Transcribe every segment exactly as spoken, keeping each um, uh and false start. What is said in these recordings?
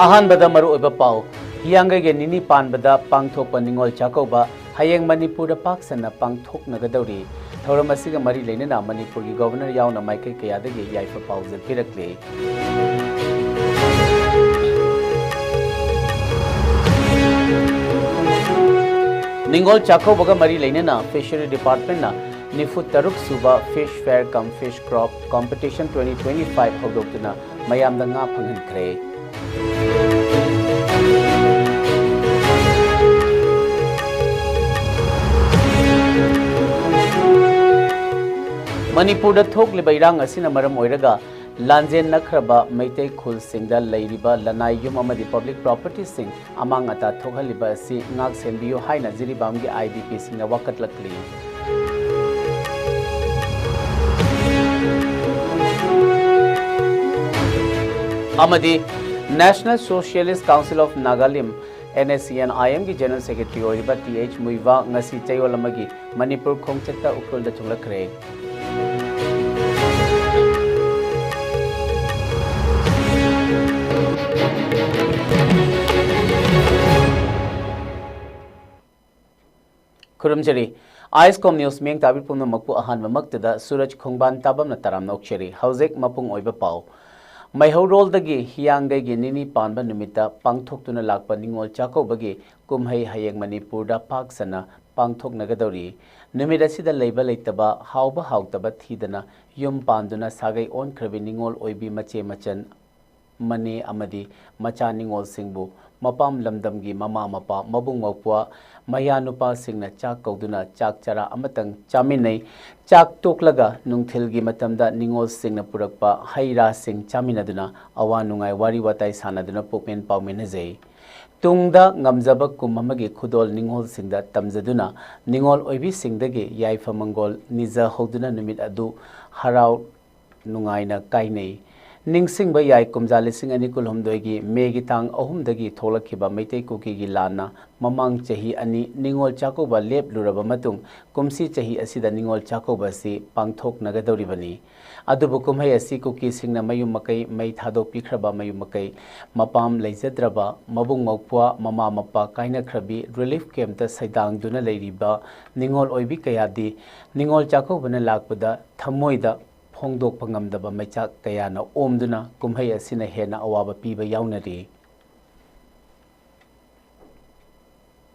ꯑꯍꯥꯟꯕꯗ ꯃꯔꯨꯑꯣꯏꯕ ꯄꯥꯎ꯫ ꯍꯤꯌꯥꯡꯒꯩꯒꯤ ꯅꯤꯅꯤ ꯄꯥꯟꯕꯗ ꯄꯥꯡꯊꯣꯛꯄ ꯅꯤꯉꯣꯜ ꯆꯥꯛꯀꯧꯕ ꯍꯌꯦꯡ ꯃꯅꯤꯄꯨꯔꯗ ꯄꯥꯛ ꯁꯟꯅ ꯄꯥꯡꯊꯣꯛꯅꯒꯗꯧꯔꯤ꯫ ꯊꯧꯔꯝ ꯑꯁꯤꯒ ꯃꯔꯤ ꯂꯩꯅꯅ ꯃꯅꯤꯄꯨꯔꯒꯤ ꯒꯣꯚꯔꯅꯔ ꯌꯥꯎꯅ ꯃꯥꯏꯀꯩ ꯀꯌꯥꯗꯒꯤ ꯌꯥꯏꯐ ꯄꯥꯎꯖꯦꯜ ꯄꯤꯔꯛꯂꯤ꯫ ꯅꯤꯉꯣꯜ ꯆꯥꯛꯀꯧꯕꯒ ꯃꯔꯤ ꯂꯩꯅꯅ ꯐꯤꯁꯔꯤ ꯗꯤꯄꯥꯔꯠꯃꯦꯟꯠꯅ ꯅꯤꯐꯨ ꯇꯔꯨꯛ ꯁꯨꯕ Fish Fair cum Fish Crop Competition twenty twenty-five ꯍꯧꯗꯣꯛꯇꯨꯅ ꯃꯌꯥꯝꯗ ꯉꯥ ꯐꯪꯍꯟꯈ꯭ꯔꯦ꯫ ꯃꯅꯤꯄꯨꯔꯗ ꯊꯣꯛꯂꯤꯕ ꯏꯔꯥꯡ ꯑꯁꯤꯅ ꯃꯔꯝ ꯑꯣꯏꯔꯒ ꯂꯥꯟꯖꯦꯟꯅꯈ꯭ꯔꯕ ꯃꯩꯇꯩ ꯈꯨꯜꯁꯤꯡꯗ ꯂꯩꯔꯤꯕ ꯂꯅꯥꯏ ꯌꯨꯝ ꯑꯃꯗꯤ ꯄꯕ꯭ꯂꯤꯛ ꯄ꯭ꯔꯣꯄꯔꯇꯤꯁꯤꯡ ꯑꯃꯥꯡ ꯑꯇꯥ ꯊꯣꯛꯍꯜꯂꯤꯕ ꯑꯁꯤ ꯉꯥꯛ ꯁꯦꯟꯕꯤꯌꯨ ꯍꯥꯏꯅ ꯖꯤꯔꯤꯕꯥꯝꯒꯤ ꯑꯥꯏ ꯗꯤ ꯄꯤꯁꯤꯡꯅ ꯋꯥꯀꯠꯂꯛꯂꯤ꯫ ꯑꯃꯗꯤ National Socialist Council of Nagalim, N S C N I M ꯒꯤ ꯖꯦꯅꯔꯦꯜ ꯁꯦꯀ꯭ꯔꯦꯇꯔꯤ ꯑꯣꯏꯔꯤꯕ ꯇꯤ ꯑꯩꯆ ꯃꯨꯏꯕꯥ ꯉꯁꯤ ꯆꯌꯣꯜ ꯑꯃꯒꯤ ꯃꯅꯤꯄꯨꯔ ꯈꯣꯡꯆꯠꯇ ꯎꯈ꯭ꯔꯨꯜꯗ ꯊꯨꯡꯂꯛꯈ꯭ꯔꯦ꯫ ꯈꯨꯔꯨꯝꯖꯔꯤ꯫ ꯑꯥꯏꯁ ꯀꯣꯝ ꯅ꯭ꯌꯨꯁ ꯃꯤꯌꯦꯡ ꯇꯥꯕꯤ ꯄꯨꯝꯅꯃꯛꯄꯨ ꯑꯍꯥꯟꯕꯃꯛꯇꯗ ꯁꯨꯔꯖ ꯈꯣꯡꯕꯥꯟ ꯇꯥꯕꯝꯅ ꯇꯔꯥꯝꯅ ꯑꯣꯛꯆꯔꯤ꯫ ꯍꯧꯖꯤꯛ ꯃꯄꯨꯡ ꯑꯣꯏꯕ ꯄꯥꯎ꯫ ꯃꯩꯍꯧꯔꯣꯜꯗꯒꯤ ꯍꯤꯌꯥꯡꯒꯩꯒꯤ ꯅꯤꯅꯤ ꯄꯥꯟꯕ ꯅꯨꯃꯤꯠꯇ ꯄꯥꯡꯊꯣꯛꯇꯨꯅ ꯂꯥꯛꯄ ꯅꯤꯉꯣꯜ ꯆꯥꯛꯀꯧꯕꯒꯤ ꯀꯨꯝꯍꯩ ꯍꯌꯦꯡ ꯃꯅꯤꯄꯨꯔꯗ ꯄꯥꯛ ꯁꯟꯅ ꯄꯥꯡꯊꯣꯛꯅꯒꯗꯧꯔꯤ꯫ ꯅꯨꯃꯤꯠ ꯑꯁꯤꯗ ꯂꯩꯕ ꯂꯩꯇꯕ, ꯍꯥꯎꯕ ꯍꯥꯎꯇꯕ ꯊꯤꯗꯅ ꯌꯨꯝ ꯄꯥꯟꯗꯨꯅ ꯁꯥꯒꯩ ꯑꯣꯟꯈ꯭ꯔꯕꯤ ꯅꯤꯉꯣꯜ ꯑꯣꯏꯕꯤ ꯃꯆꯦ ꯃꯆꯟ, ꯃꯅꯦ ꯑꯃꯗꯤ ꯃꯆꯥ ꯅꯤꯉꯣꯜꯁꯤꯡꯕꯨ ꯃꯄꯥꯝ ꯂꯝꯗꯝꯒꯤ ꯃꯃꯥ ꯃꯄꯥ, ꯃꯕꯨꯡ ꯃꯧꯄ꯭ꯋꯥ, ꯃꯌꯥꯅꯨꯄꯥꯁꯤꯡꯅ ꯆꯥꯛ ꯀꯧꯗꯨꯅ ꯆꯥꯛ ꯆꯔꯥ ꯑꯃꯇꯪ ꯆꯥꯃꯤꯟꯅꯩ꯫ ꯆꯥꯛ ꯇꯣꯛꯂꯒ ꯅꯨꯡꯊꯤꯜꯒꯤ ꯃꯇꯝꯗ ꯅꯤꯉꯣꯜꯁꯤꯡꯅ ꯄꯨꯔꯛꯄ ꯍꯩ ꯔꯥꯁꯤꯡ ꯆꯥꯃꯤꯟꯅꯗꯨꯅ ꯑꯋꯥ ꯅꯨꯡꯉꯥꯏ ꯋꯥꯔꯤ ꯋꯥꯇꯥꯏ ꯁꯥꯟꯅꯗꯨꯅ ꯄꯨꯛꯃꯦꯟ ꯄꯥꯎꯃꯤꯟꯅꯖꯩ꯫ ꯇꯨꯡꯗ ꯉꯝꯖꯕ ꯀꯨꯝ ꯑꯃꯒꯤ ꯈꯨꯗꯣꯜ ꯅꯤꯉꯣꯜꯁꯤꯡꯗ ꯇꯝꯖꯗꯨꯅ ꯅꯤꯉꯣꯜ ꯑꯣꯏꯕꯤꯁꯤꯡꯗꯒꯤ ꯌꯥꯏꯐ ꯃꯪꯒꯣꯜ ꯅꯤꯖꯍꯧꯗꯨꯅ ꯅꯨꯃꯤꯠ ꯑꯗꯨ ꯍꯔꯥꯎ ꯅꯨꯡꯉꯥꯏꯅ ꯀꯥꯏꯅꯩ꯫ ꯅꯤꯡꯁꯤꯡꯕ ꯌꯥꯏ, ꯀꯨꯝꯖꯥ ꯂꯤꯁꯤꯡ ꯑꯅꯤ ꯀꯨꯟꯍꯨꯝꯗꯣꯏꯒꯤ ꯃꯦꯒꯤ ꯇꯥꯡ ꯑꯍꯨꯝꯗꯒꯤ ꯊꯣꯛꯂꯛꯈꯤꯕ ꯃꯩꯇꯩ ꯀꯨꯀꯤꯒꯤ ꯂꯥꯟꯅ ꯃꯃꯥꯡ ꯆꯍꯤ ꯑꯅꯤ ꯅꯤꯉꯣꯜ ꯆꯥꯛꯀꯧꯕ ꯂꯦꯞꯂꯨꯔꯕ ꯃꯇꯨꯡ, ꯀꯨꯝꯁꯤ ꯆꯍꯤ ꯑꯁꯤꯗ ꯅꯤꯉꯣꯜ ꯆꯥꯛꯀꯧꯕ ꯑꯁꯤ ꯄꯥꯡꯊꯣꯛꯅꯒꯗꯧꯔꯤꯕꯅꯤ꯫ ꯑꯗꯨꯕꯨ ꯀꯨꯝꯍꯩ ꯑꯁꯤ ꯀꯨꯀꯤꯁꯤꯡꯅ ꯃꯌꯨꯝ ꯃꯀꯩ ꯃꯩ ꯊꯥꯗꯣꯛꯄꯤꯈ꯭ꯔꯕ ꯃꯌꯨꯝ ꯃꯀꯩ, ꯃꯄꯥꯝ ꯂꯩꯖꯗ꯭ꯔꯕ ꯃꯕꯨꯡ ꯃꯧꯄ꯭ꯋꯥ, ꯃꯃꯥ ꯃꯄꯥ ꯀꯥꯏꯅꯈ꯭ꯔꯕꯤ, ꯔꯤꯂꯤꯐ ꯀꯦꯝꯞꯇ ꯁꯩꯗꯥꯡꯗꯨꯅ ꯂꯩꯔꯤꯕ ꯅꯤꯉꯣꯜ ꯑꯣꯏꯕꯤ ꯀꯌꯥꯗꯤ ꯅꯤꯉꯣꯜ ꯆꯥꯛꯀꯧꯕꯅ ꯂꯥꯛꯄꯗ ꯊꯃꯣꯏꯗ ꯐꯣꯡꯗꯣꯛꯄ ꯉꯝꯗꯕ ꯃꯩꯆꯥꯛ ꯀꯌꯥꯅ ꯑꯣꯝꯗꯨꯅ ꯀꯨꯝꯍꯩ ꯑꯁꯤꯅ ꯍꯦꯟꯅ ꯑꯋꯥꯕ ꯄꯤꯕ ꯌꯥꯎꯅꯔꯤ꯫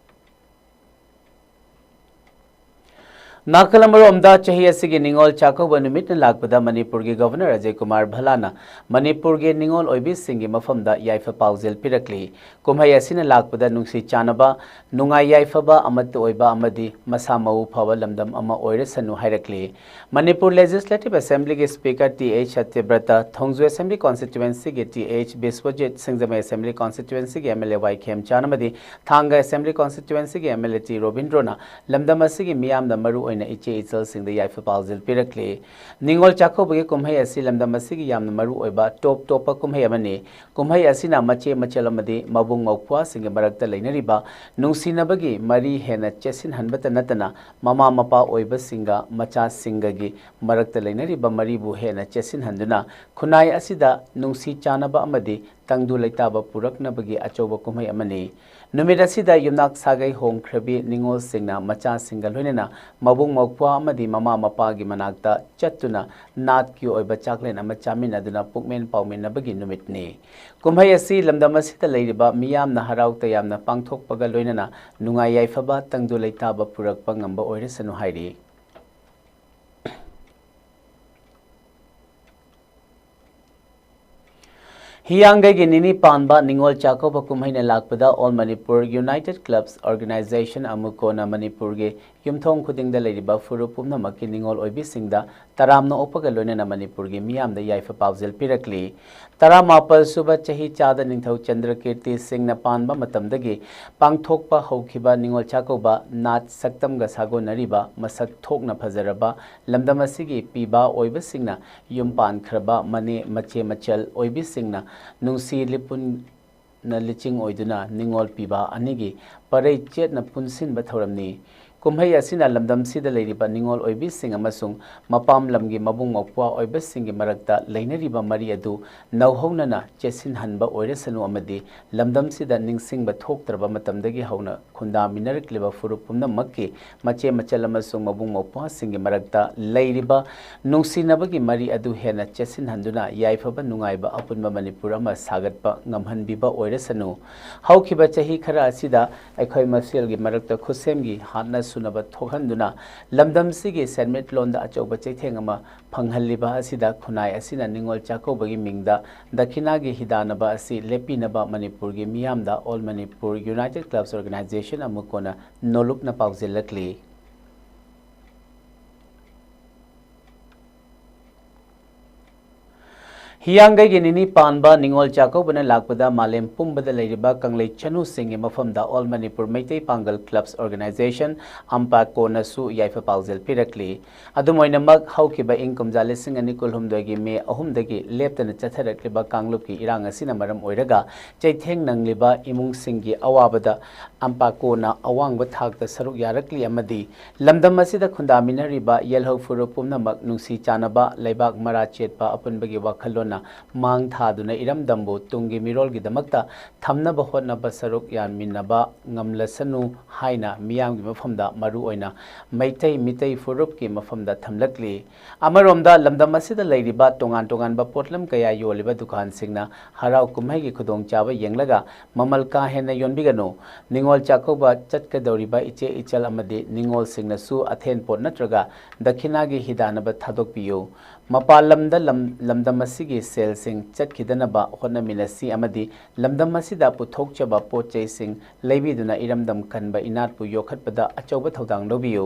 ꯅꯥꯀꯜ ꯑꯃꯔꯣꯝꯗ, ꯆꯍꯤ ꯑꯁꯤꯒꯤ ꯅꯤꯉꯣꯜ ꯆꯥꯛꯀꯧꯕ ꯅꯨꯃꯤꯠꯅ ꯂꯥꯛꯄꯗ ꯃꯅꯤꯄꯨꯔꯒꯤ ꯒꯚꯔꯅꯔ ꯑꯖꯌ ꯀꯨꯃꯥꯔ ꯚꯜꯂꯥꯅ ꯃꯅꯤꯄꯨꯔꯒꯤ ꯅꯤꯉꯣꯜ ꯑꯣꯏꯕꯤꯁꯤꯡꯒꯤ ꯃꯐꯝꯗ ꯌꯥꯏꯐ ꯄꯥꯎꯖꯦꯜ ꯄꯤꯔꯛꯂꯤ꯫ ꯀꯨꯝꯍꯩ ꯑꯁꯤꯅ ꯂꯥꯛꯄꯗ ꯅꯨꯡꯁꯤ ꯆꯥꯟꯅꯕ, ꯅꯨꯡꯉꯥꯏ ꯌꯥꯏꯐꯕ, ꯑꯃꯠꯇ ꯑꯣꯏꯕ ꯑꯃꯗꯤ ꯃꯁꯥ ꯃꯎ ꯐꯕ ꯂꯝꯗꯝ ꯑꯃ ꯑꯣꯏꯔꯁꯅꯨ ꯍꯥꯏꯔꯛꯂꯤ꯫ ꯃꯅꯤꯄꯨꯔ ꯂꯦꯖꯤꯁꯂꯦꯇꯤꯚ ꯑꯦꯁꯦꯝꯕ꯭ꯂꯤꯒꯤ speaker T H Satyabrata, Thongju assembly ꯀꯣꯟꯁꯇꯤꯇ꯭ꯋꯦꯟꯁꯤꯒꯤ T H Biswajit, Singjamei assembly ꯀꯣꯟꯁꯇꯤꯇ꯭ꯋꯦꯟꯁꯤꯒꯤ M L A Y Khemchand ꯑꯃꯗꯤ ꯊꯥꯡꯒ ꯑꯦꯁꯦꯝꯕ꯭ꯂꯤ ꯀꯣꯟꯁꯇꯤꯇ꯭ꯋꯦꯟꯁꯤꯒꯤ ꯑꯦꯝ ꯑꯦꯜ ꯑꯦ ꯇꯤ ꯔꯣꯕꯤꯟꯗ꯭ꯔꯣꯅ ꯂꯝꯗꯝ ꯑꯁꯤꯒꯤ ꯃꯤꯌꯥꯝꯅ ꯃꯔꯨ ꯑꯣꯏꯅ ꯏꯆꯦ ꯏꯆꯜꯁꯤꯡꯗ ꯌꯥꯏꯐ ꯄꯥꯎꯖꯦꯜ ꯄꯤꯔꯛꯂꯤ꯫ ꯅꯤꯉꯣꯜ ꯆꯥꯛꯀꯧꯕꯒꯤ ꯀꯨꯝꯍꯩ ꯑꯁꯤ ꯂꯝꯗꯝ ꯑꯁꯤꯒꯤ ꯌꯥꯝꯅ ꯃꯔꯨ ꯑꯣꯏꯕ ꯇꯣꯞ ꯇꯣꯞꯄ ꯀꯨꯝꯍꯩ ꯑꯃꯅꯤ꯫ ꯀꯨꯝꯍꯩ ꯑꯁꯤꯅ ꯃꯆꯦ ꯃꯆꯜ ꯑꯃꯗꯤ ꯃꯕꯨꯡ ꯃꯧꯄ꯭ꯋꯥꯁꯤꯡꯒꯤ ꯃꯔꯛꯇ ꯂꯩꯅꯔꯤꯕ ꯅꯨꯡꯁꯤꯅꯕꯒꯤ ꯃꯔꯤ ꯍꯦꯟꯅ ꯆꯦꯠꯁꯤꯟꯍꯟꯕꯇ ꯅꯠꯇꯅ, ꯃꯃꯥ ꯃꯄꯥ ꯑꯣꯏꯕꯁꯤꯡꯒ ꯃꯆꯥꯁꯤꯡꯒꯒꯤ ꯃꯔꯛꯇ ꯂꯩꯅꯔꯤꯕ ꯃꯔꯤꯕꯨ ꯍꯦꯟꯅ ꯆꯦꯠꯁꯤꯟꯍꯟꯗꯨꯅ, ꯈꯨꯟꯅꯥꯏ ꯑꯁꯤꯗ ꯅꯨꯡꯁꯤ ꯆꯥꯟꯅꯕ ꯑꯃꯗꯤ ꯇꯪꯗꯨ ꯂꯩꯇꯥꯕ ꯄꯨꯔꯛꯅꯕꯒꯤ ꯑꯆꯧꯕ ꯀꯨꯝꯍꯩ ꯑꯃꯅꯤ꯫ ꯅꯨꯃꯤꯠ ꯑꯁꯤꯗ ꯌꯨꯝꯅꯥꯛ ꯁꯥꯒꯩ ꯍꯣꯡꯈ꯭ꯔꯕꯤ ꯅꯤꯉꯣꯜꯁꯤꯡꯅ ꯃꯆꯥꯁꯤꯡꯒ ꯂꯣꯏꯅꯅ ꯃꯕꯨꯡ ꯃꯧꯄ꯭ꯋꯥ ꯑꯃꯗꯤ ꯃꯃꯥ ꯃꯄꯥꯒꯤ ꯃꯅꯥꯛꯇ ꯆꯠꯇꯨꯅ ꯅꯥꯠꯀꯤ ꯑꯣꯏꯕ ꯆꯥꯛꯂꯦꯟ ꯑꯃ ꯆꯥꯃꯤꯟꯅꯗꯨꯅ ꯄꯨꯛꯃꯦꯟ ꯄꯥꯎꯃꯤꯟꯅꯕꯒꯤ ꯅꯨꯃꯤꯠꯅꯤ꯫ ꯀꯨꯝꯍꯩ ꯑꯁꯤ ꯂꯝꯗꯝ ꯑꯁꯤꯗ ꯂꯩꯔꯤꯕ ꯃꯤꯌꯥꯝꯅ ꯍꯔꯥꯎ ꯇꯌꯥꯝꯅ ꯄꯥꯡꯊꯣꯛꯄꯒ ꯂꯣꯏꯅꯅ ꯅꯨꯡꯉꯥꯏ ꯌꯥꯏꯐꯕ, ꯇꯪꯗꯨ ꯂꯩꯇꯥꯕ ꯄꯨꯔꯛꯄ ꯉꯝꯕ ꯑꯣꯏꯔꯁꯅꯨ ꯍꯥꯏꯔꯤ꯫ ꯍꯤꯌꯥꯡꯒꯩꯒꯤ ꯅꯤꯅꯤ ꯄꯥꯟꯕ ꯅꯤꯉꯣꯜ ꯆꯥꯛꯀꯧꯕ ꯀꯨꯝꯍꯩꯅ ꯂꯥꯛꯄꯗ All Manipur United Clubs Organization ꯑꯃꯨꯛ ꯀꯣꯟꯅ ꯃꯅꯤꯄꯨꯔꯒꯤ ꯌꯨꯝꯊꯣꯡ ꯈꯨꯗꯤꯡꯗ ꯂꯩꯔꯤꯕ ꯐꯨꯔꯨꯞ ꯄꯨꯝꯅꯃꯛꯀꯤ ꯅꯤꯉꯣꯜ ꯑꯣꯏꯕꯤꯁꯤꯡꯗ ꯇꯔꯥꯝꯅ ꯑꯣꯛꯄꯒ ꯂꯣꯏꯅꯅ ꯃꯅꯤꯄꯨꯔꯒꯤ ꯃꯤꯌꯥꯝꯗ ꯌꯥꯏꯐ ꯄꯥꯎꯖꯦꯜ ꯄꯤꯔꯛꯂꯤ꯫ ꯇꯔꯥꯃꯥꯄꯜ ꯁꯨꯕ ꯆꯍꯤ ꯆꯥꯗ ꯅꯤꯡꯊꯧ ꯆꯟꯗ꯭ꯔꯀꯤꯔꯇꯤ ꯁꯤꯡꯅ ꯄꯥꯟꯕ ꯃꯇꯝꯗꯒꯤ ꯄꯥꯡꯊꯣꯛꯄ ꯍꯧꯈꯤꯕ ꯅꯤꯉꯣꯜ ꯆꯥꯛꯀꯧꯕ ꯅꯥꯠ ꯁꯛꯇꯝꯒ ꯁꯥꯒꯣꯟꯅꯔꯤꯕ ꯃꯁꯛ ꯊꯣꯛꯅ ꯐꯖꯔꯕ ꯂꯝꯗꯝ ꯑꯁꯤꯒꯤ ꯄꯤꯕꯥ ꯑꯣꯏꯕꯁꯤꯡꯅ ꯌꯨꯝ ꯄꯥꯟꯈ꯭ꯔꯕ ꯃꯅꯦ ꯃꯆꯦ ꯃꯆꯜ ꯑꯣꯏꯕꯤꯁꯤꯡꯅ ꯅꯨꯡꯁꯤ ꯂꯤꯄꯨꯟ ꯅ ꯂꯤꯆꯤꯡ ꯑꯣꯏꯗꯨꯅ ꯅꯤꯉꯣꯜ ꯄꯤꯕꯥ ꯑꯅꯤꯒꯤ ꯄꯔꯩ ꯆꯦꯠꯅ ꯄꯨꯟꯁꯤꯟꯕ ꯊꯧꯔꯝꯅꯤ꯫ ꯀꯨꯝꯍꯩ ꯑꯁꯤꯅ ꯂꯝꯗꯝꯁꯤꯗ ꯂꯩꯔꯤꯕ ꯅꯤꯉꯣꯜ ꯑꯣꯏꯕꯤꯁꯤꯡ ꯑꯃꯁꯨꯡ ꯃꯄꯥꯝ ꯂꯝꯒꯤ ꯃꯕꯨꯡ ꯃꯧꯄ꯭ꯋꯥ ꯑꯣꯏꯕꯁꯤꯡꯒꯤ ꯃꯔꯛꯇ ꯂꯩꯅꯔꯤꯕ ꯃꯔꯤ ꯑꯗꯨ ꯅꯧꯍꯧꯅꯅ ꯆꯦꯠꯁꯤꯟꯍꯟꯕ ꯑꯣꯏꯔꯁꯅꯨ ꯑꯃꯗꯤ ꯂꯝꯗꯝꯁꯤꯗ ꯅꯤꯡꯁꯤꯡꯕ ꯊꯣꯛꯇ꯭ꯔꯕ ꯃꯇꯝꯗꯒꯤ ꯍꯧꯅ ꯈꯨꯟꯗꯥꯃꯤꯟꯅꯔꯛꯂꯤꯕ ꯐꯨꯔꯨꯞ ꯄꯨꯝꯅꯃꯛꯀꯤ ꯃꯆꯦ ꯃꯆꯜ ꯑꯃꯁꯨꯡ ꯃꯕꯨꯡ ꯃꯧꯄ꯭ꯋꯥꯁꯤꯡꯒꯤ ꯃꯔꯛꯇ ꯂꯩꯔꯤꯕ ꯅꯨꯡꯁꯤꯅꯕꯒꯤ ꯃꯔꯤ ꯑꯗꯨ ꯍꯦꯟꯅ ꯆꯦꯠꯁꯤꯟꯍꯟꯗꯨꯅ ꯌꯥꯏꯐꯕ ꯅꯨꯡꯉꯥꯏꯕ ꯑꯄꯨꯟꯕ ꯃꯅꯤꯄꯨꯔ ꯑꯃ ꯁꯥꯒꯠꯄ ꯉꯝꯍꯟꯕꯤꯕ ꯑꯣꯏꯔꯁꯅꯨ꯫ ꯍꯧꯈꯤꯕ ꯆꯍꯤ ꯈꯔ ꯑꯁꯤꯗ ꯑꯩꯈꯣꯏ ꯃꯁꯦꯜꯒꯤ ꯃꯔꯛꯇ ꯈꯨꯠꯁꯦꯝꯒꯤ ꯍꯥꯠꯅ ꯁꯨꯅꯕ ꯊꯣꯛꯍꯟꯗꯨꯅ ꯂꯝꯗꯝꯁꯤꯒꯤ ꯁꯦꯟꯃꯤꯠꯂꯣꯟꯗ ꯑꯆꯧꯕ ꯆꯩꯊꯦꯡ ꯑꯃ ꯐꯪꯍꯜꯂꯤꯕ ꯑꯁꯤꯗ ꯈꯨꯟꯅꯥꯏ ꯑꯁꯤꯅ ꯅꯤꯉꯣꯜ ꯆꯥꯛꯀꯧꯕꯒꯤ ꯃꯤꯡꯗ ꯗꯈꯤꯅꯥꯒꯤ ꯍꯤꯗꯥꯟꯅꯕ ꯑꯁꯤ ꯂꯦꯞꯄꯤꯅꯕ ꯃꯅꯤꯄꯨꯔꯒꯤ ꯃꯤꯌꯥꯝꯗ All Manipur United Clubs Organization ꯑꯃꯨꯛ ꯀꯣꯟꯅ ꯅꯣꯂꯨꯛꯅ ꯄꯥꯎꯖꯦꯜꯂꯛꯂꯤ꯫ ꯍꯤꯌꯥꯡꯒꯩꯒꯤ ꯅꯤꯅꯤ ꯄꯥꯟꯕ ꯅꯤꯉꯣꯜ ꯆꯥꯛꯀꯧꯕꯅ ꯂꯥꯛꯄꯗ ꯃꯥꯂꯦꯝ ꯄꯨꯝꯕꯗ ꯂꯩꯔꯤꯕ ꯀꯪꯂꯩ ꯆꯅꯨꯁꯤꯡꯒꯤ ꯃꯐꯝꯗ All Manipur Meitei Pangal Clubs Organization, ꯑꯝꯄꯥꯀꯣꯅꯁꯨ ꯌꯥꯏꯐ ꯄꯥꯎꯖꯦꯜ ꯄꯤꯔꯛꯂꯤ꯫ ꯑꯗꯨꯝ ꯑꯣꯏꯅꯃꯛ, ꯍꯧꯈꯤꯕ ꯏꯪ ꯀꯨꯝꯖꯥ ꯂꯤꯁꯤꯡ ꯑꯅꯤ ꯀꯨꯟꯍꯨꯝꯗꯣꯏꯒꯤ ꯃꯦ ꯑꯍꯨꯝꯗꯒꯤ ꯂꯦꯞꯇꯅ ꯆꯠꯊꯔꯛꯂꯤꯕ ꯀꯥꯡꯂꯨꯞꯀꯤ ꯏꯔꯥꯡ ꯑꯁꯤꯅ ꯃꯔꯝ ꯑꯣꯏꯔꯒ ꯆꯩꯊꯦꯡ ꯅꯪꯂꯤꯕ ꯏꯃꯨꯡꯁꯤꯡꯒꯤ ꯑꯋꯥꯕꯗ ꯑꯝꯄꯥꯀꯣꯅ ꯑꯋꯥꯡꯕ ꯊꯥꯛꯇ ꯁꯔꯨꯛ ꯌꯥꯔꯛꯂꯤ ꯑꯃꯗꯤ ꯂꯝꯗꯝ ꯑꯁꯤꯗ ꯈꯨꯟꯗꯥꯃꯤꯟꯅꯔꯤꯕ ꯌꯦꯜꯍꯧ ꯐꯨꯔꯨꯞ ꯄꯨꯝꯅꯃꯛ ꯅꯨꯡꯁꯤ ꯆꯥꯟꯅꯕ, ꯂꯩꯕꯥꯛ ꯃꯔꯥ ꯆꯦꯠꯄ ꯑꯄꯨꯟꯕꯒꯤ ꯋꯥꯈꯜꯂꯣꯟꯅ ꯃꯥꯡ ꯊꯥꯗꯨꯅ ꯏꯔꯝꯗꯝꯕꯨ ꯇꯨꯡꯒꯤ ꯃꯤꯔꯣꯜꯒꯤꯗꯃꯛꯇ ꯊꯝꯅꯕ ꯍꯣꯠꯅꯕ ꯁꯔꯨꯛ ꯌꯥꯃꯤꯟꯅꯕ ꯉꯝꯂꯁꯅꯨ ꯍꯥꯏꯅ ꯃꯤꯌꯥꯝꯒꯤ ꯃꯐꯝꯗ ꯃꯔꯨ ꯑꯣꯏꯅ ꯃꯩꯇꯩ ꯃꯤꯇꯩ ꯐꯨꯔꯨꯞꯀꯤ ꯃꯐꯝꯗ ꯊꯝꯂꯛꯂꯤ꯫ ꯑꯃꯔꯣꯝꯗ ꯂꯝꯗꯝ ꯑꯁꯤꯗ ꯂꯩꯔꯤꯕ ꯇꯣꯉꯥꯟ ꯇꯣꯉꯥꯟꯕ ꯄꯣꯠꯂꯝ ꯀꯌꯥ ꯌꯣꯜꯂꯤꯕ ꯗꯨꯀꯥꯟꯁꯤꯡꯅ ꯍꯔꯥꯎ ꯀꯨꯝꯍꯩꯒꯤ ꯈꯨꯗꯣꯡꯆꯥꯕ ꯌꯦꯡꯂꯒ ꯃꯃꯜ ꯀꯥ ꯍꯦꯟꯅ ꯌꯣꯟꯕꯤꯒꯅꯨ꯫ ꯅꯤꯉꯣꯜ ꯆꯥꯛꯀꯧꯕ ꯆꯠꯀꯗꯧꯔꯤꯕ ꯏꯆꯦ ꯏꯆꯜ ꯑꯃꯗꯤ ꯅꯤꯉꯣꯜꯁꯤꯡꯅꯁꯨ ꯑꯊꯦꯟꯄꯣꯠ ꯅꯠꯇ꯭ꯔꯒ ꯗꯈꯤꯅꯥꯒꯤ ꯍꯤꯗꯥꯟꯅꯕ ꯊꯥꯗꯣꯛꯄꯤꯌꯨ꯫ ꯃꯄꯥꯟ ꯂꯝꯗ ꯂꯝ-, ꯂꯝꯗꯝ ꯑꯁꯤꯒꯤ ꯁꯦꯜꯁꯤꯡ ꯆꯠꯈꯤꯗꯅꯕ ꯍꯣꯠꯅꯃꯤꯟꯅꯁꯤ ꯑꯃꯗꯤ ꯂꯝꯗꯝ ꯑꯁꯤꯗ ꯄꯨꯊꯣꯛꯆꯕ ꯄꯣꯠ ꯆꯩꯁꯤꯡ ꯂꯩꯕꯤꯗꯨꯅ ꯏꯔꯝꯗꯝ ꯀꯟꯕ ꯏꯅꯥꯠꯄꯨ ꯌꯣꯛꯈꯠꯄꯗ ꯑꯆꯧꯕ ꯊꯧꯗꯥꯡ ꯂꯧꯕꯤꯌꯨ꯫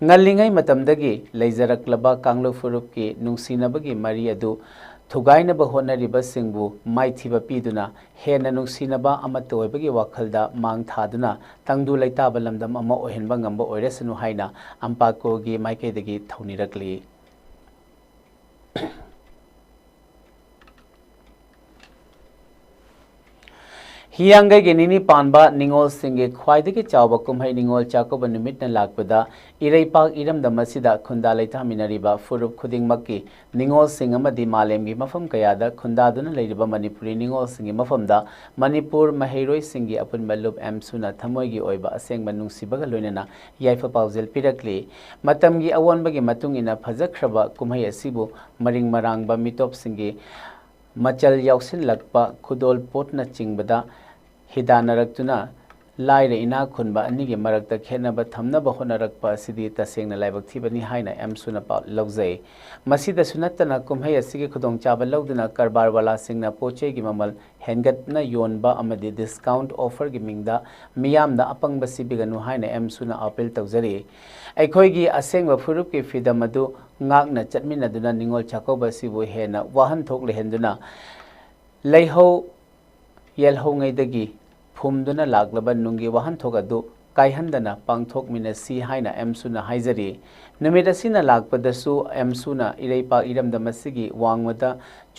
ꯉꯜꯂꯤꯉꯩ ꯃꯇꯝꯗꯒꯤ ꯂꯩꯖꯔꯛꯂꯕ ꯀꯥꯡꯂꯨꯞ ꯐꯨꯔꯨꯞꯀꯤ ꯅꯨꯡꯁꯤꯅꯕꯒꯤ ꯃꯔꯤ ꯑꯗꯨ ꯊꯨꯒꯥꯏꯅꯕ ꯍꯣꯠꯅꯔꯤꯕꯁꯤꯡꯕꯨ ꯃꯥꯏꯊꯤꯕ ꯄꯤꯗꯨꯅ ꯍꯦꯟꯅ ꯅꯨꯡꯁꯤꯅꯕ ꯑꯃꯠꯇ ꯑꯣꯏꯕꯒꯤ ꯋꯥꯈꯜꯗ ꯃꯥꯡ ꯊꯥꯗꯨꯅ ꯇꯪꯗꯨ ꯂꯩꯇꯥꯕ ꯂꯝꯗꯝ ꯑꯃ ꯑꯣꯏꯍꯟꯕ ꯉꯝꯕ ꯑꯣꯏꯔꯁꯅꯨ ꯍꯥꯏꯅ ꯑꯝꯄꯥꯀꯣꯒꯤ ꯃꯥꯏꯀꯩꯗꯒꯤ ꯊꯧꯅꯤꯔꯛꯂꯤ꯫ ꯍꯤꯌꯥꯡꯒꯩꯒꯤ ꯅꯤꯅꯤ ꯄꯥꯟꯕ ꯅꯤꯉꯣꯜꯁꯤꯡꯒꯤ ꯈ꯭ꯋꯥꯏꯗꯒꯤ ꯆꯥꯎꯕ ꯀꯨꯝꯍꯩ ꯅꯤꯉꯣꯜ ꯆꯥꯛꯀꯧꯕ ꯅꯨꯃꯤꯠꯅ ꯂꯥꯛꯄꯗ ꯏꯔꯩꯄꯥꯛ ꯏꯔꯝꯗꯝ ꯑꯁꯤꯗ ꯈꯨꯟꯗꯥ ꯂꯩꯇꯥꯃꯤꯟꯅꯔꯤꯕ ꯐꯨꯔꯨꯞ ꯈꯨꯗꯤꯡꯃꯛꯀꯤ ꯅꯤꯉꯣꯜꯁꯤꯡ ꯑꯃꯗꯤ ꯃꯥꯂꯦꯝꯒꯤ ꯃꯐꯝ ꯀꯌꯥꯗ ꯈꯨꯟꯗꯥꯗꯨꯅ ꯂꯩꯔꯤꯕ ꯃꯅꯤꯄꯨꯔꯤ ꯅꯤꯉꯣꯜꯁꯤꯡꯒꯤ ꯃꯐꯝꯗ ꯃꯅꯤꯄꯨꯔ ꯃꯍꯩꯔꯣꯏꯁꯤꯡꯒꯤ ꯑꯄꯨꯟꯕ ꯂꯨꯞ ꯑꯦꯝꯁꯨꯅ ꯊꯃꯣꯏꯒꯤ ꯑꯣꯏꯕ ꯑꯁꯦꯡꯕ ꯅꯨꯡꯁꯤꯕꯒ ꯂꯣꯏꯅꯅ ꯌꯥꯏꯐ ꯄꯥꯎꯖꯦꯜ ꯄꯤꯔꯛꯂꯤ꯫ ꯃꯇꯝꯒꯤ ꯑꯑꯣꯟꯕꯒꯤ ꯃꯇꯨꯡ ꯏꯟꯅ ꯐꯖꯈ꯭ꯔꯕ ꯀꯨꯝꯍꯩ ꯑꯁꯤꯕꯨ ꯃꯔꯤꯡ ꯃꯔꯥꯡꯕ ꯃꯤꯇꯣꯞꯁꯤꯡꯒꯤ ꯃꯆꯜ ꯌꯥꯎꯁꯤꯜꯂꯛꯄ ꯈꯨꯗꯣꯜ ꯄꯣꯠꯅꯆꯤꯡꯕꯗ ꯍꯤꯗꯥꯟꯅꯔꯛꯇꯨꯅ ꯂꯥꯏꯔ ꯏꯅꯥꯛ ꯈꯨꯟꯕ ꯑꯅꯤꯒꯤ ꯃꯔꯛꯇ ꯈꯦꯠꯅꯕ ꯊꯝꯅꯕ ꯍꯣꯠꯅꯔꯛꯄ ꯑꯁꯤꯗꯤ ꯇꯁꯦꯡꯅ ꯂꯥꯏꯕꯛ ꯊꯤꯕꯅꯤ ꯍꯥꯏꯅ ꯑꯦꯝꯁꯨꯅ ꯄꯥꯎ ꯂꯧꯖꯩ꯫ ꯃꯁꯤꯗꯁꯨ ꯅꯠꯇꯅ ꯀꯨꯝꯍꯩ ꯑꯁꯤꯒꯤ ꯈꯨꯗꯣꯡꯆꯥꯕ ꯂꯧꯗꯨꯅ ꯀꯔꯕꯥꯔ ꯋꯥꯂꯥꯁꯤꯡꯅ ꯄꯣꯠ ꯆꯩꯒꯤ ꯃꯃꯜ ꯍꯦꯟꯒꯠꯅ ꯌꯣꯟꯕ ꯑꯃꯗꯤ ꯗꯤꯁꯀꯥꯎꯟꯠ ꯑꯣꯐꯔꯒꯤ ꯃꯤꯡꯗ ꯃꯤꯌꯥꯝꯗ ꯑꯄꯪꯕ ꯁꯤꯕꯤꯒꯅꯨ ꯍꯥꯏꯅ ꯑꯦꯝꯁꯨꯅ ꯑꯄꯤꯜ ꯇꯧꯖꯔꯤ꯫ ꯑꯩꯈꯣꯏꯒꯤ ꯑꯁꯦꯡꯕ ꯐꯨꯔꯨꯞꯀꯤ ꯐꯤꯗꯝ ꯑꯗꯨ ꯉꯥꯛꯅ ꯆꯠꯃꯤꯟꯅꯗꯨꯅ ꯅꯤꯉꯣꯜ ꯆꯥꯛꯀꯧꯕ ꯑꯁꯤꯕꯨ ꯍꯦꯟꯅ ꯋꯥꯍꯟꯊꯣꯛ ꯂꯩꯍꯟꯗꯨꯅ ꯂꯩꯍꯧ ꯌꯦꯜꯍꯧꯉꯩꯗꯒꯤ ꯐꯨꯝꯗꯨꯅ ꯂꯥꯛꯂꯕ ꯅꯨꯡꯒꯤ ꯋꯥꯍꯟꯊꯣꯛ ꯑꯗꯨ ꯀꯥꯏꯍꯟꯗꯅ ꯄꯥꯡꯊꯣꯛꯃꯤꯟꯅꯁꯤ ꯍꯥꯏꯅ ꯑꯦꯝꯁꯨꯅ ꯍꯥꯏꯖꯔꯤ꯫ ꯅꯨꯃꯤꯠ ꯑꯁꯤꯅ ꯂꯥꯛꯄꯗꯁꯨ ꯑꯦꯝꯁꯨꯅ ꯏꯔꯩꯄꯥꯛ ꯏꯔꯝꯗꯝ ꯑꯁꯤꯒꯤ ꯋꯥꯡꯃꯗ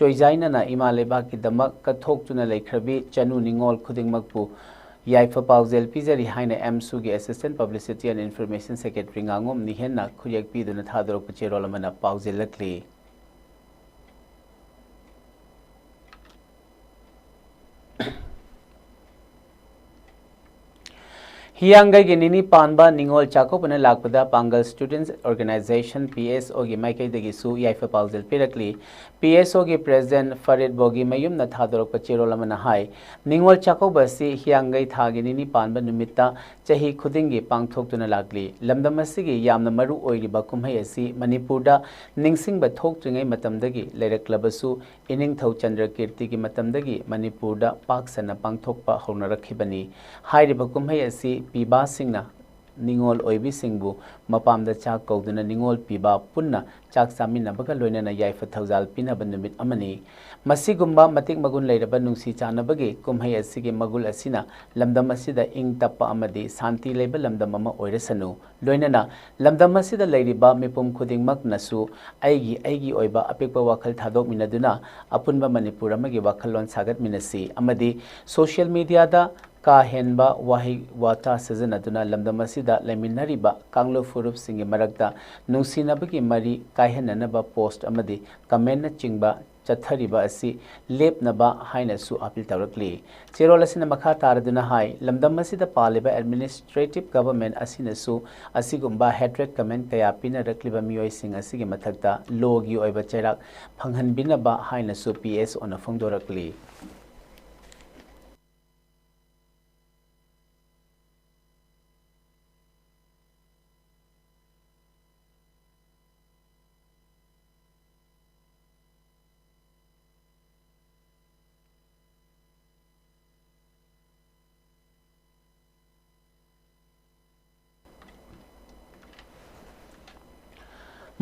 ꯆꯣꯏꯖꯥꯏꯅꯅ ꯏꯃꯥ ꯂꯩꯕꯥꯛꯀꯤꯗꯃꯛ ꯀꯠꯊꯣꯛꯇꯨꯅ ꯂꯩꯈ꯭ꯔꯕꯤ ꯆꯅꯨ ꯅꯤꯉꯣꯜ ꯈꯨꯗꯤꯡꯃꯛꯄꯨ ꯌꯥꯏꯐ ꯄꯥꯎꯖꯦꯜ ꯄꯤꯖꯔꯤ ꯍꯥꯏꯅ ꯑꯦꯝꯁꯨꯒꯤ Assistant Publicity and Information Secretary ꯉꯥꯉꯣꯝ ꯅꯤꯍꯦꯟꯅ ꯈꯨꯠꯌꯦꯛ ꯄꯤꯗꯨꯅ ꯊꯥꯗꯣꯔꯛꯄ ꯆꯦꯔꯣꯜ ꯑꯃꯅ ꯄꯥꯎꯖꯦꯜꯂꯛꯂꯤ꯫ ꯍꯤꯌꯥꯡꯒꯩꯒꯤ ꯅꯤꯅꯤ ꯄꯥꯟꯕ ꯅꯤꯉꯣꯜ ꯆꯥꯛꯀꯧꯕꯅ ꯂꯥꯛꯄꯗ ꯄꯥꯡꯒꯜ Students Organisation, P S O, ꯒꯤ ꯃꯥꯏꯀꯩꯗꯒꯤꯁꯨ ꯌꯥꯏꯐ ꯄꯥꯎꯖꯦꯜ ꯄꯤꯔꯛꯂꯤ꯫ P S O ꯒꯤ President ꯐꯔꯤꯗ ꯕꯣꯒꯤꯃꯌꯨꯝꯅ ꯊꯥꯗꯣꯔꯛꯄ ꯆꯦꯔꯣꯜ ꯑꯃꯅ ꯍꯥꯏ, ꯅꯤꯉꯣꯜ ꯆꯥꯛꯀꯧꯕ ꯑꯁꯤ ꯍꯤꯌꯥꯡꯒꯩ ꯊꯥꯒꯤ ꯅꯤꯅꯤ ꯄꯥꯟꯕ ꯅꯨꯃꯤꯠꯇ ꯆꯍꯤ ꯈꯨꯗꯤꯡꯒꯤ ꯄꯥꯡꯊꯣꯛꯇꯨꯅ ꯂꯥꯛꯂꯤ꯫ ꯂꯝꯗꯝ ꯑꯁꯤꯒꯤ ꯌꯥꯝꯅ ꯃꯔꯨ ꯑꯣꯏꯔꯤꯕ ꯀꯨꯝꯍꯩ ꯑꯁꯤ ꯃꯅꯤꯄꯨꯔꯗ ꯅꯤꯡꯁꯤꯡꯕ ꯊꯣꯛꯇ꯭ꯔꯤꯉꯩ ꯃꯇꯝꯗꯒꯤ ꯂꯩꯔꯛꯂꯕꯁꯨ, ꯏꯅꯤꯡꯊꯧ ꯆꯟꯗ꯭ꯔꯀꯤꯔꯇꯤꯒꯤ ꯃꯇꯝꯗꯒꯤ ꯃꯅꯤꯄꯨꯔꯗ ꯄꯥꯛ ꯁꯟꯅ ꯄꯥꯡꯊꯣꯛꯄ ꯍꯧꯅꯔꯛꯈꯤꯕꯅꯤ꯫ ꯍꯥꯏꯔꯤꯕ ꯀꯨꯝꯍꯩ ꯑꯁꯤ ꯄꯤꯕꯥꯁꯤꯡꯅ ꯅꯤꯉꯣꯜ ꯑꯣꯏꯕꯤꯁꯤꯡꯕꯨ ꯃꯄꯥꯝꯗ ꯆꯥꯛ ꯀꯧꯗꯨꯅ ꯅꯤꯉꯣꯜ ꯄꯤꯕꯥ ꯄꯨꯟꯅ ꯆꯥꯛ ꯆꯥꯃꯤꯟꯅꯕꯒ ꯂꯣꯏꯅꯅ ꯌꯥꯏꯐ ꯊꯧꯖꯥꯜ ꯄꯤꯅꯕ ꯅꯨꯃꯤꯠ ꯑꯃꯅꯤ꯫ ꯃꯁꯤꯒꯨꯝꯕ ꯃꯇꯤꯛ ꯃꯒꯨꯟ ꯂꯩꯔꯕ ꯅꯨꯡꯁꯤ ꯆꯥꯟꯅꯕꯒꯤ ꯀꯨꯝꯍꯩ ꯑꯁꯤꯒꯤ ꯃꯒꯨꯟ ꯑꯁꯤꯅ ꯂꯝꯗꯝ ꯑꯁꯤꯗ ꯏꯪ ꯇꯞꯄ ꯑꯃꯗꯤ ꯁꯥꯟꯇꯤ ꯂꯩꯕ ꯂꯝꯗꯝ ꯑꯃ ꯑꯣꯏꯔꯁꯅꯨ꯫ ꯂꯣꯏꯅꯅ ꯂꯝꯗꯝ ꯑꯁꯤꯗ ꯂꯩꯔꯤꯕ ꯃꯤꯄꯨꯝ ꯈꯨꯗꯤꯡꯃꯛꯅꯁꯨ ꯑꯩꯒꯤ, ꯑꯩꯒꯤ ꯑꯣꯏꯕ ꯑꯄꯤꯛꯄ ꯋꯥꯈꯜ ꯊꯥꯗꯣꯛꯃꯤꯟꯅꯗꯨꯅ ꯑꯄꯨꯟꯕ ꯃꯅꯤꯄꯨꯔ ꯑꯃꯒꯤ ꯋꯥꯈꯜꯂꯣꯟ ꯁꯥꯒꯠꯃꯤꯟꯅꯁꯤ ꯑꯃꯗꯤ social media ꯗ ꯀꯥ ꯍꯦꯟꯕ ꯋꯥꯍꯩ ꯋꯥꯇꯥ ꯁꯤꯖꯤꯟꯅꯗꯨꯅ ꯂꯝꯗꯝ ꯑꯁꯤꯗ ꯂꯩꯃꯤꯟꯅꯔꯤꯕ ꯀꯥꯡꯂꯨꯞ ꯐꯨꯔꯨꯞꯁꯤꯡꯒꯤ ꯃꯔꯛꯇ ꯅꯨꯡꯁꯤꯅꯕꯒꯤ ꯃꯔꯤ ꯀꯥꯏꯍꯟꯅꯅꯕ post ꯑꯃꯗꯤ comment ꯅꯆꯤꯡꯕ ꯆꯠꯊꯔꯤꯕ ꯑꯁꯤ ꯂꯦꯞꯅꯕ ꯍꯥꯏꯅꯁꯨ appeal ꯇꯧꯔꯛꯂꯤ꯫ ꯆꯦꯔꯣꯜ ꯑꯁꯤꯅ ꯃꯈꯥ ꯇꯥꯔꯗꯨꯅ ꯍꯥꯏ, ꯂꯝꯗꯝ ꯑꯁꯤꯗ ꯄꯥꯜꯂꯤꯕ administrative government ꯑꯁꯤꯅꯁꯨ ꯑꯁꯤꯒꯨꯝꯕ hatred comment ꯀꯌꯥ ꯄꯤꯅꯔꯛꯂꯤꯕ ꯃꯤꯑꯣꯏꯁꯤꯡ ꯑꯁꯤꯒꯤ ꯃꯊꯛꯇ law ꯒꯤ ꯑꯣꯏꯕ ꯆꯩꯔꯥꯛ ꯐꯪꯍꯟꯕꯤꯅꯕ ꯍꯥꯏꯅꯁꯨ P S O ꯅ ꯐꯣꯡꯗꯣꯔꯛꯂꯤ꯫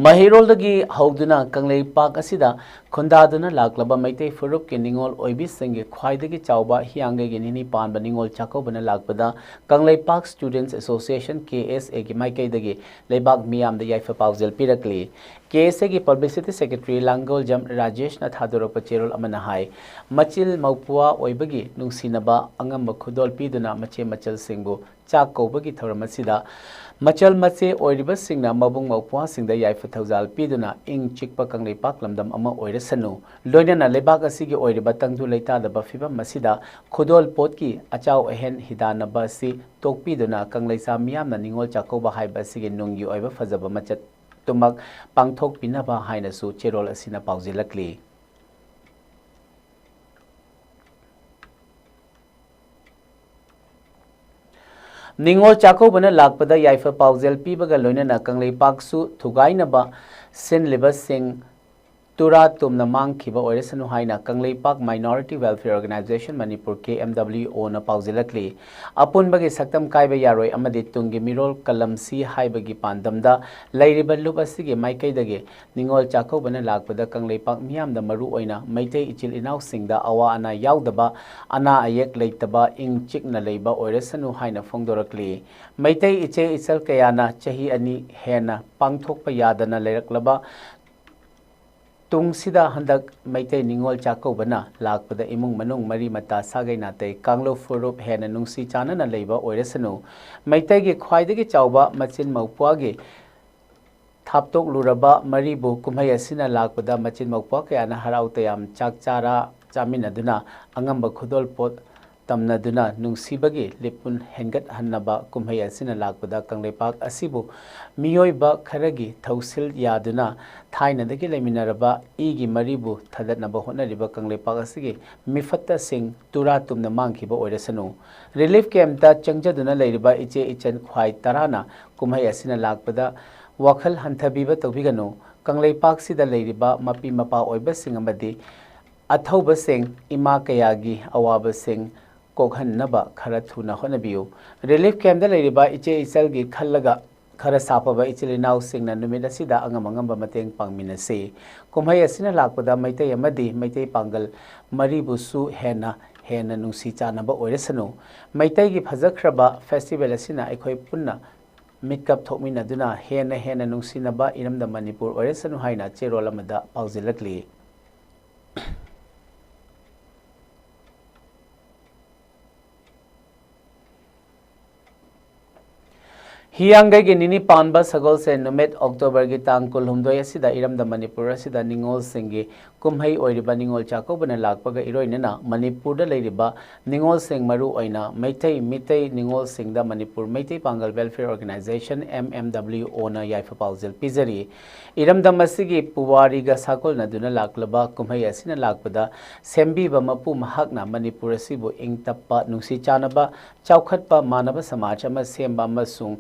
ꯃꯍꯩꯔꯣꯜꯗꯒꯤ ꯍꯧꯗꯨꯅ ꯀꯪꯂꯩꯄꯥꯛ ꯑꯁꯤꯗ ꯈꯨꯟꯗꯥꯗꯨꯅ ꯂꯥꯛꯂꯕ ꯃꯩꯇꯩ ꯐꯨꯔꯨꯞꯀꯤ ꯅꯤꯉꯣꯜ ꯑꯣꯏꯕꯤꯁꯤꯡꯒꯤ ꯈ꯭ꯋꯥꯏꯗꯒꯤ ꯆꯥꯎꯕ ꯍꯤꯌꯥꯡꯒꯩꯒꯤ ꯅꯤꯅꯤ ꯄꯥꯟꯕ ꯅꯤꯉꯣꯜ ꯆꯥꯛꯀꯧꯕꯅ ꯂꯥꯛꯄꯗ Kangleipak Students Association, K S A ꯒꯤ ꯃꯥꯏꯀꯩꯗꯒꯤ ꯂꯩꯕꯥꯛ ꯃꯤꯌꯥꯝꯗ ꯌꯥꯏꯐ ꯄꯥꯎꯖꯦꯜ ꯄꯤꯔꯛꯂꯤ꯫ K S A ꯒꯤ Publicity Secretary ꯂꯥꯡꯒꯣꯜꯖꯝ ꯔꯥꯖꯦꯁꯅ ꯊꯥꯗꯣꯔꯛꯄ ꯆꯦꯔꯣꯜ ꯑꯃꯅ ꯍꯥꯏ, ꯃꯆꯤꯜ ꯃꯧꯄꯨꯋꯥ ꯑꯣꯏꯕꯒꯤ ꯅꯨꯡꯁꯤꯅꯕ ꯑꯉꯝꯕ ꯈꯨꯗꯣꯜ ꯄꯤꯗꯨꯅ ꯃꯆꯦ ꯃꯆꯜꯁꯤꯡꯕꯨ ꯆꯥꯛ ꯀꯧꯕꯒꯤ ꯊꯧꯔꯝ ꯑꯁꯤꯗ ꯃꯆꯜ ꯃꯆꯦ ꯑꯣꯏꯔꯤꯕꯁꯤꯡꯅ ꯃꯕꯨꯡ ꯃꯧꯄ꯭ꯋꯥꯁꯤꯡꯗ ꯌꯥꯏꯐ ꯊꯧꯖꯥꯜ ꯄꯤꯗꯨꯅ ꯏꯪ ꯆꯤꯛꯄ ꯀꯪꯂꯩꯄꯥꯛ ꯂꯝꯗꯝ ꯑꯃ ꯑꯣꯏꯔꯁꯅꯨ, ꯂꯣꯏꯅꯅ ꯂꯩꯕꯥꯛ ꯑꯁꯤꯒꯤ ꯑꯣꯏꯔꯤꯕ ꯇꯪꯗꯨ ꯂꯩꯇꯥꯗꯕ ꯐꯤꯕꯝ ꯑꯁꯤꯗ ꯈꯨꯗꯣꯜ ꯄꯣꯠꯀꯤ ꯑꯆꯥꯎ ꯑꯍꯦꯟ ꯍꯤꯗꯥꯟꯅꯕ ꯑꯁꯤ ꯇꯣꯛꯄꯤꯗꯨꯅ ꯀꯪꯂꯩꯆꯥ ꯃꯤꯌꯥꯝꯅ ꯅꯤꯉꯣꯜ ꯆꯥꯛꯀꯧꯕ ꯍꯥꯏꯕ ꯑꯁꯤꯒꯤ ꯅꯨꯡꯒꯤ ꯑꯣꯏꯕ ꯐꯖꯕ ꯃꯆꯠꯇꯨꯃꯛ ꯄꯥꯡꯊꯣꯛꯄꯤꯅꯕ ꯍꯥꯏꯅꯁꯨ ꯆꯦꯔꯣꯜ ꯑꯁꯤꯅ ꯄꯥꯎꯖꯦꯜꯂꯛꯂꯤ꯫ ꯅꯤꯉꯣꯜ ꯆꯥꯛꯀꯧꯕꯅ ꯂꯥꯛꯄꯗ ꯌꯥꯏꯐ ꯄꯥꯎꯖꯦꯜ ꯄꯤꯕꯒ ꯂꯣꯏꯅꯅ ꯀꯪꯂꯩꯄꯥꯛꯁꯨ ꯊꯨꯒꯥꯏꯅꯕ ꯁꯤꯟꯂꯤꯕꯁꯤꯡ ꯇꯨꯔꯥ ꯇꯨꯝꯅ ꯃꯥꯡꯈꯤꯕ ꯑꯣꯏꯔꯁꯅꯨ ꯍꯥꯏꯅ Kangleipak Minority Welfare Organization Manipur, K M W O ꯅ ꯄꯥꯎꯖꯦꯜꯂꯛꯂꯤ꯫ ꯑꯄꯨꯟꯕꯒꯤ ꯁꯛꯇꯝ ꯀꯥꯏꯕ ꯌꯥꯔꯣꯏ ꯑꯃꯗꯤ ꯇꯨꯡꯒꯤ ꯃꯤꯔꯣꯜ ꯀꯂꯝꯁꯤ ꯍꯥꯏꯕꯒꯤ ꯄꯥꯟꯗꯝꯗ ꯂꯩꯔꯤꯕ ꯂꯨꯞ ꯑꯁꯤꯒꯤ ꯃꯥꯏꯀꯩꯗꯒꯤ ꯅꯤꯉꯣꯜ ꯆꯥꯛꯀꯧꯕꯅ ꯂꯥꯛꯄꯗ ꯀꯪꯂꯩꯄꯥꯛ ꯃꯤꯌꯥꯝꯗ, ꯃꯔꯨ ꯑꯣꯏꯅ ꯃꯩꯇꯩ ꯏꯆꯤꯜ ꯏꯅꯥꯎꯁꯤꯡꯗ ꯑꯋꯥ ꯑꯅꯥ ꯌꯥꯎꯗꯕ, ꯑꯅꯥ ꯑꯌꯦꯛ ꯂꯩꯇꯕ, ꯏꯪ ꯆꯤꯛꯅ ꯂꯩꯕ ꯑꯣꯏꯔꯁꯅꯨ ꯍꯥꯏꯅ ꯐꯣꯡꯗꯣꯔꯛꯂꯤ꯫ ꯃꯩꯇꯩ ꯏꯆꯦ ꯏꯆꯜ ꯀꯌꯥꯅ ꯆꯍꯤ ꯑꯅꯤ ꯍꯦꯟꯅ ꯄꯥꯡꯊꯣꯛꯄ ꯌꯥꯗꯅ ꯂꯩꯔꯛꯂꯕ ꯇꯨꯡꯁꯤꯗ ꯍꯟꯗꯛ ꯃꯩꯇꯩ ꯅꯤꯉꯣꯜ ꯆꯥꯛꯀꯧꯕꯅ ꯂꯥꯛꯄꯗ ꯏꯃꯨꯡ ꯃꯅꯨꯡ, ꯃꯔꯤ ꯃꯇꯥ, ꯁꯥꯒꯩ ꯅꯥꯇꯩ, ꯀꯥꯡꯂꯨꯞ ꯐꯨꯔꯨꯞ ꯍꯦꯟꯅ ꯅꯨꯡꯁꯤ ꯆꯥꯟꯅꯅ ꯂꯩꯕ ꯑꯣꯏꯔꯁꯅꯨ꯫ ꯃꯩꯇꯩꯒꯤ ꯈ꯭ꯋꯥꯏꯗꯒꯤ ꯆꯥꯎꯕ ꯃꯆꯤꯟ ꯃꯧꯄ꯭ꯋꯥꯒꯤ ꯊꯥꯞꯇꯣꯛꯂꯨꯔꯕ ꯃꯔꯤꯕꯨ ꯀꯨꯝꯍꯩ ꯑꯁꯤꯅ ꯂꯥꯛꯄꯗ ꯃꯆꯤꯟ ꯃꯧꯄ꯭ꯋꯥ ꯀꯌꯥꯅ ꯍꯔꯥꯎ ꯇꯌꯥꯝ ꯆꯥꯛ ꯆꯥꯔ ꯆꯥꯃꯤꯟꯅꯗꯨꯅ ꯑꯉꯝꯕ ꯈꯨꯗꯣꯜꯄꯣꯠ ꯇꯝꯅꯗꯨꯅ ꯅꯨꯡꯁꯤꯕꯒꯤ ꯂꯤꯄꯨꯟ ꯍꯦꯟꯒꯠꯍꯟꯅꯕ ꯀꯨꯝꯍꯩ ꯑꯁꯤꯅ ꯂꯥꯛꯄꯗ ꯀꯪꯂꯩꯄꯥꯛ ꯑꯁꯤꯕꯨ ꯃꯤꯑꯣꯏꯕ ꯈꯔꯒꯤ ꯊꯧꯁꯤꯜ ꯌꯥꯗꯨꯅ ꯊꯥꯏꯅꯗꯒꯤ ꯂꯩꯃꯤꯟꯅꯔꯕ ꯏꯒꯤ ꯃꯔꯤꯕꯨ ꯊꯗꯠꯅꯕ ꯍꯣꯠꯅꯔꯤꯕ ꯀꯪꯂꯩꯄꯥꯛ ꯑꯁꯤꯒꯤ ꯃꯤꯐꯠꯇꯁꯤꯡ ꯇꯨꯔꯥ ꯇꯨꯝꯅ ꯃꯥꯡꯈꯤꯕ ꯑꯣꯏꯔꯁꯅꯨ꯫ ꯔꯤꯂꯤꯐ ꯀꯦꯝꯞꯇ ꯆꯪꯖꯗꯨꯅ ꯂꯩꯔꯤꯕ ꯏꯆꯦ ꯏꯆꯟ ꯈ꯭ꯋꯥꯏ ꯇꯔꯥꯅ ꯀꯨꯝꯍꯩ ꯑꯁꯤꯅ ꯂꯥꯛꯄꯗ ꯋꯥꯈꯜ ꯍꯟꯊꯕꯤꯕ ꯇꯧꯕꯤꯒꯅꯨ꯫ ꯀꯪꯂꯩꯄꯥꯛꯁꯤꯗ ꯂꯩꯔꯤꯕ ꯃꯄꯤ ꯃꯄꯥ ꯑꯣꯏꯕꯁꯤꯡ ꯑꯃꯗꯤ ꯑꯊꯧꯕꯁꯤꯡ, ꯏꯃꯥ ꯀꯌꯥꯒꯤ ꯑꯋꯥꯕꯁꯤꯡ ꯀꯣꯛꯍꯟꯅꯕ ꯈꯔ ꯊꯨꯅ ꯍꯣꯠꯅꯕꯤꯌꯨ꯫ ꯔꯤꯂꯤꯐ ꯀꯦꯝꯞꯇ ꯂꯩꯔꯤꯕ ꯏꯆꯦ ꯏꯆꯜꯒꯤ ꯈꯜꯂꯒ ꯈꯔ ꯁꯥꯐꯕ ꯏꯆꯤꯜ ꯏꯅꯥꯎꯁꯤꯡꯅ ꯅꯨꯃꯤꯠ ꯑꯁꯤꯗ ꯑꯉꯝ ꯑꯉꯝꯕ ꯃꯇꯦꯡ ꯄꯥꯡꯃꯤꯟꯅꯁꯤ꯫ ꯀꯨꯝꯍꯩ ꯑꯁꯤꯅ ꯂꯥꯛꯄꯗ ꯃꯩꯇꯩ ꯑꯃꯗꯤ ꯃꯩꯇꯩ ꯄꯥꯡꯒꯜ ꯃꯔꯤꯕꯨꯁꯨ ꯍꯦꯟꯅ ꯍꯦꯟꯅ ꯅꯨꯡꯁꯤ ꯆꯥꯟꯅꯕ ꯑꯣꯏꯔꯁꯅꯨ꯫ ꯃꯩꯇꯩꯒꯤ ꯐꯖꯈ꯭ꯔꯕ ꯐꯦꯁꯇꯤꯚꯦꯜ ꯑꯁꯤꯅ ꯑꯩꯈꯣꯏ ꯄꯨꯟꯅ ꯃꯤꯠꯀꯞ ꯊꯣꯛꯃꯤꯟꯅꯗꯨꯅ ꯍꯦꯟꯅ ꯍꯦꯟꯅ ꯅꯨꯡꯁꯤꯅꯕ ꯏꯔꯝꯗꯝ ꯃꯅꯤꯄꯨꯔ ꯑꯣꯏꯔꯁꯅꯨ ꯍꯥꯏꯅ ꯆꯦꯔꯣꯜ ꯑꯃꯗ ꯄꯥꯎꯖꯦꯜꯂꯛꯂꯤ꯫ ꯍꯤꯌꯥꯡꯒꯩꯒꯤ ꯅꯤꯅꯤ ꯄꯥꯟꯕ ꯁꯒꯣꯜꯁꯦꯟ ꯅꯨꯃꯤꯠ ꯑꯣꯛꯇꯣꯕꯔꯒꯤ ꯇꯥꯡ ꯀꯨꯟꯍꯨꯝꯗꯣꯏ ꯑꯁꯤꯗ ꯏꯔꯝꯗꯝ ꯃꯅꯤꯄꯨꯔ ꯑꯁꯤꯗ ꯅꯤꯉꯣꯜꯁꯤꯡꯒꯤ ꯀꯨꯝꯍꯩ ꯑꯣꯏꯔꯤꯕ ꯅꯤꯉꯣꯜ ꯆꯥꯛꯀꯧꯕꯅ ꯂꯥꯛꯄꯒ ꯏꯔꯣꯏꯅꯅ ꯃꯅꯤꯄꯨꯔꯗ ꯂꯩꯔꯤꯕ ꯅꯤꯉꯣꯜꯁꯤꯡ, ꯃꯔꯨ ꯑꯣꯏꯅ ꯃꯩꯇꯩ, ꯃꯤꯇꯩ ꯅꯤꯉꯣꯜꯁꯤꯡꯗ ꯃꯅꯤꯄꯨꯔ ꯃꯩꯇꯩ ꯄꯥꯡꯒꯜ ꯋꯦꯜꯐꯤꯌꯔ ꯑꯣꯔꯒꯅꯥꯏꯖꯦꯁꯟ, ꯑꯦꯝ ꯑꯦꯝ ꯗꯕ꯭ꯂꯤꯌꯨ ꯑꯣꯅ ꯌꯥꯏꯐ ꯄꯥꯎꯖꯦꯜ ꯄꯤꯖꯔꯤ꯫ ꯏꯔꯝꯗꯝ ꯑꯁꯤꯒꯤ ꯄꯨꯋꯥꯔꯤꯒ ꯁꯥꯒꯣꯟꯅꯗꯨꯅ ꯂꯥꯛꯂꯕ ꯀꯨꯝꯍꯩ ꯑꯁꯤꯅ ꯂꯥꯛꯄꯗ ꯁꯦꯝꯕꯤꯕ ꯃꯄꯨ ꯃꯍꯥꯛꯅ ꯃꯅꯤꯄꯨꯔ ꯑꯁꯤꯕꯨ ꯏꯪ ꯇꯞꯄ, ꯅꯨꯡꯁꯤ ꯆꯥꯟꯅꯕ, ꯆꯥꯎꯈꯠꯄ, ꯃꯥꯟꯅꯕ ꯁꯃꯥꯖ ꯑꯃ ꯁꯦꯝꯕ ꯑꯃꯁꯨꯡ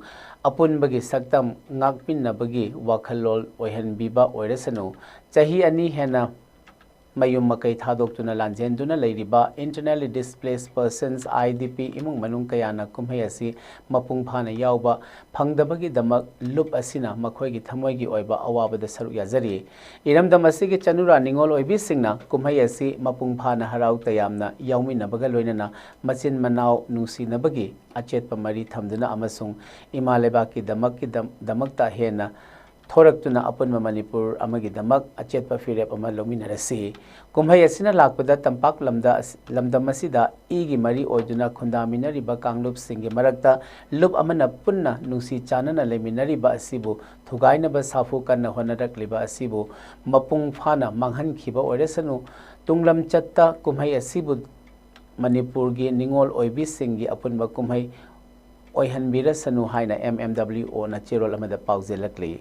ꯑꯄꯨꯟꯕꯒꯤ ꯁꯛꯇꯝ ꯉꯥꯛꯄꯤꯅꯕꯒꯤ ꯋꯥꯈꯜꯂꯣꯟ ꯑꯣꯏꯍꯟꯕꯤꯕ ꯑꯣꯏꯔꯁꯅꯨ꯫ ꯆꯍꯤ ꯑꯅꯤ ꯍꯦꯟꯅ ꯃꯌꯨꯝ ꯃꯀꯩ ꯊꯥꯗꯣꯛꯇꯨꯅ ꯂꯥꯟꯖꯦꯟꯗꯨꯅ ꯂꯩꯔꯤꯕ Internally Displaced Persons, I D P, ꯏꯃꯨꯡ ꯃꯅꯨꯡ ꯀꯌꯥꯅ ꯀꯨꯝꯍꯩ ꯑꯁꯤ ꯃꯄꯨꯡ ꯐꯥꯅ ꯌꯥꯎꯕ ꯐꯪꯗꯕꯒꯤꯗꯃꯛ ꯂꯨꯞ ꯑꯁꯤꯅ ꯃꯈꯣꯏꯒꯤ ꯊꯃꯣꯏꯒꯤ ꯑꯣꯏꯕ ꯑꯋꯥꯕꯗ ꯁꯔꯨꯛ ꯌꯥꯖꯔꯤ꯫ ꯏꯔꯝꯗꯝ ꯑꯁꯤꯒꯤ ꯆꯅꯨꯔꯥ ꯅꯤꯉꯣꯜ ꯑꯣꯏꯕꯤꯁꯤꯡꯅ ꯀꯨꯝꯍꯩ ꯑꯁꯤ ꯃꯄꯨꯡ ꯐꯥꯅ ꯍꯔꯥꯎ ꯇꯌꯥꯝꯅ ꯌꯥꯎꯃꯤꯟꯅꯕꯒ ꯂꯣꯏꯅꯅ ꯃꯆꯤꯟ ꯃꯅꯥꯎ ꯅꯨꯡꯁꯤꯅꯕꯒꯤ ꯑꯆꯦꯠꯄ ꯃꯔꯤ ꯊꯝꯗꯨꯅ ꯑꯃꯁꯨꯡ ꯏꯃꯥ ꯂꯩꯕꯥꯛꯀꯤꯗꯃꯛꯀꯤꯗꯃꯛꯇ ꯍꯦꯟꯅ ꯊꯣꯔꯛꯇꯨꯅ ꯑꯄꯨꯟꯕ ꯃꯅꯤꯄꯨꯔ ꯑꯃꯒꯤꯗꯃꯛ ꯑꯆꯦꯠꯄ ꯐꯤꯔꯦꯞ ꯑꯃ ꯂꯧꯃꯤꯟꯅꯔꯁꯤ꯫ ꯀꯨꯝꯍꯩ ꯑꯁꯤꯅ ꯂꯥꯛꯄꯗ ꯇꯝꯄꯥꯛ ꯂꯝꯗ ꯑꯁ-, ꯂꯝꯗꯝ ꯑꯁꯤꯗ ꯏꯒꯤ ꯃꯔꯤ ꯑꯣꯏꯗꯨꯅ ꯈꯨꯟꯗꯥꯃꯤꯟꯅꯔꯤꯕ ꯀꯥꯡꯂꯨꯞꯁꯤꯡꯒꯤ ꯃꯔꯛꯇ ꯂꯨꯞ ꯑꯃꯅ ꯄꯨꯟꯅ ꯅꯨꯡꯁꯤ ꯆꯥꯟꯅꯅ ꯂꯩꯃꯤꯟꯅꯔꯤꯕ ꯑꯁꯤꯕꯨ ꯊꯨꯒꯥꯏꯅꯕ ꯁꯥꯐꯨ ꯀꯟꯅ ꯍꯣꯠꯅꯔꯛꯂꯤꯕ ꯑꯁꯤꯕꯨ ꯃꯄꯨꯡ ꯐꯥꯅ ꯃꯥꯡꯍꯟꯈꯤꯕ ꯑꯣꯏꯔꯁꯅꯨ꯫ ꯇꯨꯡꯂꯝꯆꯠꯇ ꯀꯨꯝꯍꯩ ꯑꯁꯤꯕꯨ ꯃꯅꯤꯄꯨꯔꯒꯤ ꯅꯤꯉꯣꯜ ꯑꯣꯏꯕꯤꯁꯤꯡꯒꯤ ꯑꯄꯨꯟꯕ ꯀꯨꯝꯍꯩ ꯑꯣꯏꯍꯟꯕꯤꯔꯁꯅꯨ ꯍꯥꯏꯅ M M W O ꯅ ꯆꯦꯔꯣꯜ ꯑꯃꯗ ꯄꯥꯎꯖꯦꯜꯂꯛꯂꯤ꯫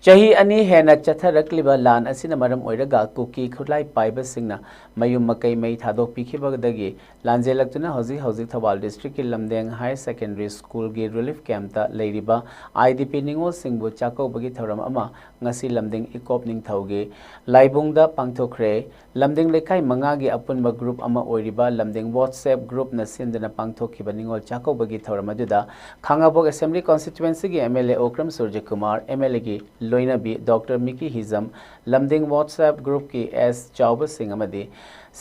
ꯆꯍꯤ ꯑꯅꯤ ꯍꯦꯟꯅ ꯆꯠꯊꯔꯛꯂꯤꯕ ꯂꯥꯟ ꯑꯁꯤꯅ ꯃꯔꯝ ꯑꯣꯏꯔꯒ ꯀꯨꯀꯤ ꯈꯨꯠꯂꯥꯏ ꯄꯥꯏꯕꯁꯤꯡꯅ ꯃꯌꯨꯝ ꯃꯀꯩ ꯃꯩ ꯊꯥꯗꯣꯛꯄꯤꯈꯤꯕꯗꯒꯤ ꯂꯥꯟꯖꯦꯜꯂꯛꯇꯨꯅ ꯍꯧꯖꯤꯛ ꯍꯧꯖꯤꯛ ꯊꯧꯕꯥꯜ ꯗꯤꯁꯇ꯭ꯔꯤꯛꯀꯤ ꯂꯝꯗꯦꯡ ꯍꯥꯌꯔ ꯁꯦꯀꯦꯟꯗꯔꯤ ꯁ꯭ꯀꯨꯜꯒꯤ ꯔꯤꯂꯤꯐ ꯀꯦꯝꯞꯇ ꯂꯩꯔꯤꯕ I D P ꯅꯤꯉꯣꯜꯁꯤꯡꯕꯨ ꯆꯥꯛꯀꯧꯕꯒꯤ ꯊꯧꯔꯝ ꯑꯃ ꯉꯁꯤ ꯂꯝꯗꯤꯡ ꯏꯀꯣꯞ ꯅꯤꯡꯊꯧꯒꯤ ꯂꯥꯏꯕꯨꯡꯗ ꯄꯥꯡꯊꯣꯛꯈ꯭ꯔꯦ꯫ ꯂꯝꯗꯤꯡ ꯂꯩꯀꯥꯏ ꯃꯉꯥꯒꯤ ꯑꯄꯨꯟꯕ ꯒ꯭ꯔꯨꯞ ꯑꯃ ꯑꯣꯏꯔꯤꯕ ꯂꯝꯗꯤꯡ WhatsApp ꯒ꯭ꯔꯨꯞꯅ ꯁꯤꯟꯗꯨꯅ ꯄꯥꯡꯊꯣꯛꯈꯤꯕ ꯅꯤꯉꯣꯜ ꯆꯥꯛꯀꯧꯕꯒꯤ ꯊꯧꯔꯝ ꯑꯗꯨꯗ ꯈꯥꯉꯕꯣꯛ ꯑꯦꯁꯦꯝꯕ꯭ꯂꯤ ꯀꯣꯟꯁꯇꯤꯇ꯭ꯋꯦꯟꯁꯤꯒꯤ M L A Okram Surjakumar, M L A ꯒꯤ ꯂꯣꯏꯅꯕꯤ ꯗꯣꯛꯇꯔ ꯃꯤꯀꯤ ꯍꯤꯖꯝ, ꯂꯝꯗꯤꯡ WhatsApp ꯒ꯭ꯔꯨꯞꯀꯤ ꯑꯦꯁ ꯆꯥꯎꯕꯁꯤꯡ ꯑꯃꯗꯤ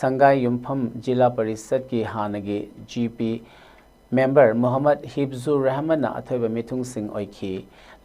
ꯁꯪꯒꯥꯏ ꯌꯨꯝꯐꯝ ꯖꯤꯂꯥ ꯄꯔꯤꯁꯠꯀꯤ ꯍꯥꯟꯅꯒꯤ G P ꯃꯦꯝꯕꯔ ꯃꯨꯍꯝꯃꯗ ꯍꯤꯐꯖꯨꯔ ꯔꯍꯃꯟꯅ ꯑꯊꯣꯏꯕ ꯃꯤꯊꯨꯡꯁꯤꯡ ꯑꯣꯏꯈꯤ꯫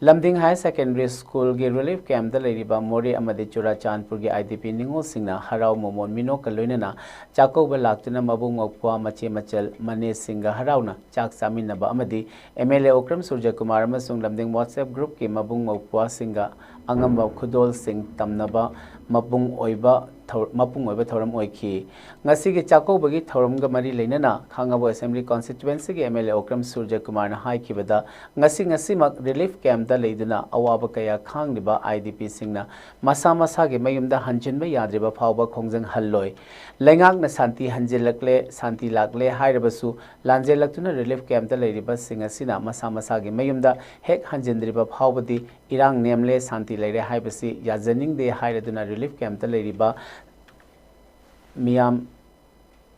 ꯂꯝꯗꯤꯡ ꯍꯥꯌꯔ ꯁꯦꯀꯦꯟꯗꯔꯤ ꯁ꯭ꯀꯨꯜꯒꯤ ꯔꯤꯂꯤꯐ ꯀꯦꯝꯞꯇ ꯂꯩꯔꯤꯕ ꯃꯣꯔꯦ ꯑꯃꯗꯤ ꯆꯨꯔꯥꯆꯥꯟꯄꯨꯔꯒꯤ ꯑꯥꯏ ꯗꯤ ꯄꯤ ꯅꯤꯉꯣꯜꯁꯤꯡꯅ ꯍꯔꯥꯎ ꯃꯃꯣꯟ ꯃꯤꯅꯣꯛꯀ ꯂꯣꯏꯅꯅ ꯆꯥꯛꯀꯧꯕ ꯂꯥꯛꯇꯨꯅ ꯃꯕꯨꯡ ꯃꯧꯄ꯭ꯋꯥ, ꯃꯆꯦ ꯃꯆꯜ, ꯃꯅꯦꯁꯤꯡꯒ ꯍꯔꯥꯎꯅ ꯆꯥꯛ ꯆꯥꯃꯤꯟꯅꯕ ꯑꯃꯗꯤ ꯑꯦꯝ ꯑꯦꯜ ꯑꯦ ꯑꯣꯀ꯭ꯔꯝ ꯁꯨꯔꯖꯀꯨꯃꯥꯔ ꯑꯃꯁꯨꯡ ꯂꯝꯗꯤꯡ WhatsApp groupꯀꯤ ꯃꯕꯨꯡ ꯃꯧꯄ꯭ꯋꯥꯁꯤꯡꯒ ꯑꯉꯝꯕ ꯈꯨꯗꯣꯜꯁꯤꯡ ꯇꯝꯅꯕ ꯃꯄꯨꯡ ꯑꯣꯏꯕ ꯊꯧ-, ꯃꯄꯨꯡ ꯑꯣꯏꯕ ꯊꯧꯔꯝ ꯑꯣꯏꯈꯤ꯫ ꯉꯁꯤꯒꯤ ꯆꯥꯛꯀꯧꯕꯒꯤ ꯊꯧꯔꯝꯒ ꯃꯔꯤ ꯂꯩꯅꯅ ꯈꯥꯉꯕꯣꯛ ꯑꯦꯁꯦꯝꯕ꯭ꯂꯤ ꯀꯣꯟꯁꯇꯤꯇ꯭ꯋꯦꯟꯁꯤꯒꯤ ꯑꯦꯝ ꯑꯦꯜ ꯑꯦ ꯑꯣꯀ꯭ꯔꯝ ꯁꯨꯔꯖꯀꯨꯃꯥꯔꯅ ꯍꯥꯏꯈꯤꯕꯗ, ꯉꯁꯤ ꯉꯁꯤꯃꯛ ꯔꯤꯂꯤꯐ ꯀꯦꯝꯞꯇ ꯂꯩꯗꯨꯅ ꯑꯋꯥꯕ ꯀꯌꯥ ꯈꯥꯡꯂꯤꯕ ꯑꯥꯏ ꯗꯤ ꯄꯤꯁꯤꯡꯅ ꯃꯁꯥ ꯃꯁꯥꯒꯤ ꯃꯌꯨꯝꯗ ꯍꯟꯖꯤꯟꯕ ꯌꯥꯗ꯭ꯔꯤꯕ ꯐꯥꯎꯕ ꯈꯣꯡꯖꯪ ꯍꯜꯂꯣꯏ꯫ ꯂꯩꯉꯥꯛꯅ ꯁꯥꯟꯇꯤ ꯍꯟꯖꯤꯜꯂꯛꯂꯦ, ꯁꯥꯟꯇꯤ ꯂꯥꯛꯂꯦ ꯍꯥꯏꯔꯕꯁꯨ, ꯂꯥꯟꯖꯦꯜꯂꯛꯇꯨꯅ ꯔꯤꯂꯤꯐ ꯀꯦꯝꯞꯇ ꯂꯩꯔꯤꯕꯁꯤꯡ ꯑꯁꯤꯅ ꯃꯁꯥ ꯃꯁꯥꯒꯤ ꯃꯌꯨꯝꯗ ꯍꯦꯛ ꯍꯟꯖꯤꯟꯗ꯭ꯔꯤꯕ ꯐꯥꯎꯕꯗꯤ ꯏꯔꯥꯡ ꯅꯦꯝꯂꯦ, ꯁꯥꯟꯇꯤ ꯂꯩꯔꯦ ꯍꯥꯏꯕꯁꯤ ꯌꯥꯖꯅꯤꯡꯗꯦ ꯍꯥꯏꯔꯗꯨꯅ ꯔꯤꯂꯤꯐ ꯀꯦꯝꯞꯇ ꯂꯩꯔꯤꯕ ꯃꯤꯌꯥꯝ,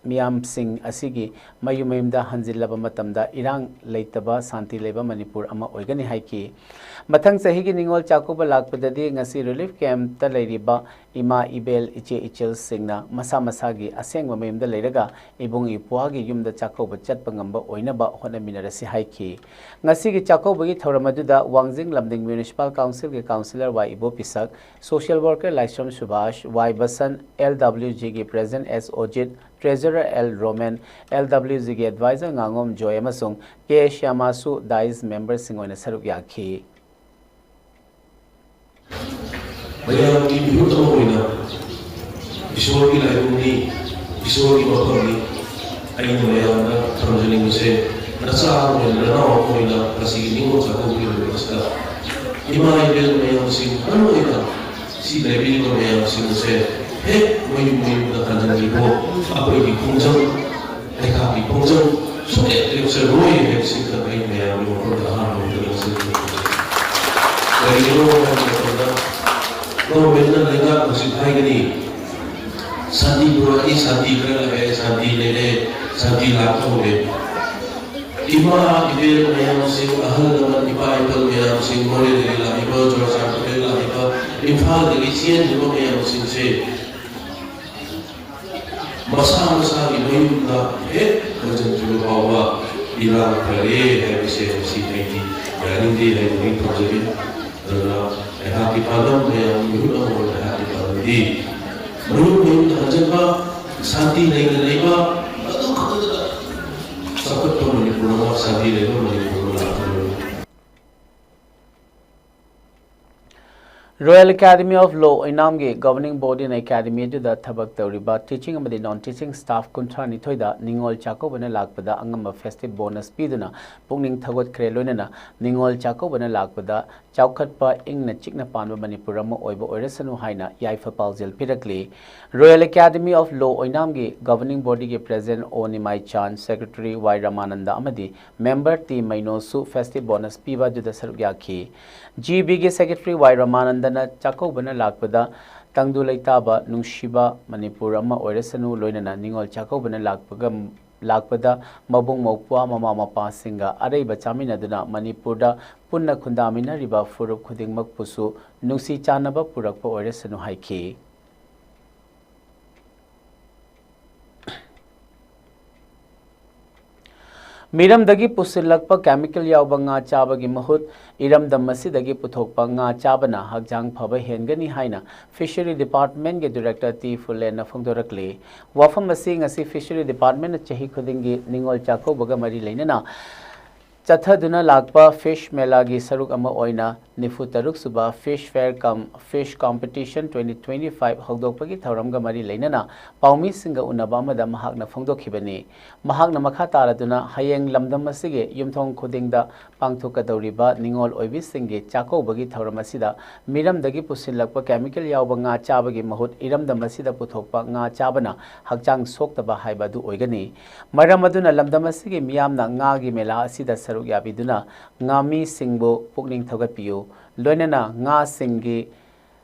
ꯃꯤꯌꯥꯝꯁꯤꯡ ꯑꯁꯤꯒꯤ ꯃꯌꯨꯝ ꯃꯌꯨꯝꯗ ꯍꯟꯖꯤꯜꯂꯕ ꯃꯇꯝꯗ ꯏꯔꯥꯡ ꯂꯩꯇꯕ, ꯁꯥꯟꯇꯤ ꯂꯩꯕ ꯃꯅꯤꯄꯨꯔ ꯑꯃ ꯑꯣꯏꯒꯅꯤ ꯍꯥꯏꯈꯤ꯫ ꯃꯊꯪ ꯆꯍꯤꯒꯤ ꯅꯤꯉꯣꯜ ꯆꯥꯛꯀꯧꯕ ꯂꯥꯛꯄꯗꯗꯤ ꯉꯁꯤ ꯔꯤꯂꯤꯐ ꯀꯦꯝꯞꯇ ꯂꯩꯔꯤꯕ ꯏꯃꯥ, ꯏꯕꯦꯜ, ꯏꯆꯦ ꯏꯆꯜꯁꯤꯡꯅ ꯃꯁꯥ ꯃꯁꯥꯒꯤ ꯑꯁꯦꯡꯕ ꯃꯌꯨꯝꯗ ꯂꯩꯔꯒ ꯏꯕꯨꯡ ꯏꯄ꯭ꯋꯥꯒꯤ ꯌꯨꯝꯗ ꯆꯥꯛꯀꯧꯕ ꯆꯠꯄ ꯉꯝꯕ ꯑꯣꯏꯅꯕ ꯍꯣꯠꯅꯃꯤꯟꯅꯔꯁꯤ ꯍꯥꯏꯈꯤ꯫ ꯉꯁꯤꯒꯤ ꯆꯥꯛꯀꯧꯕꯒꯤ ꯊꯧꯔꯝ ꯑꯗꯨꯗ ꯋꯥꯡꯖꯤꯡ ꯂꯝꯗꯤꯡ ꯃ꯭ꯌꯨꯅꯤꯁꯤꯄꯥꯜ ꯀꯥꯎꯟꯁꯤꯜꯒꯤ councillor Y Ibo Pishak, social worker Laishram Subhas, Y Basan, L W ꯖꯤꯒꯤ president S Ojit, treasurer L Romen, L W ꯖꯤꯒꯤ ꯑꯦꯗꯚꯥꯏꯖꯔ ꯉꯥꯉꯣꯝ ꯖꯣꯏ ꯑꯃꯁꯨꯡ ꯀꯦ ꯁ꯭ꯌꯥꯃꯥꯁꯨ ꯗꯥꯏꯁ ꯃꯦꯝꯕꯔꯁꯤꯡ ꯑꯣꯏꯅ ꯁꯔꯨꯛ ꯌꯥꯈꯤ꯫ ꯃꯌꯥꯝꯒꯤ ꯃꯤꯍꯨꯠ ꯑꯃ ꯑꯣꯏꯅ ꯏꯁꯣꯔꯒꯤ ꯂꯥꯏꯕꯨꯡꯅꯤ, ꯏꯁꯣꯔꯒꯤ ꯃꯐꯝꯅꯤ꯫ ꯑꯩꯅ ꯃꯌꯥꯝꯗ ꯊꯝꯖꯅꯤꯡꯕꯁꯦ, ꯅꯆꯥ ꯑꯃ ꯑꯣꯏꯅ, ꯅꯅꯥꯎ ꯑꯃ ꯑꯣꯏꯅ ꯉꯁꯤꯒꯤ ꯅꯤꯉꯣꯜ ꯆꯥꯛꯀꯧꯕꯒꯤ ꯅꯨꯃꯤꯠ ꯑꯁꯤꯗ ꯏꯃꯥ ꯏꯕꯦꯜ ꯃꯌꯥꯝꯁꯤꯡ, ꯃꯔꯨ ꯑꯣꯏꯅ ꯁꯤ ꯂꯩꯕꯤꯔꯤꯕ ꯃꯌꯥꯝꯁꯤꯡ ꯑꯁꯦ ꯍꯦꯛ ꯃꯌꯨꯝ ꯃꯌꯨꯝꯗ ꯍꯟꯖꯤꯟꯗ꯭ꯔꯤꯐꯥꯎ ꯑꯩꯈꯣꯏꯒꯤ ꯈꯣꯡꯖꯪ, ꯂꯩꯉꯥꯛꯀꯤ ꯈꯣꯡꯖꯪ ꯁꯨꯡꯂꯦꯞ ꯂꯦꯞꯆꯔꯣꯏ ꯍꯥꯏꯕꯁꯤ ꯈꯛ ꯑꯩ ꯃꯌꯥꯝꯒꯤ ꯃꯐꯝꯗ ꯑꯍꯥꯟꯕ ꯃꯛꯇꯗ ꯉꯥꯡꯖꯅꯤꯡꯉꯤ꯫ ꯀꯔꯤꯒꯤꯅꯣ ꯍꯥꯏꯕ ꯃꯇꯝꯗ ꯒꯣꯚꯔꯟꯃꯦꯟꯠꯅ, ꯂꯩꯉꯥꯛ ꯍꯧꯖꯤꯛ ꯍꯥꯏꯒꯅꯤ, ꯁꯥꯟꯇꯤ ꯄꯨꯔꯛꯏ, ꯁꯥꯟꯇꯤ ꯈꯔ ꯂꯥꯛꯑꯦ, ꯁꯥꯟꯇꯤ ꯂꯩꯔꯦ, ꯁꯥꯟꯇꯤ ꯂꯥꯛꯄ ꯍꯧꯔꯦ꯫ ꯏꯃꯥ ꯏꯕꯦꯜ ꯃꯌꯥꯝꯁꯤꯡ, ꯑꯍꯜ ꯂꯃꯟ, ꯏꯄꯥ ꯏꯄꯜ ꯃꯌꯥꯝꯁꯤꯡ, ꯃꯣꯔꯦꯗꯒꯤ ꯂꯥꯛꯏꯕ, ꯆꯨꯔꯥꯆꯥꯟꯄꯨꯔꯗꯒꯤ ꯂꯥꯛꯏꯕ, ꯏꯝꯐꯥꯜꯗꯒꯤ ꯆꯦꯟꯈꯤꯕ ꯃꯌꯥꯝꯁꯤꯡꯁꯦ ꯃꯁꯥ ꯃꯁꯥꯒꯤ ꯃꯌꯨꯝꯗ ꯍꯦꯛ ꯍꯟꯖꯤꯟꯗ꯭ꯔꯤꯕ ꯐꯥꯎꯕ ꯏꯔꯥꯡ ꯐꯔꯦ ꯍꯥꯏꯕꯁꯦ ꯉꯁꯤ ꯑꯩꯗꯤ ꯌꯥꯅꯤꯡꯗꯦ ꯍꯥꯏꯅ ꯑꯗꯨꯝ ꯊꯝꯖꯒꯦ꯫ ꯑꯗꯨꯅ ꯑꯩꯍꯥꯛꯀꯤ ꯄꯥꯟꯗꯝ, ꯃꯌꯥꯝꯒꯤ ꯃꯤꯍꯨꯠ ꯑꯃ ꯑꯣꯏꯅ ꯑꯩꯍꯥꯛꯀꯤ ꯄꯥꯟꯗꯝꯗꯤ ꯃꯔꯨꯞ ꯃꯌꯨꯝꯗ ꯍꯟꯖꯤꯟꯕ, ꯁꯥꯟꯇꯤ ꯂꯩꯅ ꯂꯩꯕ, ꯑꯗꯨ ꯈꯛꯇꯗ ꯆꯥꯎꯈꯠꯄ ꯃꯅꯤꯄꯨꯔ ꯑꯃ, ꯁꯥꯟꯇꯤ ꯂꯩꯕ ꯃꯅꯤꯄꯨꯔ ꯑꯃ ꯂꯥꯛꯀꯗꯧꯔꯤꯕꯅꯤ꯫ Royal Academy of Law ꯑꯣꯏꯅꯥꯝꯒꯤ governing body ꯅ academy ꯑꯗꯨꯗ ꯊꯕꯛ ꯇꯧꯔꯤꯕ teaching ꯑꯃꯗꯤ non teaching staff ꯀꯨꯟꯊ꯭ꯔꯥ ꯅꯤꯊꯣꯏꯗ ꯅꯤꯉꯣꯜ ꯆꯥꯛꯀꯧꯕꯅ ꯂꯥꯛꯄꯗ ꯑꯉꯝꯕ festive bonus ꯄꯤꯗꯨꯅ ꯄꯨꯛꯅꯤꯡ ꯊꯧꯒꯠꯈ꯭ꯔꯦ꯫ ꯂꯣꯏꯅꯅ ꯅꯤꯉꯣꯜ ꯆꯥꯛꯀꯧꯕꯅ ꯂꯥꯛꯄꯗ ꯆꯥꯎꯈꯠꯄ, ꯏꯪꯅ ꯆꯤꯛꯅ ꯄꯥꯟꯕ ꯃꯅꯤꯄꯨꯔ ꯑꯃ ꯑꯣꯏꯕ ꯑꯣꯏꯔꯁꯅꯨ ꯍꯥꯏꯅ ꯌꯥꯏꯐ ꯄꯥꯎꯖꯦꯜ ꯄꯤꯔꯛꯂꯤ꯫ Royal Academy of Law ꯑꯣꯏꯅꯥꯝꯒꯤ governing body ꯒꯤ president ꯑꯣ ꯅꯤꯃꯥꯏꯆꯥꯟ, secretary ꯋꯥꯏ ꯔꯃꯥꯅꯟꯗ ꯑꯃꯗꯤ member ꯇꯤ ꯃꯩꯅꯣꯁꯨ festive bonus ꯄꯤꯕ ꯑꯗꯨꯗ ꯁꯔꯨꯛ ꯌꯥꯈꯤ꯫ GB ꯒꯤ secretary ꯋꯥꯏ ꯔꯃꯥꯅꯟꯗꯅ ꯆꯥꯛꯀꯧꯕꯅ ꯂꯥꯛꯄꯗ ꯇꯪꯗꯨ ꯂꯩꯇꯥꯕ, ꯅꯨꯡꯁꯤꯕ ꯃꯅꯤꯄꯨꯔ ꯑꯃ ꯑꯣꯏꯔꯁꯅꯨ, ꯂꯣꯏꯅꯅ ꯅꯤꯉꯣꯜ ꯆꯥꯛꯀꯧꯕꯅ ꯂꯥꯛꯄꯒ, ꯂꯥꯛꯄꯗ ꯃꯕꯨꯡ ꯃꯧꯄ꯭ꯋꯥ, ꯃꯃꯥ ꯃꯄꯥꯁꯤꯡꯒ ꯑꯔꯩꯕ ꯆꯥꯃꯤꯟꯅꯗꯨꯅ ꯃꯅꯤꯄꯨꯔꯗ ꯄꯨꯟꯅ ꯈꯨꯟꯗꯥꯃꯤꯟꯅꯔꯤꯕ ꯐꯨꯔꯨꯞ ꯈꯨꯗꯤꯡꯃꯛꯄꯨꯁꯨ ꯅꯨꯡꯁꯤ ꯆꯥꯟꯅꯕ ꯄꯨꯔꯛꯄ ꯑꯣꯏꯔꯁꯅꯨ ꯍꯥꯏꯈꯤ꯫ ꯃꯤꯔꯝꯗꯒꯤ ꯄꯨꯁꯤꯜꯂꯛꯄ chemical ꯌꯥꯎꯕ ꯉꯥ ꯆꯥꯕꯒꯤ ꯃꯍꯨꯠ ꯏꯔꯝꯗꯝ ꯑꯁꯤꯗꯒꯤ ꯄꯨꯊꯣꯛꯄ ꯉꯥ ꯆꯥꯕꯅ ꯍꯛꯆꯥꯡ ꯐꯕ ꯍꯦꯟꯒꯅꯤ ꯍꯥꯏꯅ Fishery Department ꯀꯤ director ꯇꯤ ꯐꯨꯂꯦꯟꯅ ꯐꯣꯡꯗꯣꯔꯛꯂꯤ꯫ ꯋꯥꯐꯝ ꯑꯁꯤ ꯉꯁꯤ Fishery Department ꯅ ꯆꯍꯤ ꯈꯨꯗꯤꯡꯒꯤ ꯅꯤꯉꯣꯜ ꯆꯥꯛꯀꯧꯕꯒ ꯃꯔꯤ ꯂꯩꯅꯅ ꯆꯠꯊꯗꯨꯅ ꯂꯥꯛꯄ Fish ꯃꯦꯂꯥꯒꯤ ꯁꯔꯨꯛ ꯑꯃ ꯑꯣꯏꯅ ꯅꯤꯐꯨ ꯇꯔꯨꯛ ꯁꯨꯕ Fish Fair cum Fish Competition twenty twenty five ꯍꯧꯗꯣꯛꯄꯒꯤ ꯊꯧꯔꯝꯒ ꯃꯔꯤ ꯂꯩꯅꯅ ꯄꯥꯎꯃꯤꯁꯤꯡꯒ ꯎꯅꯕ ꯑꯃꯗ ꯃꯍꯥꯛꯅ ꯐꯣꯡꯗꯣꯛꯈꯤꯕꯅꯤ꯫ ꯃꯍꯥꯛꯅ ꯃꯈꯥ ꯇꯥꯔꯗꯨꯅ ꯍꯌꯦꯡ ꯂꯝꯗꯝ ꯑꯁꯤꯒꯤ ꯌꯨꯝꯊꯣꯡ ꯈꯨꯗꯤꯡꯗ ꯄꯥꯡꯊꯣꯛꯀꯗꯧꯔꯤꯕ ꯅꯤꯉꯣꯜ ꯑꯣꯏꯕꯤꯁꯤꯡꯒꯤ ꯆꯥꯛꯀꯧꯕꯒꯤ ꯊꯧꯔꯝ ꯑꯁꯤꯗ ꯃꯤꯔꯝꯗꯒꯤ ꯄꯨꯁꯤꯜꯂꯛꯄ chemical ꯌꯥꯎꯕ ꯉꯥ ꯆꯥꯕꯒꯤ ꯃꯍꯨꯠ ꯏꯔꯝꯗꯝ ꯑꯁꯤꯗ ꯄꯨꯊꯣꯛꯄ ꯉꯥ ꯆꯥꯕꯅ ꯍꯛꯆꯥꯡ ꯁꯣꯛꯇꯕ ꯍꯥꯏꯕ ꯑꯗꯨ ꯑꯣꯏꯒꯅꯤ꯫ ꯃꯔꯝ ꯑꯗꯨꯅ ꯂꯝꯗꯝ ꯑꯁꯤꯒꯤ ꯃꯤꯌꯥꯝꯅ ꯉꯥꯒꯤ ꯃꯦꯂꯥ ꯑꯁꯤꯗ ꯁꯔꯨꯛ ꯌꯥꯕꯤꯗꯨꯅ ꯉꯥꯃꯤꯁꯤꯡꯕꯨ ꯄꯨꯛꯅꯤꯡ ꯊꯧꯒꯠꯄꯤꯌꯨ꯫ ꯂꯣꯏꯅꯅ ꯉꯥꯁꯤꯡꯒꯤ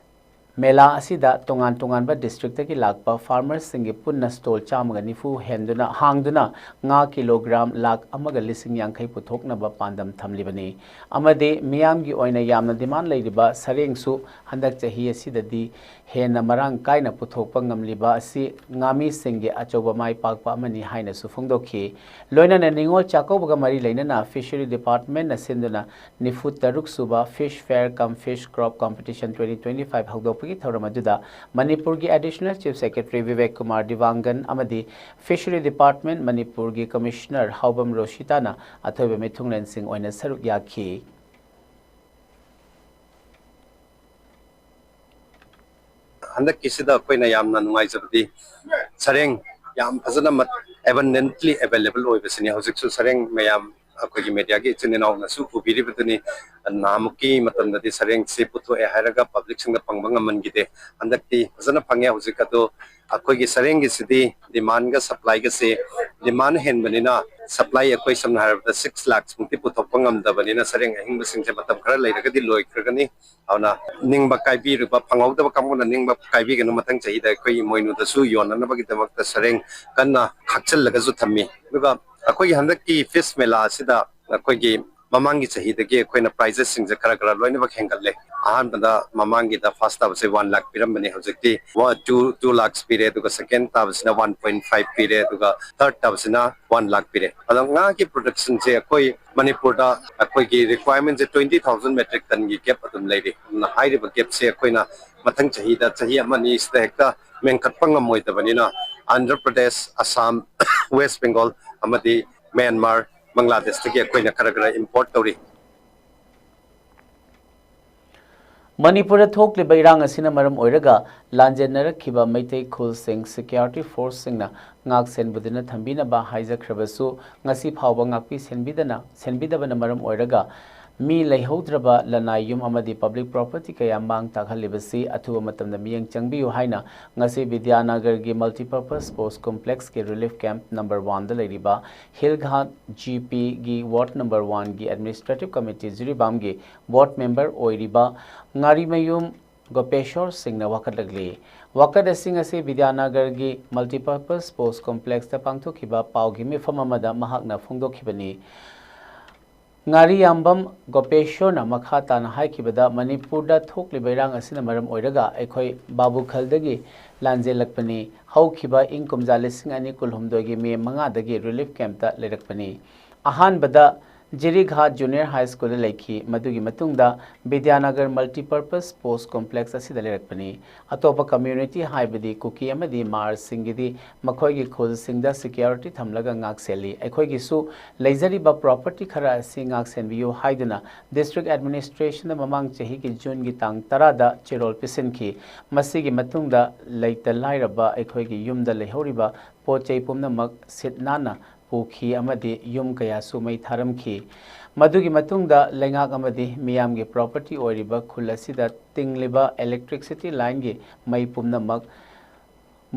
ꯃꯦꯂꯥ ꯑꯁꯤꯗ ꯇꯣꯉꯥꯟ ꯇꯣꯉꯥꯟꯕ ꯗꯤꯁꯇ꯭ꯔꯤꯛꯇꯒꯤ ꯂꯥꯛꯄ ꯐꯥꯔꯃꯔꯁꯤꯡꯒꯤ ꯄꯨꯟꯅ ꯁ꯭ꯇꯣꯜ ꯆꯥꯝꯃꯒ ꯅꯤꯐꯨ ꯍꯦꯟꯗꯨꯅ, ꯍꯥꯡꯗꯨꯅ ꯉꯥ ꯀꯤꯂꯣꯒ꯭ꯔꯥꯝ ꯂꯥꯈ ꯑꯃꯒ ꯂꯤꯁꯤꯡ ꯌꯥꯡꯈꯩ ꯄꯨꯊꯣꯛꯅꯕ ꯄꯥꯟꯗꯝ ꯊꯝꯂꯤꯕꯅꯤ꯫ ꯑꯃꯗꯤ ꯃꯤꯌꯥꯝꯒꯤ ꯑꯣꯏꯅ ꯌꯥꯝꯅ ꯗꯤꯃꯥꯟ ꯂꯩꯔꯤꯕ ꯁꯔꯦꯡꯁꯨ ꯍꯟꯗꯛ ꯆꯍꯤ ꯑꯁꯤꯗꯗꯤ ꯍꯦꯟꯅ ꯃꯔꯥꯡ ꯀꯥꯏꯅ ꯄꯨꯊꯣꯛꯄ ꯉꯝꯂꯤꯕ ꯑꯁꯤ ꯉꯥꯃꯤꯁꯤꯡꯒꯤ ꯑꯆꯧꯕ ꯃꯥꯏ ꯄꯥꯛꯄ ꯑꯃꯅꯤ ꯍꯥꯏꯅꯁꯨ ꯐꯣꯡꯗꯣꯛꯈꯤ꯫ ꯂꯣꯏꯅꯅ ꯅꯤꯉꯣꯜ ꯆꯥꯛꯀꯧꯕꯒ ꯃꯔꯤ ꯂꯩꯅꯅ ꯐꯤꯁꯔꯤ ꯗꯤꯄꯥꯔꯠꯃꯦꯟꯅ ꯁꯤꯟꯗꯨꯅ ꯅꯤꯐꯨ ꯇꯔꯨꯛ ꯁꯨꯕ Fish Fair cum Fish Crop Competition twenty twenty-five ꯍꯧꯗꯣꯛꯄꯒꯤ ꯊꯧꯔꯝ ꯑꯗꯨꯗ ꯃꯅꯤꯄꯨꯔꯒꯤ Additional Chief Secretary Vivek Kumar ꯗꯤꯋꯥꯡꯒꯟ ꯑꯃꯗꯤ ꯐꯤꯁꯔꯤ ꯗꯤꯄꯥꯔꯠꯃꯦꯟ ꯃꯅꯤꯄꯨꯔꯒꯤ ꯀꯃꯤꯁꯅꯔ ꯍꯥꯎꯕꯝ ꯔꯣꯁꯤꯇꯥꯅ ꯑꯊꯣꯏꯕ ꯃꯤꯊꯨꯡꯂꯦꯟꯁꯤꯡ ꯑꯣꯏꯅ ꯁꯔꯨꯛ ꯌꯥꯈꯤ꯫ ꯍꯟꯗꯛꯀꯤꯁꯤꯗ ꯑꯩꯈꯣꯏꯅ ꯌꯥꯝꯅ ꯅꯨꯡꯉꯥꯏꯖꯕꯗꯤ ꯁꯔꯦꯡ ꯌꯥꯝ ꯐꯖꯅ ꯑꯦꯕꯟꯗꯦꯟꯠꯂꯤ ꯑꯦꯕꯥꯏꯂꯦꯕꯜ ꯑꯣꯏꯕꯁꯤꯅꯤ꯫ ꯍꯧꯖꯤꯛꯁꯨ ꯁꯔꯦꯡ ꯃꯌꯥꯝ ꯑꯩꯈꯣꯏꯒꯤ ꯃꯦꯗꯤꯌꯥꯒꯤ ꯏꯆꯤꯟ ꯏꯅꯥꯎꯅꯁꯨ ꯎꯕꯤꯔꯤꯕꯗꯨꯅꯤ꯫ ꯅꯍꯥꯟꯃꯨꯛꯀꯤ ꯃꯇꯝꯗꯗꯤ ꯁꯔꯦꯡꯁꯤ ꯄꯨꯊꯣꯛꯑꯦ ꯍꯥꯏꯔꯒ ꯄꯕ꯭ꯂꯤꯛꯁꯤꯡꯗ ꯐꯪꯕ ꯉꯝꯍꯟꯈꯤꯗꯦ꯫ ꯍꯟꯗꯛꯇꯤ ꯐꯖꯅ ꯐꯪꯉꯦ꯫ ꯍꯧꯖꯤꯛ ꯑꯗꯣ ꯑꯩꯈꯣꯏꯒꯤ ꯁꯔꯦꯡꯒꯤꯁꯤꯗꯤ ꯗꯤꯃꯥꯟꯒ ꯁꯄ꯭ꯂꯥꯏꯒꯁꯦ, ꯗꯤꯃꯥꯟ ꯍꯦꯟꯕꯅꯤꯅ ꯁꯄ꯭ꯂꯥꯏ ꯑꯩꯈꯣꯏ ꯁꯝꯅ ꯍꯥꯏꯔꯕꯗ ꯁꯤꯛꯁ ꯂꯥꯛꯁꯃꯨꯛꯇꯤ ꯄꯨꯊꯣꯛꯄ ꯉꯝꯗꯕꯅꯤꯅ ꯁꯔꯦꯡ ꯑꯍꯤꯡꯕꯁꯤꯡꯁꯦ ꯃꯇꯝ ꯈꯔ ꯂꯩꯔꯒꯗꯤ ꯂꯣꯏꯈ꯭ꯔꯒꯅꯤ꯫ ꯑꯗꯨꯅ ꯅꯤꯡꯕ ꯀꯥꯏꯕꯤꯔꯤꯕ, ꯐꯪꯍꯧꯗꯕ ꯀꯥꯡꯕꯨꯅ ꯅꯤꯡꯕ ꯀꯥꯏꯕꯤꯒꯅꯨ꯫ ꯃꯊꯪ ꯆꯍꯤꯗ ꯑꯩꯈꯣꯏ ꯏꯃꯣꯏꯅꯨꯗꯁꯨ ꯌꯣꯟꯅꯅꯕꯒꯤꯗꯃꯛꯇ ꯁꯔꯦꯡ ꯀꯟꯅ ꯈꯥꯛꯆꯤꯜꯂꯒꯁꯨ ꯊꯝꯃꯤ꯫ ꯑꯗꯨꯒ ꯑꯩꯈꯣꯏꯒꯤ ꯍꯟꯗꯛꯀꯤ ꯐꯤꯁ ꯃꯦꯂꯥ ꯑꯁꯤꯗ ꯑꯩꯈꯣꯏꯒꯤ ꯃꯃꯥꯡꯒꯤ ꯆꯍꯤꯗꯒꯤ ꯑꯩꯈꯣꯏꯅ ꯄ꯭ꯔꯥꯏꯖꯦꯁꯁꯤꯡꯁꯦ ꯈꯔ ꯈꯔ ꯂꯣꯏꯅꯃꯛ ꯍꯦꯟꯒꯠꯂꯦ꯫ ꯑꯍꯥꯟꯕꯗ ꯃꯃꯥꯡꯒꯤꯗ ꯐꯥꯔꯁ ꯇꯥꯕꯁꯦ ꯋꯥꯟ ꯂꯥꯛ ꯄꯤꯔꯝꯕꯅꯤ, ꯍꯧꯖꯤꯛꯇꯤ ꯇꯨ ꯇꯨ ꯂꯥꯛꯁ ꯄꯤꯔꯦ꯫ ꯑꯗꯨꯒ ꯁꯦꯀꯦꯟ ꯇꯥꯕꯁꯤꯅ ꯋꯥꯟ ꯄꯣꯏꯟ ꯐꯥꯏꯚ ꯄꯤꯔꯦ꯫ ꯑꯗꯨꯒ ꯊꯥꯔꯠ ꯇꯥꯕꯁꯤꯅ ꯋꯥꯟ ꯂꯥꯛ ꯄꯤꯔꯦ꯫ ꯑꯗꯣ ꯉꯥꯒꯤ ꯄ꯭ꯔꯗꯛꯁꯟꯁꯦ ꯑꯩꯈꯣꯏ ꯃꯅꯤꯄꯨꯔꯗ ꯑꯩꯈꯣꯏꯒꯤ ꯔꯤꯀ꯭ꯋꯥꯏꯔꯃꯦꯟꯁꯦ ꯇ꯭ꯋꯦꯟꯇꯤ ꯊꯥꯎꯖꯟ ꯃꯦꯇ꯭ꯔꯤꯛ ꯇꯟꯒꯤ ꯒꯦꯞ ꯑꯗꯨꯝ ꯂꯩꯔꯤ꯫ ꯑꯗꯨꯅ ꯍꯥꯏꯔꯤꯕ ꯒꯦꯞꯁꯦ ꯑꯩꯈꯣꯏꯅ ꯃꯊꯪ ꯆꯍꯤꯗ, ꯆꯍꯤ ꯑꯃ ꯑꯅꯤꯁꯤꯗ ꯍꯦꯛꯇ ꯃꯦꯟꯈꯠꯄ ꯉꯝꯃꯣꯏꯗꯕꯅꯤꯅ ꯑꯟꯙ꯭ꯔ ꯄ꯭ꯔꯗꯦꯁ, ꯑꯁꯥꯝ, ꯋꯦꯁ ꯕꯦꯡꯒꯣꯜ ꯑꯃꯗꯤ ꯃ꯭ꯌꯥꯟꯃꯥꯔ, ꯕꯪꯒ꯭ꯂꯥꯗꯦꯁꯇꯒꯤ ꯑꯩꯈꯣꯏꯅ ꯈꯔ ꯈꯔ ꯏꯝꯄꯣꯔꯠ ꯇꯧꯔꯤ꯫ ꯃꯅꯤꯄꯨꯔꯗ ꯊꯣꯛꯂꯤꯕ ꯏꯔꯥꯡ ꯑꯁꯤꯅ ꯃꯔꯝ ꯑꯣꯏꯔꯒ ꯂꯥꯟꯖꯦꯟꯅꯔꯛꯈꯤꯕ ꯃꯩꯇꯩ ꯈꯨꯜꯁꯤꯡ ꯁꯦꯀ꯭ꯌꯨꯔꯤꯇꯤ ꯐꯣꯔꯁꯁꯤꯡꯅ ꯉꯥꯛ ꯁꯦꯟꯕꯗꯨꯅ ꯊꯝꯕꯤꯅꯕ ꯍꯥꯏꯖꯈ꯭ꯔꯕꯁꯨ, ꯉꯁꯤ ꯐꯥꯎꯕ ꯉꯥꯛꯄꯤ ꯁꯦꯟꯕꯤꯗꯅ, ꯁꯦꯟꯕꯤꯗꯕꯅ ꯃꯔꯝ ꯑꯣꯏꯔꯒ ꯃꯤ ꯂꯩꯍꯧꯗ꯭ꯔꯕ ꯂꯅꯥꯏ ꯌꯨꯝ ꯑꯃꯗꯤ ꯄꯕ꯭ꯂꯤꯛ ꯄ꯭ꯔꯣꯄꯔꯇꯤ ꯀꯌꯥ ꯃꯥꯡ ꯇꯥꯛꯍꯜꯂꯤꯕꯁꯤ ꯑꯊꯨꯕ ꯃꯇꯝꯗ ꯃꯤꯠꯌꯦꯡ ꯆꯪꯕꯤꯌꯨ ꯍꯥꯏꯅ ꯉꯁꯤ ꯕꯤꯗ꯭ꯌꯥꯅꯒꯔꯒꯤ multipurpose sports ꯀꯣꯝꯄ꯭ꯂꯦꯛꯁꯀꯤ relief camp number ꯋꯥꯟꯗ ꯂꯩꯔꯤꯕ ꯍꯤꯜ ꯘꯥꯠ ꯖꯤ ꯄꯤꯒꯤ ꯋꯥꯔꯗ ꯅꯝꯕꯔ ꯋꯥꯟꯒꯤ ꯑꯦꯗꯃꯤꯅꯤꯁꯇ꯭ꯔꯦꯇꯤꯚ ꯀꯃꯤꯇꯤ ꯖꯤꯔꯤꯕꯥꯝꯒꯤ ꯋꯥꯔꯗ ꯃꯦꯝꯕꯔ ꯑꯣꯏꯔꯤꯕ ꯉꯥꯔꯤꯃꯌꯨꯝ ꯒꯣꯄꯦꯁꯣꯔ ꯁꯤꯡꯅ ꯋꯥꯀꯠꯂꯛꯂꯤ꯫ ꯋꯥꯀꯠ ꯑꯁꯤꯡ ꯑꯁꯤ ꯕꯤꯗ꯭ꯌꯥꯅꯒꯔꯒꯤ Multipurpose Sports Complexꯇ ꯄꯥꯡꯊꯣꯛꯈꯤꯕ ꯄꯥꯎꯒꯤ ꯃꯤꯐꯝ ꯑꯃꯗ ꯃꯍꯥꯛꯅ ꯐꯣꯡꯗꯣꯛꯈꯤꯕꯅꯤ꯫ ꯉꯥꯔꯤꯌꯥꯝꯕꯝ ꯒꯣꯄꯦꯁꯣꯔꯅ ꯃꯈꯥ ꯇꯥꯅ ꯍꯥꯏꯈꯤꯕꯗ, ꯃꯅꯤꯄꯨꯔꯗ ꯊꯣꯛꯂꯤꯕ ꯏꯔꯥꯡ ꯑꯁꯤꯅ ꯃꯔꯝ ꯑꯣꯏꯔꯒ ꯑꯩꯈꯣꯏ ꯕꯥꯕꯨꯈꯜꯗꯒꯤ ꯂꯥꯟꯖꯦꯜꯂꯛꯄꯅꯤ꯫ ꯍꯧꯈꯤꯕ ꯏꯪ ꯀꯨꯝꯖꯥ ꯂꯤꯁꯤꯡ ꯑꯅꯤ ꯀꯨꯟꯍꯨꯝꯗꯣꯏꯒꯤ ꯃꯦ ꯃꯉꯥꯗꯒꯤ ꯔꯤꯂꯤꯐ ꯀꯦꯝꯞꯇ ꯂꯩꯔꯛꯄꯅꯤ꯫ ꯑꯍꯥꯟꯕꯗ ꯖꯤꯔꯤꯘꯥꯠ ꯖꯨꯅꯤꯌꯔ ꯍꯥꯏ ꯁ꯭ꯀꯨꯜꯗ ꯂꯩꯈꯤ꯫ ꯃꯗꯨꯒꯤ ꯃꯇꯨꯡꯗ ꯕꯤꯗ꯭ꯌꯥꯅꯒꯔ Multipurpose Sports Complex ꯑꯁꯤꯗ ꯂꯩꯔꯛꯄꯅꯤ꯫ ꯑꯇꯣꯞꯄ ꯀꯝꯃ꯭ꯌꯨꯅꯤꯇꯤ, ꯍꯥꯏꯕꯗꯤ ꯀꯨꯀꯤ ꯑꯃꯗꯤ ꯃꯥꯔꯁꯤꯡꯒꯤꯗꯤ ꯃꯈꯣꯏꯒꯤ ꯈꯨꯜꯁꯤꯡꯗ ꯁꯦꯀ꯭ꯌꯨꯔꯤꯇꯤ ꯊꯝꯂꯒ ꯉꯥꯛ ꯁꯦꯜꯂꯤ꯫ ꯑꯩꯈꯣꯏꯒꯤꯁꯨ ꯂꯩꯖꯔꯤꯕ ꯄ꯭ꯔꯣꯄꯔꯇꯤ ꯈꯔ ꯑꯁꯤ ꯉꯥꯛ ꯁꯦꯟꯕꯤꯌꯨ ꯍꯥꯏꯗꯨꯅ ꯗꯤꯁꯇ꯭ꯔꯤꯛ ꯑꯦꯗꯃꯤꯅꯤꯁꯇ꯭ꯔꯦꯁꯟꯗ ꯃꯃꯥꯡ ꯆꯍꯤꯒꯤ ꯖꯨꯟꯒꯤ ꯇꯥꯡ ꯇꯔꯥꯗ ꯆꯦꯔꯣꯜ ꯄꯤꯁꯤꯟꯈꯤ꯫ ꯃꯁꯤꯒꯤ ꯃꯇꯨꯡꯗ ꯂꯩꯇ ꯂꯥꯏꯔꯕ ꯑꯩꯈꯣꯏꯒꯤ ꯌꯨꯝꯗ ꯂꯩꯍꯧꯔꯤꯕ ꯄꯣꯠ ꯆꯩ ꯄꯨꯝꯅꯃꯛ ꯁꯤꯠ ꯅꯥꯟꯅ ꯄꯨꯈꯤ ꯑꯃꯗꯤ ꯌꯨꯝ ꯀꯌꯥꯁꯨ ꯃꯩ ꯊꯥꯔꯝꯈꯤ꯫ ꯃꯗꯨꯒꯤ ꯃꯇꯨꯡꯗ ꯂꯩꯉꯥꯛ ꯑꯃꯗꯤ ꯃꯤꯌꯥꯝꯒꯤ ꯄ꯭ꯔꯣꯄꯔꯇꯤ ꯑꯣꯏꯔꯤꯕ ꯈꯨꯜ ꯑꯁꯤꯗ ꯇꯤꯡꯂꯤꯕ ꯏꯂꯦꯛꯇ꯭ꯔꯤꯛꯁꯤꯇꯤ ꯂꯥꯏꯟꯒꯤ ꯃꯩ ꯄꯨꯝꯅꯃꯛ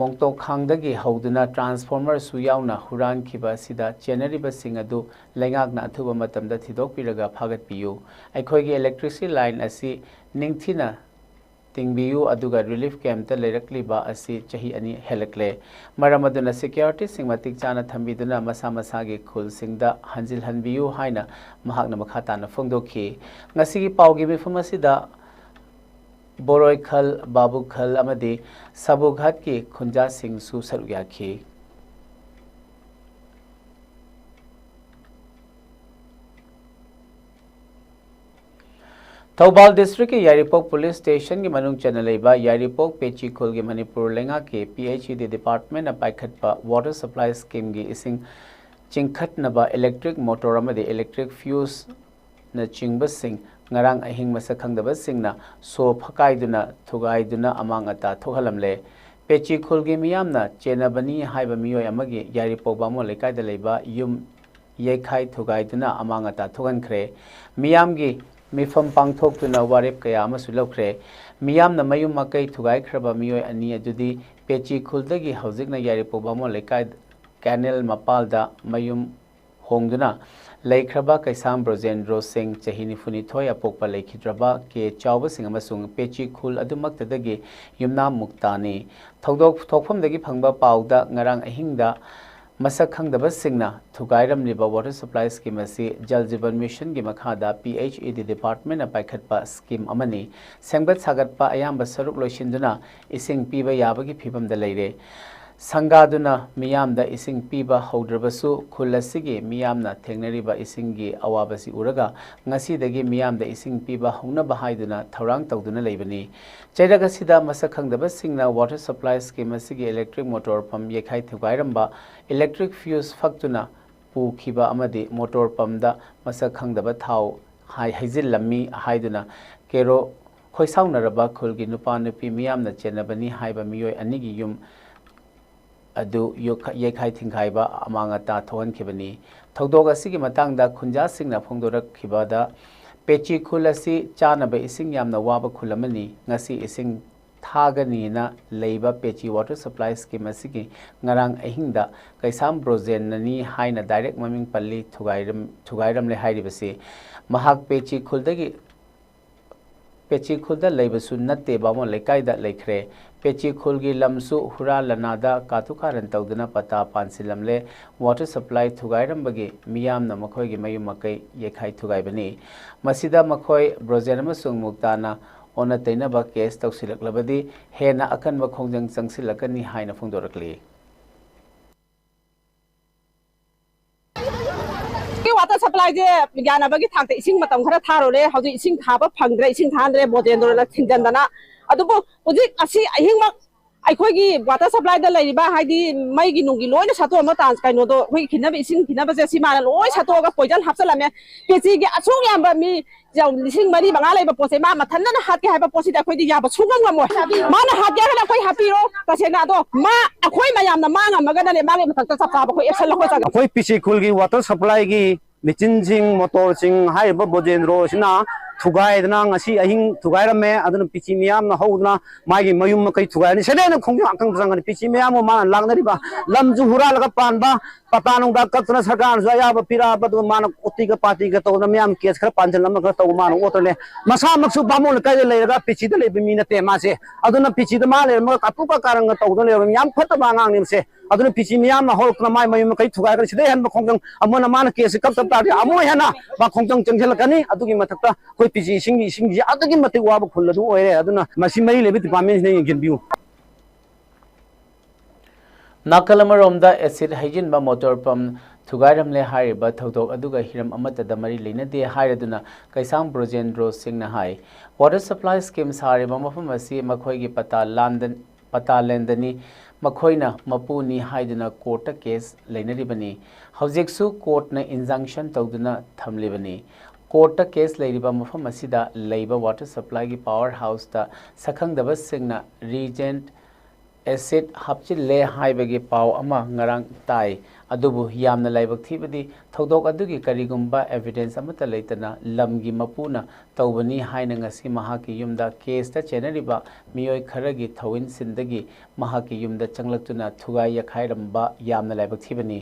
ꯃꯣꯡꯇꯣꯛꯈꯥꯡꯗꯒꯤ ꯍꯧꯗꯨꯅ ꯇ꯭ꯔꯥꯟꯁꯐꯣꯔꯃꯔꯁꯨ ꯌꯥꯎꯅ ꯍꯨꯔꯥꯟꯈꯤꯕ ꯑꯁꯤꯗ ꯆꯦꯟꯅꯔꯤꯕꯁꯤꯡ ꯑꯗꯨ ꯂꯩꯉꯥꯛꯅ ꯑꯊꯨꯕ ꯃꯇꯝꯗ ꯊꯤꯗꯣꯛꯄꯤꯔꯒ ꯐꯥꯒꯠꯄꯤꯌꯨ꯫ ꯑꯩꯈꯣꯏꯒꯤ ꯏꯂꯦꯛꯇ꯭ꯔꯤꯁꯤꯇꯤ ꯂꯥꯏꯟ ꯑꯁꯤ ꯅꯤꯡꯊꯤꯅ ꯇꯤꯡꯕꯤꯌꯨ, ꯑꯗꯨꯒ ꯔꯤꯂꯤꯐ ꯀꯦꯝꯞꯇ ꯂꯩꯔꯛꯂꯤꯕ ꯑꯁꯤ ꯆꯍꯤ ꯑꯅꯤ ꯍꯦꯜꯂꯛꯂꯦ꯫ ꯃꯔꯝ ꯑꯗꯨꯅ ꯁꯦꯀ꯭ꯌꯨꯔꯤꯇꯤꯁꯤꯡ ꯃꯇꯤꯛ ꯆꯥꯅ ꯊꯝꯕꯤꯗꯨꯅ ꯃꯁꯥ ꯃꯁꯥꯒꯤ ꯈꯨꯜꯁꯤꯡꯗ ꯍꯟꯖꯤꯜꯍꯟꯕꯤꯌꯨ ꯍꯥꯏꯅ ꯃꯍꯥꯛꯅ ꯃꯈꯥ ꯇꯥꯅ ꯐꯣꯡꯗꯣꯛꯈꯤ꯫ ꯉꯁꯤꯒꯤ ꯄꯥꯎꯒꯤ ꯃꯤꯐꯝ ꯑꯁꯤꯗ ꯕꯣꯔꯣꯏꯈꯜ, ꯕꯥꯕꯨꯈꯜ ꯑꯃꯗꯤ ꯁꯥꯕꯨꯘꯥꯠꯀꯤ ꯈꯨꯟꯖꯥꯁꯤꯡꯁꯨ ꯁꯔꯨꯛ ꯌꯥꯈꯤ꯫ ꯊꯧꯕꯥꯜ ꯗꯤꯁꯇ꯭ꯔꯤꯛꯀꯤ ꯌꯥꯏꯔꯤꯄꯣꯛ ꯄꯨꯂꯤꯁ ꯁ꯭ꯇꯦꯁꯟꯒꯤ ꯃꯅꯨꯡ ꯆꯟꯅ ꯂꯩꯕ ꯌꯥꯏꯔꯤꯄꯣꯛ ꯄꯦꯆꯤ ꯈꯨꯜꯒꯤ ꯃꯅꯤꯄꯨꯔ ꯂꯩꯉꯥꯛꯀꯤ ꯄꯤ ꯑꯩꯆ ꯏ ꯗꯤ ꯗꯤꯄꯥꯔꯠꯃꯦꯟꯅ ꯄꯥꯏꯈꯠꯄ ꯋꯥꯇꯔ ꯁꯄ꯭ꯂꯥꯏ ꯁ꯭ꯀꯤꯝꯒꯤ ꯏꯁꯤꯡ ꯆꯤꯡꯈꯠꯅꯕ ꯏꯂꯦꯛꯇ꯭ꯔꯤꯛ ꯃꯣꯇꯣꯔ ꯑꯃꯗꯤ ꯏꯂꯦꯛꯇ꯭ꯔꯤꯛ ꯐ꯭ꯌꯨꯁꯅꯆꯤꯡꯕꯁꯤꯡ ꯉꯔꯥꯡ ꯑꯍꯤꯡ ꯃꯁꯛ ꯈꯪꯗꯕꯁꯤꯡꯅ ꯁꯣ ꯐꯀꯥꯏꯗꯨꯅ ꯊꯨꯒꯥꯏꯗꯨꯅ ꯑꯃꯥꯡ ꯑꯇꯥ ꯊꯣꯛꯍꯜꯂꯝꯂꯦ꯫ ꯄꯦꯆꯤ ꯈꯨꯜꯒꯤ ꯃꯤꯌꯥꯝꯅ ꯆꯦꯟꯅꯕꯅꯤ ꯍꯥꯏꯕ ꯃꯤꯑꯣꯏ ꯑꯃꯒꯤ ꯌꯥꯏꯔꯤꯄꯣꯛ ꯕꯥꯃꯣꯟ ꯂꯩꯀꯥꯏꯗ ꯂꯩꯕ ꯌꯨꯝ ꯌꯩꯈꯥꯏ ꯊꯨꯒꯥꯏꯗꯨꯅ ꯑꯃꯥꯡ ꯑꯇꯥ ꯊꯣꯛꯍꯟꯈ꯭ꯔꯦ꯫ ꯃꯤꯌꯥꯝꯒꯤ ꯃꯤꯐꯝ ꯄꯥꯡꯊꯣꯛꯇꯨꯅ ꯋꯥꯔꯦꯞ ꯀꯌꯥ ꯑꯃꯁꯨ ꯂꯧꯈ꯭ꯔꯦ꯫ ꯃꯤꯌꯥꯝꯅ ꯃꯌꯨꯝ ꯃꯀꯩ ꯊꯨꯒꯥꯏꯈ꯭ꯔꯕ ꯃꯤꯑꯣꯏ ꯑꯅꯤ ꯑꯗꯨꯗꯤ ꯄꯦꯆꯤ ꯈꯨꯜꯗꯒꯤ ꯍꯧꯖꯤꯛꯅ ꯌꯥꯏꯔꯤꯄꯣꯛ ꯕꯥꯃꯣꯟ ꯂꯩꯀꯥꯏ ꯀꯦꯅꯦꯜ ꯃꯄꯥꯜꯗ ꯃꯌꯨꯝ ꯍꯣꯡꯗꯨꯅ ꯂꯩꯈ꯭ꯔꯕ ꯀꯩꯁꯥꯝ ꯕ꯭ꯔꯣꯖꯦꯟꯗ꯭ꯔꯣ ꯁꯤꯡ, ꯆꯍꯤ ꯅꯤꯐꯨꯅꯤꯊꯣꯏ, ꯑꯄꯣꯛꯄ ꯂꯩꯈꯤꯗ꯭ꯔꯕ ꯀꯦ ꯆꯥꯎꯕꯁꯤꯡ ꯑꯃꯁꯨꯡ ꯄꯦꯆꯤ ꯈꯨꯜ ꯑꯗꯨꯃꯛꯇꯗꯒꯤ ꯌꯨꯝꯅꯥꯝ ꯃꯨꯛꯇꯥꯅꯤ꯫ ꯊꯧꯗꯣꯛ ꯊꯣꯛꯐꯝꯗꯒꯤ ꯐꯪꯕ ꯄꯥꯎꯗ ꯉꯔꯥꯡ ꯑꯍꯤꯡꯗ ꯃꯁꯛ ꯈꯪꯗꯕꯁꯤꯡꯅ ꯊꯨꯒꯥꯏꯔꯝꯂꯤꯕ water supply scheme ꯑꯁꯤ ꯖꯜ ꯖꯤꯕꯟ ꯃꯤꯁꯟꯒꯤ ꯃꯈꯥꯗ P H E D department ꯅ ꯄꯥꯏꯈꯠꯄ scheme ꯑꯃꯅꯤ꯫ ꯁꯦꯝꯒꯠ ꯁꯥꯒꯠꯄ ꯑꯌꯥꯝꯕ ꯁꯔꯨꯛ ꯂꯣꯏꯁꯤꯟꯗꯨꯅ ꯏꯁꯤꯡ ꯄꯤꯕ ꯌꯥꯕꯒꯤ ꯐꯤꯕꯝꯗ ꯂꯩꯔꯦ꯫ ꯁꯪꯒꯥꯗꯨꯅ ꯃꯤꯌꯥꯝꯗ ꯏꯁꯤꯡ ꯄꯤꯕ ꯍꯧꯗ꯭ꯔꯕꯁꯨ, ꯈꯨꯜ ꯑꯁꯤꯒꯤ ꯃꯤꯌꯥꯝꯅ ꯊꯦꯡꯅꯔꯤꯕ ꯏꯁꯤꯡꯒꯤ ꯑꯋꯥꯕꯁꯤ ꯎꯔꯒ ꯉꯁꯤꯗꯒꯤ ꯃꯤꯌꯥꯝꯗ ꯏꯁꯤꯡ ꯄꯤꯕ ꯍꯧꯅꯕ ꯍꯥꯏꯗꯨꯅ ꯊꯧꯔꯥꯡ ꯇꯧꯗꯨꯅ ꯂꯩꯕꯅꯤ꯫ ꯆꯩꯔꯛ ꯑꯁꯤꯗ ꯃꯁꯛ ꯈꯪꯗꯕꯁꯤꯡꯅ water supply scheme ꯑꯁꯤꯒꯤ electric motor pump ꯌꯩꯈꯥꯏ ꯊꯨꯒꯥꯏꯔꯝꯕ, electric fuse ꯐꯛꯇꯨꯅ ꯄꯨꯈꯤꯕ ꯑꯃꯗꯤ motor pump ꯗ ꯃꯁꯛ ꯈꯪꯗꯕ ꯊꯥꯎ ꯍꯥꯏ-, ꯍꯩꯖꯤꯜꯂꯝꯃꯤ ꯍꯥꯏꯗꯨꯅ ꯀꯦꯔꯣ ꯈꯣꯏꯁꯥꯎꯅꯔꯕ ꯈꯨꯜꯒꯤ ꯅꯨꯄꯥ ꯅꯨꯄꯤ ꯃꯤꯌꯥꯝꯅ ꯆꯦꯟꯅꯕꯅꯤ ꯍꯥꯏꯕ ꯃꯤꯑꯣꯏ ꯑꯅꯤꯒꯤ ꯌꯨꯝ ꯑꯗꯨ ꯌꯣꯛꯈ-, ꯌꯩꯈꯥꯏ ꯊꯤꯡꯒꯥꯏꯕ ꯑꯃꯥꯡ ꯑꯇꯥ ꯊꯣꯛꯍꯟꯈꯤꯕꯅꯤ꯫ ꯊꯧꯗꯣꯛ ꯑꯁꯤꯒꯤ ꯃꯇꯥꯡꯗ ꯈꯨꯟꯖꯥꯁꯤꯡꯅ ꯐꯣꯡꯗꯣꯔꯛꯈꯤꯕꯗ, ꯄꯦꯆꯤ ꯈꯨꯜ ꯑꯁꯤ ꯆꯥꯅꯕ ꯏꯁꯤꯡ ꯌꯥꯝꯅ ꯋꯥꯕ ꯈꯨꯜ ꯑꯃꯅꯤ꯫ ꯉꯁꯤ ꯏꯁꯤꯡ ꯊꯥꯒꯅꯤꯅ ꯂꯩꯕ ꯄꯦꯆꯤ water supply scheme ꯑꯁꯤꯒꯤ ꯉꯔꯥꯡ ꯑꯍꯤꯡꯗ ꯀꯩꯁꯥꯝ ꯕ꯭ꯔꯣꯖꯦꯟꯅꯅꯤ ꯍꯥꯏꯅ direct ꯃꯃꯤꯡ ꯄꯜꯂꯤ ꯊꯨꯒꯥꯏꯔꯝ-, ꯊꯨꯒꯥꯏꯔꯝꯂꯦ ꯍꯥꯏꯔꯤꯕꯁꯤ꯫ ꯃꯍꯥꯛ ꯄꯦꯆꯤ ꯈꯨꯜꯗꯒꯤ, ꯄꯦꯆꯤ ꯈꯨꯜꯗ ꯂꯩꯕꯁꯨ ꯅꯠꯇꯦ, ꯕꯥꯃꯣꯟ ꯂꯩꯀꯥꯏꯗ ꯂꯩꯈ꯭ꯔꯦ꯫ ꯄꯦꯆꯤ ꯈꯨꯜꯒꯤ ꯂꯝꯁꯨ ꯍꯨꯔꯥꯟ ꯂꯅꯥꯗ ꯀꯥꯇꯨ ꯀꯥꯔꯟ ꯇꯧꯗꯨꯅ ꯄꯇꯥ ꯄꯥꯟꯁꯤꯜꯂꯝꯂꯦ꯫ Water supply ꯊꯨꯒꯥꯏꯔꯝꯕꯒꯤ ꯃꯤꯌꯥꯝꯅ ꯃꯈꯣꯏꯒꯤ ꯃꯌꯨꯝ ꯃꯀꯩ ꯌꯩꯈꯥꯏ ꯊꯨꯒꯥꯏꯕꯅꯤ꯫ ꯃꯁꯤꯗ ꯃꯈꯣꯏ ꯕ꯭ꯔꯣꯖꯦꯟ ꯑꯃꯁꯨꯡ ꯃꯨꯛꯇꯥꯅ ꯑꯣꯟꯅ ꯇꯩꯅꯕ case ꯇꯧꯁꯤꯜꯂꯛꯂꯕꯗꯤ ꯍꯦꯟꯅ ꯑꯀꯟꯕ ꯈꯣꯡꯖꯪ ꯆꯪꯁꯤꯜꯂꯛꯀꯅꯤ ꯍꯥꯏꯅ ꯐꯣꯡꯗꯣꯔꯛꯂꯤ꯫ Water supply ꯁꯦ ꯌꯥꯅꯕꯒꯤ ꯊꯥꯛꯇ ꯏꯁꯤꯡ ꯃꯇꯝ ꯈꯔ ꯊꯥꯔꯨꯔꯦ꯫ ꯍꯧꯖꯤꯛ ꯏꯁꯤꯡ ꯊꯥꯕ ꯐꯪꯗ꯭ꯔꯦ, ꯏꯁꯤꯡ ꯊꯥꯍꯟꯗ꯭ꯔꯦ, ꯕ꯭ꯔꯣꯖꯦꯟꯗ꯭ꯔꯣꯅ ꯊꯤꯡꯖꯤꯟꯗꯅ꯫ ꯑꯗꯨꯕꯨ ꯍꯧꯖꯤꯛ ꯑꯁꯤ ꯑꯍꯤꯡꯃꯛ ꯑꯩꯈꯣꯏꯒꯤ water supply ꯗ ꯂꯩꯔꯤꯕ, ꯍꯥꯏꯗꯤ ꯃꯩꯒꯤ ꯅꯨꯡꯒꯤ ꯂꯣꯏꯅ ꯁꯠꯇꯣꯛꯑꯝꯕ ꯇꯥꯟ-, ꯀꯩꯅꯣꯗꯣ, ꯑꯩꯈꯣꯏꯒꯤ ꯈꯤꯟꯅꯕ, ꯏꯁꯤꯡ ꯈꯤꯟꯅꯕꯁꯦ ꯁꯤ ꯃꯥꯅ ꯂꯣꯏ ꯁꯠꯇꯣꯛꯑꯒ poison ꯍꯥꯞꯆꯤꯜꯂꯝꯃꯦ꯫ ꯄꯦꯆꯤꯒꯤ ꯑꯁꯨꯛ ꯌꯥꯝꯕ ꯃꯤ ꯂꯤꯁꯤꯡ ꯃꯔꯤ ꯃꯉꯥ ꯂꯩꯕ ꯄꯣꯠꯁꯦ ꯃꯥ ꯃꯊꯟꯇꯅ ꯍꯥꯠꯀꯦ ꯍꯥꯏꯕ ꯄꯣꯠꯁꯤꯗꯤ ꯑꯩꯈꯣꯏꯗꯤ ꯌꯥꯕ ꯁꯨꯡꯉꯝ ꯉꯝꯃꯣꯏ꯫ ꯃꯥꯅ ꯍꯥꯠꯀꯦ ꯍꯥꯏꯔꯒꯅ ꯑꯩꯈꯣꯏ ꯍꯥꯠꯄꯤꯔꯣ꯫ ꯇꯁꯦꯡꯅ ꯑꯗꯣ ꯃꯥ, ꯑꯩꯈꯣꯏ ꯃꯌꯥꯝꯅ ꯃꯥ ꯉꯝꯃꯒꯅꯅꯦ, ꯃꯥꯒꯤ ꯃꯊꯛꯇ ꯆꯞ ꯆꯥꯕ ꯑꯩꯈꯣꯏ action ꯂꯧꯈꯠꯆꯒꯦ꯫ ꯑꯩꯈꯣꯏ ꯄꯦꯆꯤ ꯈꯨꯜꯒꯤ water supply ꯒꯤ ꯃꯦꯆꯤꯟꯁꯤꯡ, ꯃꯣꯇꯣꯔꯁꯤꯡ ꯍꯥꯏꯔꯤꯕ ꯕ꯭ꯔꯣꯖꯦꯟꯗ꯭ꯔꯣꯁꯤꯅ ꯊꯨꯒꯥꯏꯗꯅ ꯉꯁꯤ ꯑꯍꯤꯡ ꯊꯨꯒꯥꯏꯔꯝꯃꯦ꯫ ꯑꯗꯨꯅ ꯄꯤꯆꯤ ꯃꯤꯌꯥꯝꯅ ꯍꯧꯗꯅ ꯃꯥꯒꯤ ꯃꯌꯨꯝ ꯃꯀꯩ ꯊꯨꯒꯥꯏꯔꯅꯤ꯫ ꯁꯤꯗ ꯑꯩꯅ ꯈꯣꯡꯖꯪ ꯑꯀꯪꯕ ꯆꯪꯒꯅꯤ꯫ ꯄꯤꯆꯤ ꯃꯤꯌꯥꯝ ꯑꯃ ꯃꯥꯅ ꯂꯥꯛꯅꯔꯤꯕ ꯂꯝꯁꯨ ꯍꯨꯔꯥꯜꯂꯒ ꯄꯥꯟꯕ, ꯄꯇꯥ ꯅꯨꯡꯗꯥ ꯀꯛꯇꯅ ꯁꯔꯀꯥꯔꯅꯁꯨ ꯑꯌꯥꯕ ꯄꯤꯔꯛꯑꯕ, ꯑꯗꯨꯒ ꯃꯥꯅ ꯀꯣꯇꯤꯒ ꯄꯥꯇꯤꯒ ꯇꯧꯗꯅ ꯃꯌꯥꯝ ꯀꯦꯁ ꯈꯔ ꯄꯥꯟꯁꯤꯜꯂꯝꯃꯒ ꯇꯧꯕ ꯃꯥꯅ ꯑꯣꯠꯇ꯭ꯔꯅꯦ꯫ ꯃꯁꯥꯃꯛꯁꯨ ꯕꯥꯃꯣꯟ ꯂꯩꯀꯥꯏꯗ ꯂꯩꯔꯒ ꯄꯤꯆꯤꯗ ꯂꯩꯕ ꯃꯤ ꯅꯠꯇꯦ ꯃꯥꯁꯦ꯫ ꯑꯗꯨꯅ ꯄꯤꯆꯤꯗ ꯃꯥ ꯂꯩꯔꯝꯃꯒ ꯀꯥꯇꯨ ꯀꯥꯔꯟꯒ ꯇꯧꯗꯅ ꯂꯩꯔꯕ ꯃꯤ ꯌꯥꯝ ꯐꯠꯇꯕ ꯑꯉꯥꯡꯅꯤ ꯃꯁꯦ꯫ ꯑꯗꯨꯅ ꯄꯤꯆꯤ ꯃꯤꯌꯥꯝꯅ ꯍꯧꯔꯛꯇꯅ ꯃꯥꯏ ꯃꯌꯨꯝ ꯃꯀꯩ ꯊꯨꯒꯥꯏꯔꯒꯅꯤ꯫ ꯁꯤꯗꯩ ꯍꯦꯟꯕ ꯈꯣꯡꯖꯪ ꯑꯃꯨꯛ ꯍꯟꯅ ꯃꯥꯅ ꯀꯦꯁꯁꯦ ꯀꯛꯇꯕ ꯇꯥꯔꯗꯤ ꯑꯃꯨꯛ ꯍꯦꯟꯅ ꯃꯥ ꯈꯣꯡꯖꯪ ꯆꯪꯁꯤꯜꯂꯛꯀꯅꯤ꯫ ꯑꯗꯨꯒꯤ ꯃꯊꯛꯇ ꯑꯩꯈꯣꯏ ꯄꯤꯆꯤ ꯏꯁꯤꯡꯒꯤ, ꯏꯁꯤꯡꯁꯤ ꯑꯗꯨꯛꯀꯤ ꯃꯇꯤꯛ ꯋꯥꯕ ꯈꯨꯜ ꯑꯗꯨ ꯑꯣꯏꯔꯦ꯫ ꯑꯗꯨꯅ ꯃꯁꯤ ꯃꯔꯤ ꯂꯩꯕ ꯗꯤꯄꯥꯔꯠꯃꯦꯟꯁꯤꯅ ꯌꯦꯡꯁꯤꯟꯕꯤꯌꯨ꯫ ꯅꯥꯀꯜ ꯑꯃꯔꯣꯝꯗ ꯑꯦꯁꯤꯗ ꯍꯩꯖꯤꯟꯕ ꯃꯣꯇꯣꯔ ꯄꯝ ꯊꯨꯒꯥꯏꯔꯝꯂꯦ ꯍꯥꯏꯔꯤꯕ ꯊꯧꯗꯣꯛ ꯑꯗꯨꯒ ꯍꯤꯔꯝ ꯑꯃꯠꯇꯗ ꯃꯔꯤ ꯂꯩꯅꯗꯦ ꯍꯥꯏꯔꯗꯨꯅ ꯀꯩꯁꯥꯝ ꯕ꯭ꯔꯣꯖꯦꯟꯗ꯭ꯔꯣ ꯁꯤꯡꯅ ꯍꯥꯏ꯫ ꯋꯥꯇꯔ ꯁꯄ꯭ꯂꯥꯏ ꯁ꯭ꯀꯤꯝ ꯁꯥꯔꯤꯕ ꯃꯐꯝ ꯑꯁꯤ ꯃꯈꯣꯏꯒꯤ ꯄꯇꯥ ꯂꯥꯟꯗ-, ꯄꯇꯥ ꯂꯦꯟꯗꯅꯤ, ꯃꯈꯣꯏꯅ ꯃꯄꯨꯅꯤ ꯍꯥꯏꯗꯨꯅ ꯀꯣꯔꯠꯇ ꯀꯦꯁ ꯂꯩꯅꯔꯤꯕꯅꯤ꯫ ꯍꯧꯖꯤꯛꯁꯨ ꯀꯣꯔꯠꯅ ꯏꯟꯖꯪꯁꯟ ꯇꯧꯗꯨꯅ ꯊꯝꯂꯤꯕꯅꯤ꯫ ꯀꯣꯔꯠꯇ ꯀꯦꯁ ꯂꯩꯔꯤꯕ ꯃꯐꯝ ꯑꯁꯤꯗ ꯂꯩꯕ ꯋꯥꯇꯔ ꯁꯄ꯭ꯂꯥꯏꯒꯤ ꯄꯥꯋꯔ ꯍꯥꯎꯁꯇ ꯁꯛꯈꯪꯗꯕꯁꯤꯡꯅ ꯔꯤꯖꯦꯟꯠ ꯑꯦꯁꯤꯗ ꯍꯥꯞꯆꯤꯜꯂꯦ ꯍꯥꯏꯕꯒꯤ ꯄꯥꯎ ꯑꯃ ꯉꯔꯥꯡ ꯇꯥꯏ꯫ ꯑꯗꯨꯕꯨ ꯌꯥꯝꯅ ꯂꯥꯏꯕꯛ ꯊꯤꯕꯗꯤ ꯊꯧꯗꯣꯛ ꯑꯗꯨꯒꯤ ꯀꯔꯤꯒꯨꯝꯕ ꯑꯦꯚꯤꯗꯦꯟꯁ ꯑꯃꯠꯇ ꯂꯩꯇꯅ ꯂꯝꯒꯤ ꯃꯄꯨꯅ ꯇꯧꯕꯅꯤ ꯍꯥꯏꯅ ꯉꯁꯤ ꯃꯍꯥꯛꯀꯤ ꯌꯨꯝꯗ ꯀꯦꯁꯇ ꯆꯦꯟꯅꯔꯤꯕ ꯃꯤꯑꯣꯏ ꯈꯔꯒꯤ ꯊꯧꯑꯣꯏꯟꯁꯤꯟꯗꯒꯤ ꯃꯍꯥꯛꯀꯤ ꯌꯨꯝꯗ ꯆꯪꯂꯛꯇꯨꯅ ꯊꯨꯒꯥꯏ ꯌꯥꯈꯥꯏꯔꯝꯕ ꯌꯥꯝꯅ ꯂꯥꯏꯕꯛ ꯊꯤꯕꯅꯤ꯫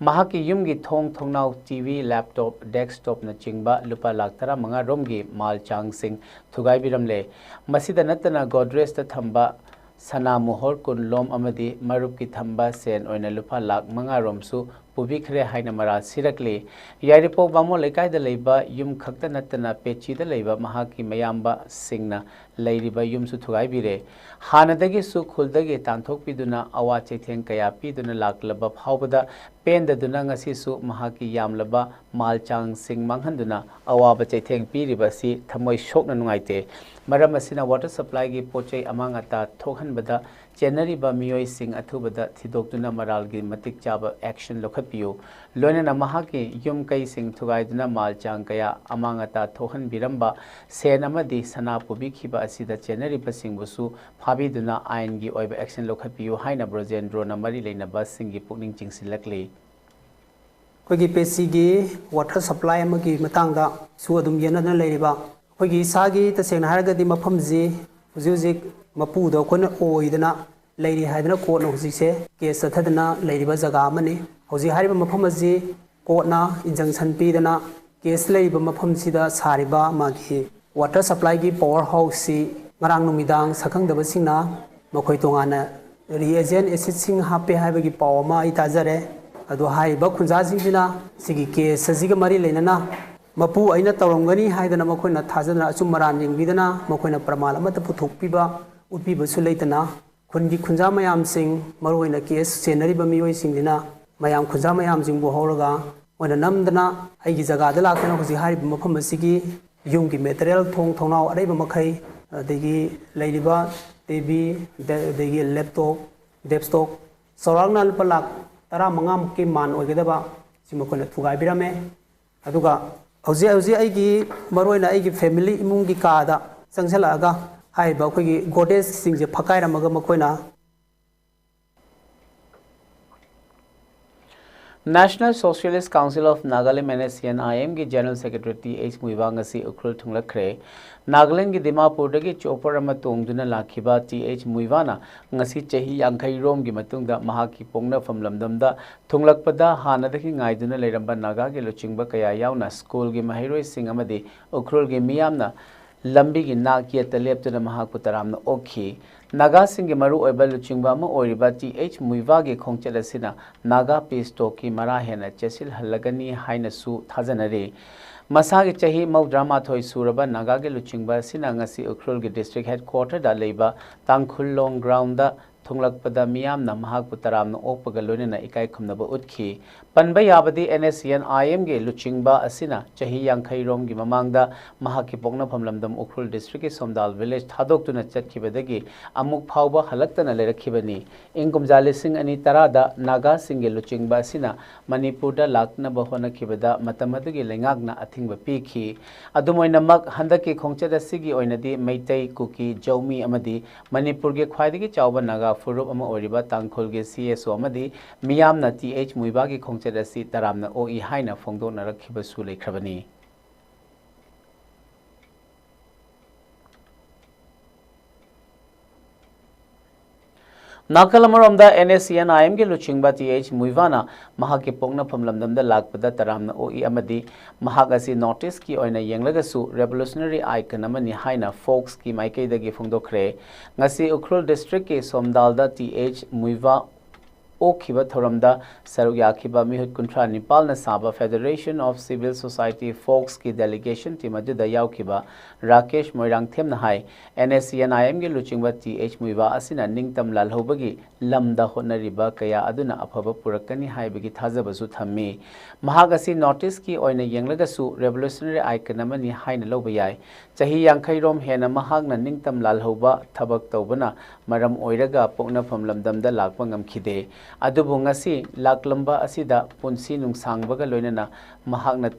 ꯃꯍꯥꯛꯀꯤ ꯌꯨꯝꯒꯤ ꯊꯣꯡ ꯊꯣꯡꯅꯥꯎ, ꯇꯤ ꯚꯤ, ꯂꯦꯞꯇꯣꯞ, ꯗꯦꯁꯛꯇꯣꯞꯅꯆꯤꯡꯕ ꯂꯨꯄꯥ ꯂꯥꯈ ꯇꯔꯥꯃꯉꯥ ꯔꯣꯝꯒꯤ ꯃꯥꯜ ꯆꯥꯡꯁꯤꯡ ꯊꯨꯒꯥꯏꯕꯤꯔꯝꯂꯦ꯫ ꯃꯁꯤꯗ ꯅꯠꯇꯅ ꯒꯣꯗ꯭ꯔꯦꯖꯇ ꯊꯝꯕ ꯁꯅꯥ ꯃꯣꯍꯣꯔ ꯀꯨꯟ ꯂꯣꯝ ꯑꯃꯗꯤ ꯃꯔꯨꯞꯀꯤ ꯊꯝꯕ ꯁꯦꯟ ꯑꯣꯏꯅ ꯂꯨꯄꯥ ꯂꯥꯈ ꯃꯉꯥ ꯔꯣꯝꯁꯨ ꯄꯨꯕꯤꯈ꯭ꯔꯦ ꯍꯥꯏꯅ ꯃꯔꯥꯜ ꯁꯤꯔꯛꯂꯤ꯫ ꯌꯥꯏꯔꯤꯄꯣꯛ ꯕꯥꯃꯣꯟ ꯂꯩꯀꯥꯏꯗ ꯂꯩꯕ ꯌꯨꯝ ꯈꯛꯇ ꯅꯠꯇꯅ ꯄꯦꯆꯤꯗ ꯂꯩꯕ ꯃꯍꯥꯛꯀꯤ ꯃꯌꯥꯝꯕꯁꯤꯡꯅ ꯂꯩꯔꯤꯕ ꯌꯨꯝꯁꯨ ꯊꯨꯒꯥꯏꯕꯤꯔꯦ꯫ ꯍꯥꯟꯅꯗꯒꯤꯁꯨ ꯈꯨꯜꯗꯒꯤ ꯇꯥꯟꯊꯣꯛꯄꯤꯗꯨꯅ ꯑꯋꯥ ꯆꯩꯊꯦꯡ ꯀꯌꯥ ꯄꯤꯗꯨꯅ ꯂꯥꯛꯂꯕ ꯐꯥꯎꯕꯗ ꯄꯦꯟꯗꯗꯨꯅ ꯉꯁꯤꯁꯨ ꯃꯍꯥꯛꯀꯤ ꯌꯥꯝꯂꯕ ꯃꯥꯜ ꯆꯥꯡꯁꯤꯡ ꯃꯥꯡꯍꯟꯗꯨꯅ ꯑꯋꯥꯕ ꯆꯩꯊꯦꯡ ꯄꯤꯔꯤꯕ ꯑꯁꯤ ꯊꯃꯣꯏ ꯁꯣꯛꯅ ꯅꯨꯡꯉꯥꯏꯇꯦ꯫ ꯃꯔꯝ ꯑꯁꯤꯅ ꯋꯥꯇꯔ ꯁꯄ꯭ꯂꯥꯏꯒꯤ ꯄꯣꯠ ꯆꯩ ꯑꯃꯥꯡ ꯑꯇꯥ ꯊꯣꯛꯍꯟꯕꯗ ꯆꯦꯟꯅꯔꯤꯕ ꯃꯤꯑꯣꯏꯁꯤꯡ ꯑꯊꯨꯕꯗ ꯊꯤꯗꯣꯛꯇꯨꯅ ꯃꯔꯥꯜꯒꯤ ꯃꯇꯤꯛ ꯆꯥꯕ ꯑꯦꯛꯁꯟ ꯂꯧꯈꯠꯄꯤꯌꯨ꯫ ꯂꯣꯏꯅꯅ ꯃꯍꯥꯛꯀꯤ ꯌꯨꯝ ꯀꯩꯁꯤꯡ ꯊꯨꯒꯥꯏꯗꯨꯅ ꯃꯥꯜ ꯆꯥꯡ ꯀꯌꯥ ꯑꯃꯥꯡ ꯑꯇꯥ ꯊꯣꯛꯍꯟꯕꯤꯔꯝꯕ, ꯁꯦꯟ ꯑꯃꯗꯤ ꯁꯅꯥ ꯄꯨꯕꯤꯈꯤꯕ ꯑꯁꯤꯗ ꯆꯦꯟꯅꯔꯤꯕꯁꯤꯡꯕꯨꯁꯨ ꯐꯥꯕꯤꯗꯨꯅ ꯑꯥꯏꯟꯒꯤ ꯑꯣꯏꯕ ꯑꯦꯛꯁꯟ ꯂꯧꯈꯠꯄꯤꯌꯨ ꯍꯥꯏꯅ ꯕ꯭ꯔꯣꯖꯦꯟꯗ꯭ꯔꯣꯅ ꯃꯔꯤ ꯂꯩꯅꯕꯁꯤꯡꯒꯤ ꯄꯨꯛꯅꯤꯡ ꯆꯤꯡꯁꯤꯜꯂꯛꯂꯤ꯫ ꯑꯩꯈꯣꯏꯒꯤ ꯄꯦꯁꯤꯒꯤ ꯋꯥꯇꯔ ꯁꯄ꯭ꯂꯥꯏ ꯑꯃꯒꯤ ꯃꯇꯥꯡꯗꯁꯨ ꯑꯗꯨꯝ ꯌꯦꯠꯅꯗꯅ ꯂꯩꯔꯤꯕ, ꯑꯩꯈꯣꯏꯒꯤ ꯏꯁꯥꯒꯤ ꯇꯁꯦꯡꯅ ꯍꯥꯏꯔꯒꯗꯤ ꯃꯐꯝꯁꯤ ꯍꯧꯖꯤꯛ ꯍꯧꯖꯤꯛ ꯃꯄꯨꯗ ꯑꯩꯈꯣꯏꯅ ꯑꯣꯏꯗꯅ ꯂꯩꯔꯤ ꯍꯥꯏꯗꯅ ꯀꯣꯔꯠꯅ ꯍꯧꯖꯤꯛꯁꯦ ꯀꯦꯁ ꯆꯠꯊꯗꯅ ꯂꯩꯔꯤꯕ ꯖꯒꯥ ꯑꯃꯅꯤ꯫ ꯍꯧꯖꯤꯛ ꯍꯥꯏꯔꯤꯕ ꯃꯐꯝ ꯑꯁꯤ ꯀꯣꯔꯠꯅ ꯏꯟꯖꯪꯁꯟ ꯄꯤꯗꯅ ꯀꯦꯁ ꯂꯩꯔꯤꯕ ꯃꯐꯝꯁꯤꯗ ꯁꯥꯔꯤꯕ ꯃꯥꯒꯤ ꯋꯥꯇꯔ ꯁꯄ꯭ꯂꯥꯏꯒꯤ ꯄꯋꯥꯔ ꯍꯥꯎꯁꯁꯤ ꯉꯔꯥꯡ ꯅꯨꯃꯤꯗꯥꯡ ꯁꯛꯈꯪꯗꯕꯁꯤꯡꯅ ꯃꯈꯣꯏ ꯇꯣꯉꯥꯟꯅ ꯔꯤꯑꯦꯖꯦꯟ ꯑꯦꯁꯤꯗꯁꯤꯡ ꯍꯥꯞꯄꯦ ꯍꯥꯏꯕꯒꯤ ꯄꯥꯎ ꯑꯃ ꯑꯩ ꯇꯥꯖꯔꯦ꯫ ꯑꯗꯣ ꯍꯥꯏꯔꯤꯕ ꯈꯨꯟꯖꯥꯁꯤꯡꯁꯤꯅ ꯁꯤꯒꯤ ꯀꯦꯁ ꯑꯁꯤꯒ ꯃꯔꯤ ꯂꯩꯅꯅ ꯃꯄꯨ ꯑꯩꯅ ꯇꯧꯔꯝꯒꯅꯤ ꯍꯥꯏꯗꯅ ꯃꯈꯣꯏꯅ ꯊꯥꯖꯗꯅ ꯑꯆꯨꯝ ꯑꯔꯥꯟ ꯌꯦꯡꯕꯤꯗꯅ ꯃꯈꯣꯏꯅ ꯄ꯭ꯔꯃꯥꯟ ꯑꯃꯠꯇ ꯄꯨꯊꯣꯛꯄꯤꯕ ꯎꯠꯄꯤꯕꯁꯨ ꯂꯩꯇꯅ ꯈꯨꯟꯒꯤ ꯈꯨꯟꯖꯥ ꯃꯌꯥꯝꯁꯤꯡ, ꯃꯔꯨꯑꯣꯏꯅ ꯀꯦꯁ ꯆꯦꯟꯅꯔꯤꯕ ꯃꯤꯑꯣꯏꯁꯤꯡꯁꯤꯅ ꯃꯌꯥꯝ ꯈꯨꯟꯖꯥ ꯃꯌꯥꯝꯁꯤꯡꯕꯨ ꯍꯧꯔꯒ ꯃꯣꯏꯅ ꯅꯝꯗꯅ ꯑꯩꯒꯤ ꯖꯒꯥꯗ ꯂꯥꯛꯇꯨꯅ ꯍꯧꯖꯤꯛ ꯍꯥꯏꯔꯤꯕ ꯃꯐꯝ ꯑꯁꯤꯒꯤ ꯌꯨꯝꯒꯤ ꯃꯦꯇꯔꯤꯌꯦꯜ, ꯊꯣꯡ ꯊꯣꯡꯅꯥꯎ ꯑꯔꯩꯕ ꯃꯈꯩ, ꯑꯗꯒꯤ ꯂꯩꯔꯤꯕ ꯇꯤ ꯚꯤ, ꯑꯗꯒꯤ ꯂꯦꯞꯇꯣꯞ, ꯗꯦꯁꯛꯇꯣꯞ, ꯆꯥꯎꯔꯥꯛꯅ ꯂꯨꯄꯥ ꯂꯥꯈ ꯇꯔꯥꯃꯉꯥꯃꯨꯛꯀꯤ ꯃꯥꯟ ꯑꯣꯏꯒꯗꯕ ꯁꯤ ꯃꯈꯣꯏꯅ ꯊꯨꯒꯥꯏꯕꯤꯔꯝꯃꯦ꯫ ꯑꯗꯨꯒ ꯍꯧꯖꯤꯛ ꯍꯧꯖꯤꯛ ꯑꯩꯒꯤ, ꯃꯔꯨꯑꯣꯏꯅ ꯑꯩꯒꯤ ꯐꯦꯃꯤꯂꯤ ꯏꯃꯨꯡꯒꯤ ꯀꯥꯗ ꯆꯪꯁꯤꯜꯂꯛꯑꯒ ꯍꯥꯏꯔꯤꯕ ꯑꯩꯈꯣꯏꯒꯤ ꯒꯣꯗ꯭ꯔꯦꯖꯁꯤꯡꯁꯦ ꯐꯛꯀꯥꯏꯔꯝꯃꯒ ꯃꯈꯣꯏꯅ National Socialist Council of Nagaland, N S C N I M ꯒꯤ General Secretary ꯇꯤ ꯑꯩꯆ ꯃꯨꯏꯕꯥ ꯉꯁꯤ ꯎꯈ꯭ꯔꯨꯜ ꯊꯨꯡꯂꯛꯈ꯭ꯔꯦ꯫ ꯅꯥꯒꯥꯂꯦꯟꯒꯤ ꯗꯤꯃꯥꯄꯨꯔꯗꯒꯤ ꯆꯣꯄꯔ ꯑꯃ ꯇꯣꯡꯗꯨꯅ ꯂꯥꯛꯈꯤꯕ ꯇꯤ ꯑꯩꯆ ꯃꯨꯏꯕꯥꯅ ꯉꯁꯤ ꯆꯍꯤ ꯌꯥꯡꯈꯩ ꯔꯣꯝꯒꯤ ꯃꯇꯨꯡꯗ ꯃꯍꯥꯛꯀꯤ ꯄꯣꯛꯅꯐꯝ ꯂꯝꯗꯝꯗ ꯊꯨꯡꯂꯛꯄꯗ ꯍꯥꯟꯅꯗꯒꯤ ꯉꯥꯏꯗꯨꯅ ꯂꯩꯔꯝꯕ ꯅꯥꯒꯥꯒꯤ ꯂꯨꯆꯤꯡꯕ ꯀꯌꯥ ꯌꯥꯎꯅ ꯁ꯭ꯀꯨꯜꯒꯤ ꯃꯍꯩꯔꯣꯏꯁꯤꯡ ꯑꯃꯗꯤ ꯎꯈ꯭ꯔꯨꯜꯒꯤ ꯃꯤꯌꯥꯝꯅ ꯂꯝꯕꯤꯒꯤ ꯅꯥꯛ ꯌꯦꯠꯇ ꯂꯦꯞꯇꯨꯅ ꯃꯍꯥꯛꯄꯨ ꯇꯔꯥꯝꯅ ꯑꯣꯛꯈꯤ꯫ ꯅꯥꯒꯥꯁꯤꯡꯒꯤ ꯃꯔꯨꯑꯣꯏꯕ ꯂꯨꯆꯤꯡꯕ ꯑꯃ ꯑꯣꯏꯔꯤꯕ ꯇꯤ ꯑꯩꯆ ꯃꯨꯏꯕꯥꯒꯤ ꯈꯣꯡꯆꯠ ꯑꯁꯤꯅ ꯅꯥꯒꯥ ꯄꯤꯁ ꯇꯣꯛꯀꯤ ꯃꯔꯥ ꯍꯦꯟꯅ ꯆꯦꯠꯁꯤꯜꯍꯜꯂꯒꯅꯤ ꯍꯥꯏꯅꯁꯨ ꯊꯥꯖꯅꯔꯤ꯫ ꯃꯁꯥꯒꯤ ꯆꯍꯤ ꯃꯧꯗ꯭ꯔꯥ ꯃꯥꯊꯣꯏ ꯁꯨꯔꯕ ꯅꯥꯒꯥꯒꯤ ꯂꯨꯆꯤꯡꯕ ꯑꯁꯤꯅ ꯉꯁꯤ ꯎꯈ꯭ꯔꯨꯜꯒꯤ district headquarter ꯗ ꯂꯩꯕ ꯇꯥꯡꯈꯨꯜ ꯂꯣꯡ ground ꯗ ꯊꯨꯡꯂꯛꯄꯗ ꯃꯤꯌꯥꯝꯅ ꯃꯍꯥꯛꯄꯨ ꯇꯔꯥꯝꯅ ꯑꯣꯛꯄꯒ ꯂꯣꯏꯅꯅ ꯏꯀꯥꯏ ꯈꯨꯝꯅꯕ ꯎꯠꯈꯤ꯫ ꯄꯟꯕ ꯌꯥꯕꯗꯤ, N S C N I M ꯒꯤ ꯂꯨꯆꯤꯡꯕ ꯑꯁꯤꯅ ꯆꯍꯤ ꯌꯥꯡꯈꯩ ꯔꯣꯝꯒꯤ ꯃꯃꯥꯡꯗ ꯃꯍꯥꯛꯀꯤ ꯄꯣꯛꯅꯐꯝ ꯂꯝꯗꯝ ꯎꯈ꯭ꯔꯨꯜ district ꯀꯤ ꯁꯣꯝꯗꯥꯜ village ꯊꯥꯗꯣꯛꯇꯨꯅ ꯆꯠꯈꯤꯕꯗꯒꯤ ꯑꯃꯨꯛ ꯐꯥꯎꯕ ꯍꯜꯂꯛꯇꯅ ꯂꯩꯔꯛꯈꯤꯕꯅꯤ꯫ ꯏꯪ ꯀꯨꯝꯖꯥ ꯂꯤꯁꯤꯡ ꯑꯅꯤ ꯇꯔꯥꯗ ꯅꯥꯒꯥꯁꯤꯡꯒꯤ ꯂꯨꯆꯤꯡꯕ ꯑꯁꯤꯅ ꯃꯅꯤꯄꯨꯔꯗ ꯂꯥꯛꯅꯕ ꯍꯣꯠꯅꯈꯤꯕꯗ ꯃꯇꯝ ꯑꯗꯨꯒꯤ ꯂꯩꯉꯥꯛꯅ ꯑꯊꯤꯡꯕ ꯄꯤꯈꯤ꯫ ꯑꯗꯨꯝ ꯑꯣꯏꯅꯃꯛ, ꯍꯟꯗꯛꯀꯤ ꯈꯣꯡꯆꯠ ꯑꯁꯤꯒꯤ ꯑꯣꯏꯅꯗꯤ ꯃꯩꯇꯩ, ꯀꯨꯀꯤ, ꯖꯧꯃꯤ ꯑꯃꯗꯤ ꯃꯅꯤꯄꯨꯔꯒꯤ ꯈ꯭ꯋꯥꯏꯗꯒꯤ ꯆꯥꯎꯕ ꯅꯥꯒꯥ ꯐꯨꯔꯨꯞ ꯑꯃ ꯑꯣꯏꯔꯤꯕ ꯇꯥꯡꯈꯨꯜꯒꯤ C S O ꯑꯃꯗꯤ ꯃꯤꯌꯥꯝꯅ ꯇꯤ ꯑꯩꯆ ꯃꯨꯏꯕꯥꯒꯤ ꯈꯣꯡꯆꯠ ꯂꯤꯆꯠ ꯑꯁꯤ ꯇꯔꯥꯝꯅ ꯑꯣꯛꯏ ꯍꯥꯏꯅ ꯐꯣꯡꯗꯣꯛꯅꯔꯛꯈꯤꯕꯁꯨ ꯂꯩꯈ꯭ꯔꯕꯅꯤ꯫ ꯅꯥꯀꯜ ꯑꯃꯔꯣꯝꯗ, NSCN-IM-ꯒꯤ ꯂꯨꯆꯤꯡꯕ ꯇꯤ ꯑꯩꯆ ꯃꯨꯏꯚꯥꯅ ꯃꯍꯥꯛꯀꯤ ꯄꯣꯛꯅꯐꯝ ꯂꯝꯗꯝꯗ ꯂꯥꯛꯄꯗ ꯇꯔꯥꯝꯅ ꯑꯣꯛꯏ ꯑꯃꯗꯤ ꯃꯍꯥꯛ ꯑꯁꯤ North East-ꯀꯤ ꯑꯣꯏꯅ ꯌꯦꯡꯂꯒꯁꯨ revolutionary icon ꯑꯃꯅꯤ ꯍꯥꯏꯅ Fox-ꯀꯤ ꯃꯥꯏꯀꯩꯗꯒꯤ ꯐꯣꯡꯗꯣꯛꯈ꯭ꯔꯦ꯫ ꯉꯁꯤ ꯎꯈ꯭ꯔꯨꯜ district-ꯀꯤ ꯁꯣꯝꯗꯥꯜꯗ ꯇꯤ ꯑꯩꯆ ꯃꯨꯏꯚꯥ ꯑꯣꯛꯈꯤꯕ ꯊꯧꯔꯝꯗ ꯁꯔꯨꯛ ꯌꯥꯈꯤꯕ ꯃꯤꯍꯨꯠ ꯀꯨꯟꯊ꯭ꯔꯥ ꯅꯤꯄꯥꯜꯅ ꯁꯥꯕ Federation of Civil Society, Fox-ꯀꯤ delegation team ꯑꯗꯨꯗ ꯌꯥꯎꯈꯤꯕ ꯔꯥꯀꯦꯁ ꯃꯣꯏꯔꯥꯡꯊꯦꯝꯅ ꯍꯥꯏ, NSCN-IM-ꯒꯤ ꯂꯨꯆꯤꯡꯕ ꯇꯤ ꯑꯩꯆ ꯃꯨꯏꯚꯥ ꯑꯁꯤꯅ ꯅꯤꯡꯇꯝ ꯂꯥꯜꯍꯧꯕꯒꯤ ꯂꯝꯗ ꯍꯣꯠꯅꯔꯤꯕ ꯀꯌꯥ ꯑꯗꯨꯅ ꯑꯐꯕ ꯄꯨꯔꯛꯀꯅꯤ ꯍꯥꯏꯕꯒꯤ ꯊꯥꯖꯕꯁꯨ ꯊꯝꯃꯤ꯫ ꯃꯍꯥꯛ ꯑꯁꯤ North East-ꯀꯤ ꯑꯣꯏꯅ ꯌꯦꯡꯂꯒꯁꯨ revolutionary icon ꯑꯃꯅꯤ ꯍꯥꯏꯅ ꯂꯧꯕ ꯌꯥꯏ꯫ ꯆꯍꯤ ꯌꯥꯡꯈꯩ ꯔꯣꯝ ꯍꯦꯟꯅ ꯃꯍꯥꯛꯅ ꯅꯤꯡꯇꯝ ꯂꯥꯜꯍꯧꯕ ꯊꯕꯛ ꯇꯧꯕꯅ ꯃꯔꯝ ꯑꯣꯏꯔꯒ ꯄꯣꯛꯅꯐꯝ ꯂꯝꯗꯝꯗ ꯂꯥꯛꯄ ꯉꯝꯈꯤꯗꯦ꯫ ꯑꯗꯨꯕꯨ ꯉꯁꯤ ꯂꯥꯛꯂꯝꯕ ꯑꯁꯤꯗ ꯄꯨꯟꯁꯤ ꯅꯨꯡꯁꯥꯡꯕꯒ ꯂꯣꯏꯅꯅ ꯃꯍꯥꯛꯅ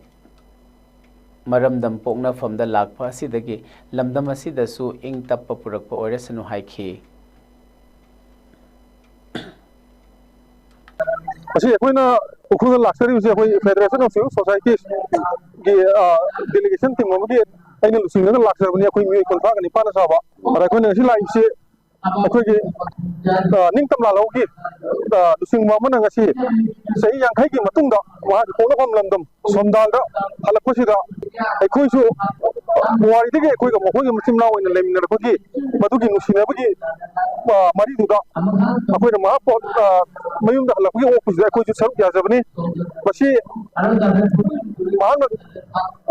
ꯃꯔꯝꯗꯝ ꯄꯣꯛꯅꯐꯝꯗ ꯂꯥꯛꯄ ꯑꯁꯤꯗꯒꯤ ꯂꯝꯗꯝ ꯑꯁꯤꯗꯁꯨ ꯏꯪ ꯇꯞꯄ ꯄꯨꯔꯛꯄ ꯑꯣꯏꯔꯁꯅꯨ ꯍꯥꯏꯈꯤ꯫ ꯉꯁꯤ ꯑꯩꯈꯣꯏꯅ ꯎꯈ꯭ꯔꯨꯜꯗ ꯂꯥꯛꯆꯔꯤꯕꯁꯤ ꯑꯩꯈꯣꯏ Federation of Civil Societies-ꯒꯤ, ꯑ, delegation team ꯑꯃꯒꯤ ꯑꯩꯅ ꯂꯨꯆꯤꯡꯉꯒ ꯂꯥꯛꯆꯕꯅꯤ꯫ ꯑꯩꯈꯣꯏ ꯃꯤꯑꯣꯏ ꯀꯨꯟꯊ꯭ꯔꯥꯒ ꯅꯤꯄꯥꯟꯅ ꯁꯥꯕ꯫ ꯑꯗ ꯑꯩꯈꯣꯏꯅ ꯉꯁꯤ ꯂꯥꯛꯏꯕꯁꯤ ꯑꯩꯈꯣꯏꯒꯤ, ꯑ, ꯅꯤꯡꯇꯝ ꯂꯥꯜꯍꯧꯒꯤ, ꯑ, ꯂꯨꯆꯤꯡꯕ ꯑꯃꯅ ꯉꯁꯤ ꯆꯍꯤ ꯌꯥꯡꯈꯩꯒꯤ ꯃꯇꯨꯡꯗ ꯃꯍꯥꯛꯀꯤ ꯄꯣꯛꯅꯐꯝ ꯂꯝꯗꯝ ꯁꯣꯝꯗꯥꯜꯗ ꯍꯜꯂꯛꯄꯁꯤꯗ ꯑꯩꯈꯣꯏꯁꯨ ꯄꯨꯋꯥꯔꯤꯗꯒꯤ ꯑꯩꯈꯣꯏꯒ ꯃꯈꯣꯏꯒ ꯃꯆꯤꯟ ꯃꯅꯥꯎ ꯑꯣꯏꯅ ꯂꯩꯃꯤꯟꯅꯔꯛꯄꯒꯤ ꯃꯗꯨꯒꯤ ꯅꯨꯡꯁꯤꯅꯕꯒꯤ, ꯑ, ꯃꯔꯤꯗꯨꯗ ꯑꯩꯈꯣꯏꯅ ꯃꯍꯥꯛꯄꯨ, ꯑ, ꯃꯌꯨꯝꯗ ꯍꯜꯂꯛꯄꯒꯤ ꯑꯣꯛꯄꯁꯤꯗ ꯑꯩꯈꯣꯏꯁꯨ ꯁꯔꯨꯛ ꯌꯥꯖꯕꯅꯤ꯫ ꯃꯁꯤ ꯃꯍꯥꯛꯅ,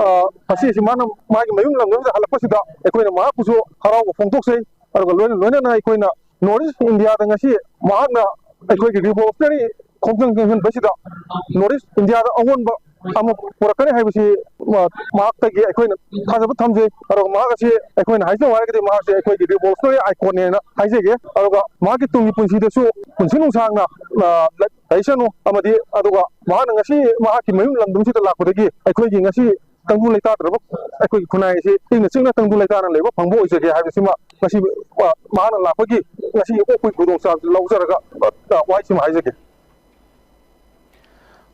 ꯑ, ꯉꯁꯤꯁꯤ ꯃꯥꯅ ꯃꯥꯒꯤ ꯃꯌꯨꯝ ꯂꯝꯗꯝꯗ ꯍꯜꯂꯛꯄꯁꯤꯗ ꯑꯩꯈꯣꯏꯅ ꯃꯍꯥꯛꯄꯨꯁꯨ ꯍꯔꯥꯎꯕ ꯐꯣꯡꯗꯣꯛꯆꯩ꯫ ꯑꯗꯨꯒ ꯂꯣꯏꯅ ꯂꯣꯏꯅꯅ ꯑꯩꯈꯣꯏꯅ North East India-ꯗ ꯉꯁꯤ ꯃꯍꯥꯛꯅ ꯑꯩꯈꯣꯏꯒꯤ revolutionary ꯈꯣꯡꯖꯪ ꯆꯪꯁꯤꯟꯕꯁꯤꯗ North East India-ꯗ ꯑꯑꯣꯟꯕ ꯑꯃ ꯄꯨꯔꯛꯀꯅꯤ ꯍꯥꯏꯕꯁꯤ, ꯑ, ꯃꯍꯥꯛꯇꯒꯤ ꯑꯩꯈꯣꯏꯅ ꯊꯥꯖꯕ ꯊꯝꯖꯩ꯫ ꯑꯗꯨꯒ ꯃꯍꯥꯛ ꯑꯁꯤ ꯑꯩꯈꯣꯏꯅ ꯍꯥꯏꯖꯧ ꯍꯥꯏꯔꯒꯗꯤ ꯃꯍꯥꯛꯁꯤ ꯑꯩꯈꯣꯏꯒꯤ revolutionary icon-ꯅꯦꯅ ꯍꯥꯏꯖꯒꯦ꯫ ꯑꯗꯨꯒ ꯃꯍꯥꯛꯀꯤ ꯇꯨꯡꯒꯤ ꯄꯨꯟꯁꯤꯗꯁꯨ ꯄꯨꯟꯁꯤ ꯅꯨꯡꯁꯥꯡꯅ, ꯑ, ꯂꯩꯁꯅꯨ ꯑꯃꯗꯤ ꯑꯗꯨꯒ ꯃꯍꯥꯛꯅ ꯉꯁꯤ ꯃꯍꯥꯛꯀꯤ ꯃꯌꯨꯝ ꯂꯝꯗꯝꯁꯤꯗ ꯂꯥꯛꯄꯗꯒꯤ ꯑꯩꯈꯣꯏꯒꯤ ꯉꯁꯤ ꯇꯪꯗꯨ ꯂꯩꯇꯥꯗ꯭ꯔꯕ ꯑꯩꯈꯣꯏꯒꯤ ꯈꯨꯟꯅꯥꯏ ꯑꯁꯤ ꯏꯪꯅ ꯆꯤꯛꯅ ꯇꯪꯗꯨ ꯂꯩꯇꯥꯅ ꯂꯩꯕ ꯐꯪꯕ ꯑꯣꯏꯖꯒꯦ ꯍꯥꯏꯕꯁꯤꯃ ꯉꯁꯤ, ꯑ, ꯃꯍꯥꯛꯅ ꯂꯥꯛꯄꯒꯤ ꯉꯁꯤꯒꯤ ꯑꯣꯛꯄꯒꯤ ꯈꯨꯗꯣꯡꯆꯥꯕꯁꯤ ꯂꯧꯖꯔꯒ, ꯑ, ꯑ, ꯋꯥꯍꯩꯁꯤꯃ ꯍꯥꯏꯖꯒꯦ꯫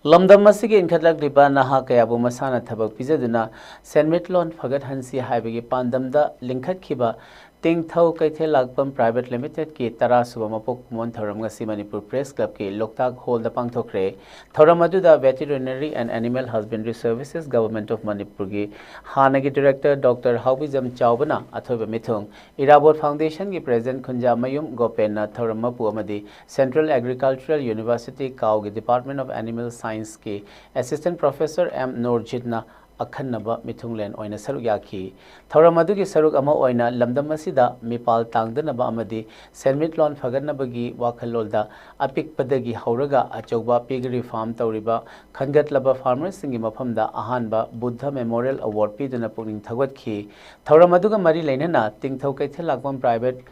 ꯂꯝꯗꯝ ꯑꯁꯤꯒꯤ ꯏꯟꯈꯠꯂꯛꯂꯤꯕ ꯅꯍꯥ ꯀꯌꯥꯕꯨ ꯃꯁꯥꯅ ꯊꯕꯛ ꯄꯤꯖꯗꯨꯅ ꯁꯦꯟꯃꯤꯠꯂꯣꯟ ꯐꯒꯠꯍꯟꯁꯤ ꯍꯥꯏꯕꯒꯤ ꯄꯥꯟꯗꯝꯗ ꯂꯤꯡꯈꯠꯈꯤꯕ ꯇꯤꯡꯊꯧ ꯀꯩꯊꯦꯜ ꯂꯥꯛꯄꯝ Private Limited ꯀꯤ ꯇꯔꯥ ꯁꯨꯕ ꯃꯄꯣꯛ ꯀꯨꯝꯑꯣꯟ ꯊꯧꯔꯝ ꯉꯁꯤ ꯃꯅꯤꯄꯨꯔ Press Club ꯀꯤ ꯂꯣꯛꯇꯥꯛ Hall ꯗ ꯄꯥꯡꯊꯣꯛꯈ꯭ꯔꯦ꯫ ꯊꯧꯔꯝ ꯑꯗꯨꯗ Veterinary and Animal Husbandry Services, Government of Manipur ꯒꯤ ꯍꯥꯟꯅꯒꯤ Director Doctor ꯍꯥꯎꯕꯤꯖꯝ ꯆꯥꯎꯕꯅ ꯑꯊꯣꯏꯕ ꯃꯤꯊꯨꯡ, ꯏꯔꯥꯕꯣꯠ Foundation ꯒꯤ President ꯈꯨꯟꯖꯥꯃꯌꯨꯝ ꯒꯣꯄꯦꯟꯅ ꯊꯧꯔꯝ ꯃꯄꯨ ꯑꯃꯗꯤ Central Agricultural University ꯀꯥꯎꯒꯤ Department of Animal Science ꯀꯤ Assistant Professor ꯑꯦꯝ ꯅꯣꯔꯖꯤꯠꯅ ꯑꯈꯟꯅꯕ ꯃꯤꯊꯨꯡꯂꯦꯟ ꯑꯣꯏꯅ ꯁꯔꯨꯛ ꯌꯥꯈꯤ꯫ ꯊꯧꯔꯝ ꯑꯗꯨꯒꯤ ꯁꯔꯨꯛ ꯑꯃ ꯑꯣꯏꯅ ꯂꯝꯗꯝ ꯑꯁꯤꯗ ꯃꯤꯄꯥꯜ ꯇꯥꯡꯗꯅꯕ ꯑꯃꯗꯤ ꯁꯦꯟꯃꯤꯠꯂꯣꯟ ꯐꯒꯠꯅꯕꯒꯤ ꯋꯥꯈꯜꯂꯣꯟꯗ ꯑꯄꯤꯛꯄꯗꯒꯤ ꯍꯧꯔꯒ ꯑꯆꯧꯕ piggery farm ꯇꯧꯔꯤꯕ ꯈꯟꯒꯠꯂꯕ farmer ꯁꯤꯡꯒꯤ ꯃꯐꯝꯗ ꯑꯍꯥꯟꯕ Buddha Memorial Award ꯄꯤꯗꯨꯅ ꯄꯨꯛꯅꯤꯡ ꯊꯧꯒꯠꯈꯤ꯫ ꯊꯧꯔꯝ ꯑꯗꯨꯒ ꯃꯔꯤ ꯂꯩꯅꯅ ꯇꯤꯡꯊꯧ ꯀꯩꯊꯦꯜ ꯂꯥꯛꯄꯝ Private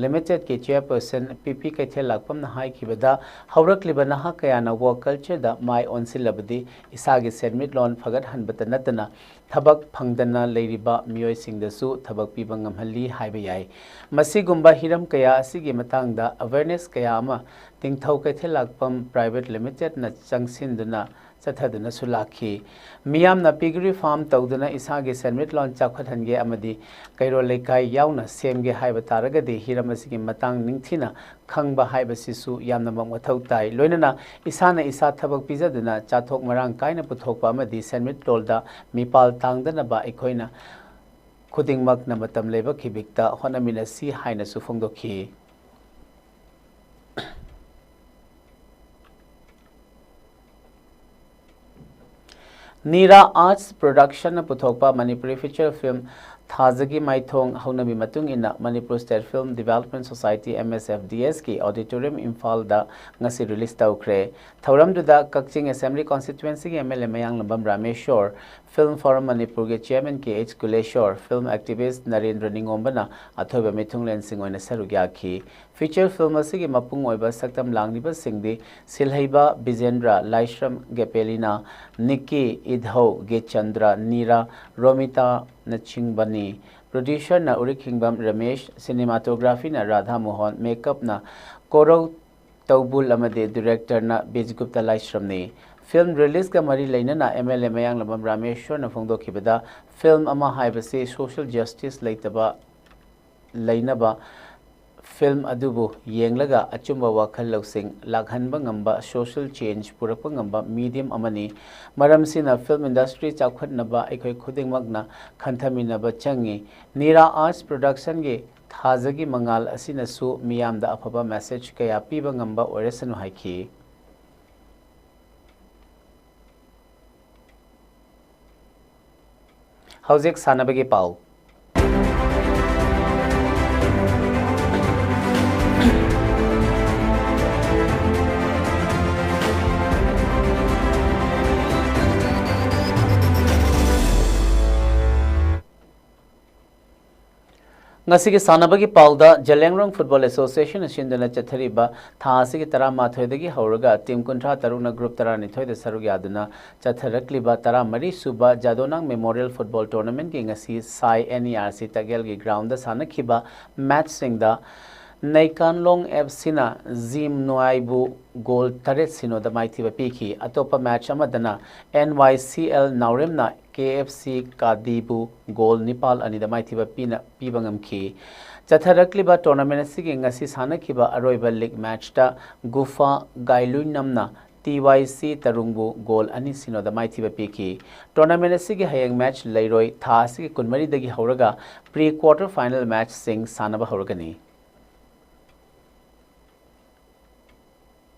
Limited ꯀꯤ Chairperson ꯄꯤ ꯄꯤ ꯀꯩꯊꯦꯜ ꯂꯥꯛꯄꯝꯅ ꯍꯥꯏꯈꯤꯕꯗ, ꯍꯧꯔꯛꯂꯤꯕ ꯅꯍꯥ ꯀꯌꯥꯅ work culture ꯗ ꯃꯥꯏ ꯑꯣꯟꯁꯤꯜꯂꯕꯗꯤ ꯏꯁꯥꯒꯤ ꯁꯦꯟꯃꯤꯠꯂꯣꯟ ꯐꯒꯠꯍꯟꯕꯇ ꯅꯠꯇꯅ ꯊꯕꯛ ꯐꯪꯗꯅ ꯂꯩꯔꯤꯕ ꯃꯤꯑꯣꯏꯁꯤꯡꯗꯁꯨ ꯊꯕꯛ ꯄꯤꯕ ꯉꯝꯍꯜꯂꯤ ꯍꯥꯏꯕ ꯌꯥꯏ꯫ ꯃꯁꯤꯒꯨꯝꯕ ꯍꯤꯔꯝ ꯀꯌꯥ ꯑꯁꯤꯒꯤ ꯃꯇꯥꯡꯗ awareness ꯀꯌꯥ ꯑꯃ ꯇꯤꯡꯊꯧ ꯀꯩꯊꯦꯜ ꯂꯥꯛꯄꯝ Private Limited ꯅ ꯆꯪꯁꯤꯟꯗꯨꯅ ꯆꯠꯊꯗꯨꯅꯁꯨ ꯂꯥꯛꯈꯤ꯫ ꯃꯤꯌꯥꯝꯅ piggery farm ꯇꯧꯗꯨꯅ ꯏꯁꯥꯒꯤ ꯁꯦꯟꯃꯤꯠꯂꯣꯟ ꯆꯥꯎꯈꯠꯍꯟꯒꯦ ꯑꯃꯗꯤ ꯀꯩꯔꯣꯜ ꯂꯩꯀꯥꯏ ꯌꯥꯎꯅ ꯁꯦꯝꯒꯦ ꯍꯥꯏꯕ ꯇꯥꯔꯒꯗꯤ ꯍꯤꯔꯝ ꯑꯁꯤꯒꯤ ꯃꯇꯥꯡ ꯅꯤꯡꯊꯤꯅ ꯈꯪꯕ ꯍꯥꯏꯕꯁꯤꯁꯨ ꯌꯥꯝꯅꯃꯛ ꯃꯊꯧ ꯇꯥꯏ꯫ ꯂꯣꯏꯅꯅ ꯏꯁꯥꯅ ꯏꯁꯥ ꯊꯕꯛ ꯄꯤꯖꯗꯨꯅ ꯆꯥꯊꯣꯛ ꯃꯔꯥꯡ ꯀꯥꯏꯅ ꯄꯨꯊꯣꯛꯄ ꯑꯃꯗꯤ ꯁꯦꯟꯃꯤꯠꯂꯣꯟꯗ ꯃꯤꯄꯥꯜ ꯇꯥꯡꯗꯅꯕ ꯑꯩꯈꯣꯏꯅ ꯈꯨꯗꯤꯡꯃꯛꯅ ꯃꯇꯝ ꯂꯩꯕ ꯈꯤꯕꯤꯛꯇ ꯍꯣꯠꯅꯃꯤꯟꯅꯁꯤ ꯍꯥꯏꯅꯁꯨ ꯐꯣꯡꯗꯣꯛꯈꯤ꯫ ꯅꯤꯔꯥ Arts Production ꯅ ꯄꯨꯊꯣꯛꯄ ꯃꯅꯤꯄꯨꯔꯤ feature film ꯊꯥꯖꯒꯤ ꯃꯥꯏꯊꯣꯡ ꯍꯧꯅꯕꯤ ꯃꯇꯨꯡ ꯏꯟꯅ Manipur State Film Development Society, M S F D S ꯀꯤ auditorium ꯏꯝꯐꯥꯜꯗ ꯉꯁꯤ release ꯇꯧꯈ꯭ꯔꯦ꯫ ꯊꯧꯔꯝꯗꯨꯗ ꯀꯛꯆꯤꯡ Assembly Constituency ꯒꯤ M L A Mayanglambam Rameshwar, Film Forum ꯃꯅꯤꯄꯨꯔꯒꯤ Chairman K H Kuleshwar, film activist Narendra ꯅꯤꯉꯣꯝꯕꯅ ꯑꯊꯣꯏꯕ ꯃꯤꯊꯨꯡꯂꯦꯟꯁꯤꯡ ꯑꯣꯏꯅ ꯁꯔꯨꯛ ꯌꯥꯈꯤ꯫ Feature film ꯑꯁꯤꯒꯤ ꯃꯄꯨꯡ ꯑꯣꯏꯕ ꯁꯛꯇꯝ ꯂꯥꯡꯂꯤꯕꯁꯤꯡꯗꯤ ꯁꯤꯜꯍꯩꯕ ꯕꯤꯖꯦꯟꯗ꯭ꯔ, ꯂꯥꯏꯁ꯭ꯔꯝ ꯒꯦꯄꯦꯂꯤꯅꯥ, ꯅꯤꯛꯀꯤ, ꯏꯙꯧ, ꯒꯦꯆꯟꯗ꯭ꯔ, ꯅꯤꯔꯥ, ꯔꯣꯃꯤꯇꯥꯅꯆꯤꯡꯕꯅꯤ꯫ Producer ꯅ ꯎꯔꯤꯈꯤꯡꯕꯝ ꯔꯃꯦꯁ, cinematography ꯅ ꯔꯥꯙꯥ ꯃꯣꯍꯟ, makeup ꯅ ꯀꯣꯔꯧ ꯇꯧꯕꯨꯜ ꯑꯃꯗꯤ director ꯅ ꯕꯤꯖꯒꯨꯞꯇ ꯂꯥꯏꯁ꯭ꯔꯝꯅꯤ꯫ ꯐꯤꯜꯝ ꯔꯤꯂꯤꯖꯀ ꯃꯔꯤ ꯂꯩꯅꯅ ꯑꯦꯝ ꯑꯦꯜ ꯑꯦ ꯃꯌꯥꯡꯂꯝꯕꯝ ꯔꯥꯃꯦꯁ꯭ꯋꯔꯅ ꯐꯣꯡꯗꯣꯛꯈꯤꯕꯗ, ꯐꯤꯜꯝ ꯑꯃ ꯍꯥꯏꯕꯁꯤ ꯁꯣꯁꯤꯌꯦꯜ ꯖꯁꯇꯤꯁ ꯂꯩꯇꯕ, ꯂꯩꯅꯕ ꯐꯤꯜꯝ ꯑꯗꯨꯕꯨ ꯌꯦꯡꯂꯒ ꯑꯆꯨꯝꯕ ꯋꯥꯈꯜ ꯂꯧꯁꯤꯡ ꯂꯥꯛꯍꯟꯕ ꯉꯝꯕ, ꯁꯣꯁꯤꯌꯦꯜ ꯆꯦꯟꯖ ꯄꯨꯔꯛꯄ ꯉꯝꯕ ꯃꯤꯗꯤꯌꯝ ꯑꯃꯅꯤ꯫ ꯃꯔꯝꯁꯤꯅ ꯐꯤꯜꯝ ꯏꯟꯗꯁꯇ꯭ꯔꯤ ꯆꯥꯎꯈꯠꯅꯕ ꯑꯩꯈꯣꯏ ꯈꯨꯗꯤꯡꯃꯛꯅ ꯈꯟꯊꯃꯤꯟꯅꯕ ꯆꯪꯏ꯫ ꯅꯤꯔꯥ ꯑꯥꯔꯠꯁ ꯄ꯭ꯔꯣꯗꯛꯁꯟꯒꯤ ꯊꯥꯖꯒꯤ ꯃꯉꯥꯜ ꯑꯁꯤꯅꯁꯨ ꯃꯤꯌꯥꯝꯗ ꯑꯐꯕ ꯃꯦꯁꯦꯖ ꯀꯌꯥ ꯄꯤꯕ ꯉꯝꯕ ꯑꯣꯏꯔꯁꯅꯨ ꯍꯥꯏꯈꯤ꯫ ꯍꯧꯖꯤꯛ ꯁꯥꯟꯅꯕꯒꯤ ꯄꯥꯎ꯫ ꯉꯁꯤꯒꯤ ꯁꯥꯟꯅꯕꯒꯤ ꯄꯥꯎꯗ, ꯖꯂꯦꯡꯔꯣꯡ ꯐꯨꯠꯕꯣꯜ ꯑꯦꯁꯣꯁꯤꯌꯦꯁꯟꯅ ꯁꯤꯟꯗꯨꯅ ꯆꯠꯊꯔꯤꯕ ꯊꯥ ꯑꯁꯤꯒꯤ ꯇꯔꯥꯃꯥꯊꯣꯏꯗꯒꯤ ꯍꯧꯔꯒ ꯇꯤꯝ ꯀꯨꯟꯊ꯭ꯔꯥ ꯇꯔꯨꯛꯅ ꯒ꯭ꯔꯨꯞ ꯇꯔꯥꯅꯤꯊꯣꯏꯗ ꯁꯔꯨꯛ ꯌꯥꯗꯨꯅ ꯆꯠꯊꯔꯛꯂꯤꯕ ꯇꯔꯥꯃꯔꯤ ꯁꯨꯕ ꯖꯥꯗꯣꯅꯥꯡ ꯃꯦꯃꯣꯔꯤꯌꯦꯜ ꯐꯨꯠꯕꯣꯜ ꯇꯣꯔꯅꯥꯃꯦꯟꯠꯀꯤ ꯉꯁꯤ ꯁꯥꯏ N E R C ꯇꯒꯦꯜꯒꯤ ground ꯁꯥꯟꯅꯈꯤꯕ ꯃꯦꯠꯆꯁꯤꯡꯗ ꯅꯩꯀꯥꯟꯂꯣꯡ ꯑꯦꯐ ꯁꯤꯅ ꯖꯤꯝ ꯅꯨꯌꯥꯏꯕꯨ ꯒꯣꯜ ꯇꯔꯦꯠ ꯁꯤꯅꯣꯗ ꯃꯥꯏꯊꯤꯕ ꯄꯤꯈꯤ꯫ ꯑꯇꯣꯞꯄ ꯃꯦꯠꯆ ꯑꯃꯗꯅ and Y C L ꯅꯥꯎꯔꯦꯝꯅ K F C ꯀꯥꯗꯤꯕꯨ goal ꯅꯤꯄꯥꯜ ꯑꯅꯤꯗ ꯃꯥꯏꯊꯤꯕ ꯄꯤꯅ, ꯄꯤꯕ ꯉꯝꯈꯤ꯫ ꯆꯠꯊꯔꯛꯂꯤꯕ ꯇꯣꯔꯅꯥꯃꯦꯟꯠ ꯑꯁꯤꯒꯤ ꯉꯁꯤ ꯁꯥꯟꯅꯈꯤꯕ ꯑꯔꯣꯏꯕ ꯂꯤꯒ ꯃꯦꯠꯆꯇ ꯒꯨꯐꯥ ꯒꯥꯏꯂꯨꯏꯅꯝꯅ ꯇꯤ ꯋꯥꯏ ꯁꯤ ꯇꯔꯨꯡꯕꯨ ꯒꯣꯜ ꯑꯅꯤ ꯁꯤꯅꯣꯗ ꯃꯥꯏꯊꯤꯕ ꯄꯤꯈꯤ꯫ ꯇꯣꯔꯅꯥꯃꯦꯟꯠ ꯑꯁꯤꯒꯤ ꯍꯌꯦꯡ ꯃꯦꯠꯆ ꯂꯩꯔꯣꯏ꯫ ꯊꯥ ꯑꯁꯤꯒꯤ ꯀꯨꯟꯃꯔꯤꯗꯒꯤ ꯍꯧꯔꯒ ꯄ꯭ꯔꯤ ꯀ꯭ꯋꯥꯔꯇꯔ ꯐꯥꯏꯅꯦꯜ ꯃꯦꯠꯆꯁꯤꯡ ꯁꯥꯟꯅꯕ ꯍꯧꯔꯒꯅꯤ꯫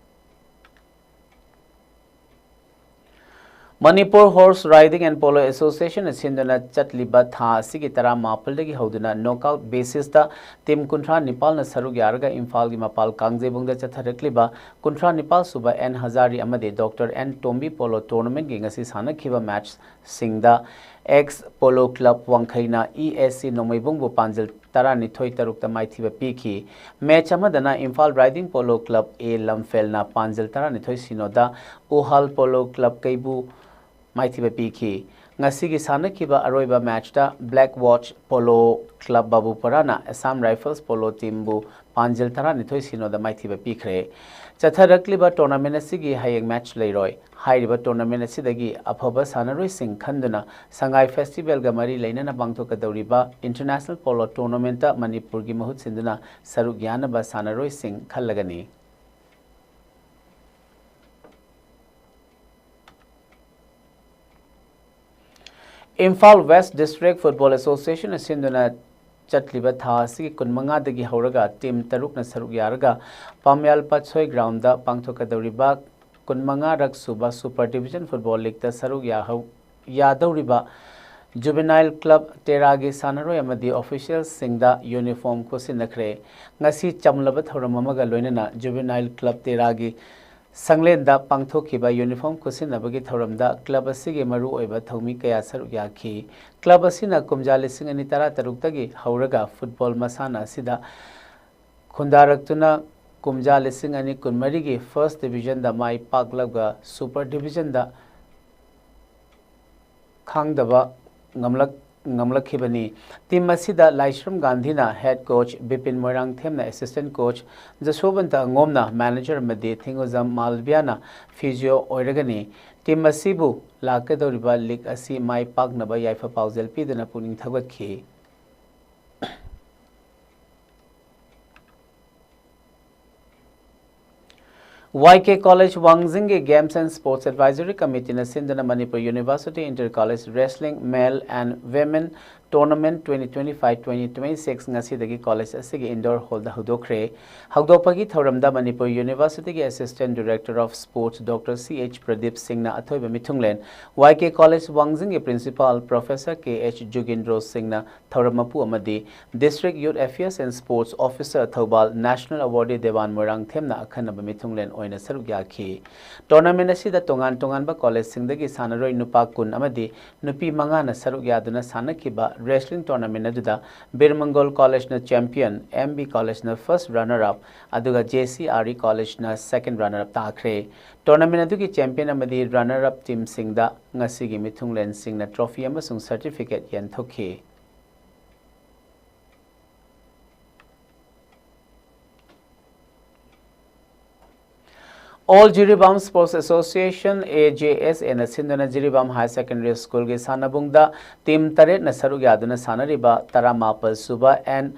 Manipur horse riding and polo ꯑꯦꯁꯣꯁꯤꯌꯦꯁꯟꯅ ꯁꯤꯟꯗꯨꯅ ꯆꯠꯂꯤꯕ ꯊꯥ ꯑꯁꯤꯒꯤ ꯇꯔꯥꯃꯥꯄꯜꯗꯒꯤ ꯍꯧꯗꯨꯅ ꯅꯣꯛꯑꯥꯎꯠ ꯕꯦꯁꯤꯁꯇ ꯇꯤꯝ ꯀꯨꯟꯊ꯭ꯔꯥ ꯅꯤꯄꯥꯜꯅ ꯁꯔꯨꯛ ꯌꯥꯔꯒ ꯏꯝꯐꯥꯜꯒꯤ ꯃꯄꯥꯜ ꯀꯥꯡꯖꯩꯕꯨꯡꯗ ꯆꯠꯊꯔꯛꯂꯤꯕ ꯀꯨꯟꯊ꯭ꯔꯥ ꯅꯤꯄꯥꯜ ꯁꯨꯕ ꯑꯦꯟ ꯍꯖꯥꯔꯤ ꯑꯃꯗꯤ ꯗꯣꯛꯇꯔ ꯑꯦꯟ ꯇꯣꯝꯕꯤ ꯄꯣꯂꯣ ꯇꯣꯔꯅꯥꯃꯦꯟꯠꯀꯤ ꯉꯁꯤ ꯁꯥꯟꯅꯈꯤꯕ ꯃꯦꯠꯆꯁꯤꯡꯗ ꯑꯦꯛꯁ ꯄꯣꯂꯣ ꯀ꯭ꯂꯕ ꯋꯥꯡꯈꯩꯅ ꯏ ꯑꯦꯁ ꯁꯤ ꯅꯣꯡꯃꯩꯕꯨꯡꯕꯨ ꯄꯥꯟꯖꯜ ꯇꯔꯥꯅꯤꯊꯣꯏ ꯇꯔꯨꯛꯇ ꯃꯥꯏꯊꯤꯕ ꯄꯤꯈꯤ꯫ ꯃꯦꯠꯆ ꯑꯃꯗꯅ Imphal riding polo club A ꯂꯝꯐꯦꯜꯅ ꯄꯥꯟꯖꯜ ꯇꯔꯥꯅꯤꯊꯣꯏ ꯁꯤꯅꯣꯗ ꯎꯍꯥꯜ ꯄꯣꯂꯣ ꯀ꯭ꯂꯕ ꯀꯩꯕꯨ ꯃꯥꯏꯊꯤꯕ ꯄꯤꯈꯤ꯫ ꯉꯁꯤꯒꯤ ꯁꯥꯟꯅꯈꯤꯕ ꯑꯔꯣꯏꯕ ꯃꯦꯠꯆꯇ Black Watch Polo Club ꯕꯥꯕꯨꯄꯔꯥꯅ Assam Rifles Polo Teamꯕꯨ ꯄꯥꯟꯖꯜ ꯇꯔꯥꯅꯤꯊꯣꯏ ꯁꯤꯅꯣꯗ ꯃꯥꯏꯊꯤꯕ ꯄꯤꯈ꯭ꯔꯦ꯫ ꯆꯠꯊꯔꯛꯂꯤꯕ tournament ꯑꯁꯤꯒꯤ ꯍꯌꯦꯡ ꯃꯦꯠꯆ ꯂꯩꯔꯣꯏ꯫ ꯍꯥꯏꯔꯤꯕ tournament ꯑꯁꯤꯗꯒꯤ ꯑꯐꯕ ꯁꯥꯟꯅꯔꯣꯏꯁꯤꯡ ꯈꯟꯗꯨꯅ ꯁꯉꯥꯏ ꯐꯦꯁꯇꯤꯚꯦꯜꯒ ꯃꯔꯤ ꯂꯩꯅꯅ ꯄꯥꯡꯊꯣꯛꯀꯗꯧꯔꯤꯕ International Polo Tournamentꯇ ꯃꯅꯤꯄꯨꯔꯒꯤ ꯃꯍꯨꯠ ꯁꯤꯟꯗꯨꯅ ꯁꯔꯨꯛ ꯌꯥꯅꯕ ꯁꯥꯟꯅꯔꯣꯏꯁꯤꯡ ꯈꯜꯂꯒꯅꯤ꯫ Imphal West District Football Association ꯁꯤꯟꯗꯨꯅ ꯆꯠꯂꯤꯕ ꯊꯥ ꯑꯁꯤꯒꯤ ꯀꯨꯟꯃꯉꯥꯗꯒꯤ ꯍꯧꯔꯒ team ꯇꯔꯨꯛꯅ ꯁꯔꯨꯛ ꯌꯥꯔꯒ ꯄꯥꯝꯌꯥꯜ ꯄꯥꯠꯁꯣꯏ groundꯗ ꯄꯥꯡꯊꯣꯛꯀꯗꯧꯔꯤꯕ ꯀꯨꯟꯃꯉꯥꯔꯛ ꯁꯨꯕ Super Division Football Leagueꯇ ꯁꯔꯨꯛ ꯌꯥꯍꯧ-, ꯌꯥꯗꯧꯔꯤꯕ Juvenile Club ꯇꯦꯔꯥꯒꯤ ꯁꯥꯟꯅꯔꯣꯏ ꯑꯃꯗꯤ officialꯁꯤꯡꯗ uniform ꯈꯨꯠꯁꯤꯟꯅꯈ꯭ꯔꯦ꯫ ꯉꯁꯤ ꯆꯝꯂꯕ ꯊꯧꯔꯝ ꯑꯃꯒ ꯂꯣꯏꯅꯅ Juvenile Club ꯇꯦꯔꯥꯒꯤ ꯁꯪꯂꯦꯟꯗ ꯄꯥꯡꯊꯣꯛꯈꯤꯕ uniform ꯈꯨꯠꯁꯤꯟꯅꯕꯒꯤ ꯊꯧꯔꯝꯗ club ꯑꯁꯤꯒꯤ ꯃꯔꯨꯑꯣꯏꯕ ꯊꯧꯃꯤ ꯀꯌꯥ ꯁꯔꯨꯛ ꯌꯥꯈꯤ꯫ Club ꯑꯁꯤꯅ ꯀꯨꯝꯖꯥ ꯂꯤꯁꯤꯡ ꯑꯅꯤ ꯇꯔꯥꯇꯔꯨꯛꯇꯒꯤ ꯍꯧꯔꯒ football ꯃꯁꯥꯟꯅ ꯑꯁꯤꯗ ꯈꯨꯟꯗꯥꯔꯛꯇꯨꯅ ꯀꯨꯝꯖꯥ ꯂꯤꯁꯤꯡ ꯑꯅꯤ ꯀꯨꯟꯃꯔꯤꯒꯤ First Divisionꯗ ꯃꯥꯏ ꯄꯥꯛꯂꯒ Super Divisionꯗ ꯈꯥꯡꯗꯕ ꯉꯝꯂꯛ-, ꯉꯝꯂꯛꯈꯤꯕꯅꯤ꯫ Team ꯑꯁꯤꯗ ꯂꯥꯏꯁ꯭ꯔꯝ ꯒꯥꯟꯙꯤꯅ head coach, Bipin ꯃꯣꯏꯔꯥꯡꯊꯦꯝꯅ assistant coach, ꯖꯁꯣꯕꯟꯇ ꯑꯉꯣꯝꯅ manager ꯑꯃꯗꯤ ꯊꯤꯡꯉꯨꯖꯝ ꯃꯥꯜꯕꯤꯌꯥꯅ physio ꯑꯣꯏꯔꯒꯅꯤ꯫ Team ꯑꯁꯤꯕꯨ ꯂꯥꯛꯀꯗꯧꯔꯤꯕ league ꯑꯁꯤ ꯃꯥꯏ ꯄꯥꯛꯅꯕ ꯌꯥꯏꯐ ꯄꯥꯎꯖꯦꯜ ꯄꯤꯗꯨꯅ ꯄꯨꯛꯅꯤꯡ ꯊꯧꯒꯠꯈꯤ꯫ ꯋꯥꯏ ꯀꯦ College ꯋꯥꯡꯖꯤꯡꯒꯤ Games and Sports Advisory Committeeꯅ ꯁꯤꯟꯗꯨꯅ Manipur University Inter College Wrestling Male and Women Tournament twenty twenty-five twenty twenty-six ꯉꯁꯤꯗꯒꯤ college ꯑꯁꯤꯒꯤ indoor hallꯗ ꯍꯧꯗꯣꯛꯈ꯭ꯔꯦ꯫ ꯍꯧꯗꯣꯛꯄꯒꯤ ꯊꯧꯔꯝꯗ Manipur Universityꯒꯤ Assistant Director of Sports Doctor ꯁꯤ ꯑꯩꯆ ꯄ꯭ꯔꯗꯤꯞ ꯁꯤꯡꯅ ꯑꯊꯣꯏꯕ ꯃꯤꯊꯨꯡꯂꯦꯟ, ꯋꯥꯏ ꯀꯦ College ꯋꯥꯡꯖꯤꯡꯒꯤ Principal Professor ꯀꯦ ꯑꯩꯆ ꯖꯨꯒꯤꯟꯗ꯭ꯔꯣ ꯁꯤꯡꯅ ꯊꯧꯔꯝ ꯃꯄꯨ ꯑꯃꯗꯤ District Youth Affairs and Sports Officer Thoubal, National Awardee ꯗꯦꯋꯥꯟ ꯃꯣꯏꯔꯥꯡꯊꯦꯝꯅ ꯑꯈꯟꯅꯕ ꯃꯤꯊꯨꯡꯂꯦꯟ ꯑꯣꯏꯅ ꯁꯔꯨꯛ ꯌꯥꯈꯤ꯫ Tournament ꯑꯁꯤꯗ ꯇꯣꯉꯥꯟ ꯇꯣꯉꯥꯟꯕ collegeꯁꯤꯡꯗꯒꯤ ꯁꯥꯟꯅꯔꯣꯏ ꯅꯨꯄꯥ ꯀꯨꯟ ꯑꯃꯗꯤ ꯅꯨꯄꯤ ꯃꯉꯥꯅ ꯁꯔꯨꯛ ꯌꯥꯗꯨꯅ ꯁꯥꯟꯅꯈꯤꯕ wrestling tournament ꯑꯗꯨꯗ ꯕꯤꯔ ꯃꯪꯒꯣꯜ ꯀꯣꯂꯦꯖꯅ ꯆꯦꯝꯄꯤꯌꯟ, ꯑꯦꯝ ꯕꯤ ꯀꯣꯂꯦꯖꯅ ꯐꯥꯔꯁ ꯔꯅꯔ ꯑꯞ, ꯑꯗꯨꯒ ꯖꯦ ꯁꯤ ꯑꯥꯔ ꯏ ꯀꯣꯂꯦꯖꯅ ꯁꯦꯀꯦꯟ ꯔꯅꯔ ꯑꯞ ꯇꯥꯈ꯭ꯔꯦ꯫ ꯇꯣꯔꯅꯥꯃꯦꯟ ꯑꯗꯨꯒꯤ ꯆꯦꯝꯄꯤꯌꯟ ꯑꯃꯗꯤ ꯔꯅꯔ ꯑꯞ ꯇꯤꯝꯁꯤꯡꯗ ꯉꯁꯤꯒꯤ ꯃꯤꯊꯨꯡꯂꯦꯟꯁꯤꯡꯅ ꯇ꯭ꯔꯣꯐꯤ ꯑꯃꯁꯨꯡ ꯁꯔꯇꯤꯐꯤꯀꯦꯠ ꯌꯦꯟꯊꯣꯛꯈꯤ꯫ All Jiribam Sports Association, A J S A ꯅ ꯁꯤꯟꯗꯨꯅ ꯖꯤꯔꯤꯕꯥꯝ ꯍꯥꯌꯔ ꯁꯦꯀꯦꯟꯗꯔꯤ ꯁ꯭ꯀꯨꯜꯒꯤ ꯁꯥꯟꯅꯕꯨꯡꯗ ꯇꯤꯝ ꯇꯔꯦꯠꯅ ꯁꯔꯨꯛ ꯌꯥꯗꯨꯅ ꯁꯥꯟꯅꯔꯤꯕ ꯇꯔꯥꯃꯥꯄꯜ ꯁꯨꯕ ꯑꯦꯟ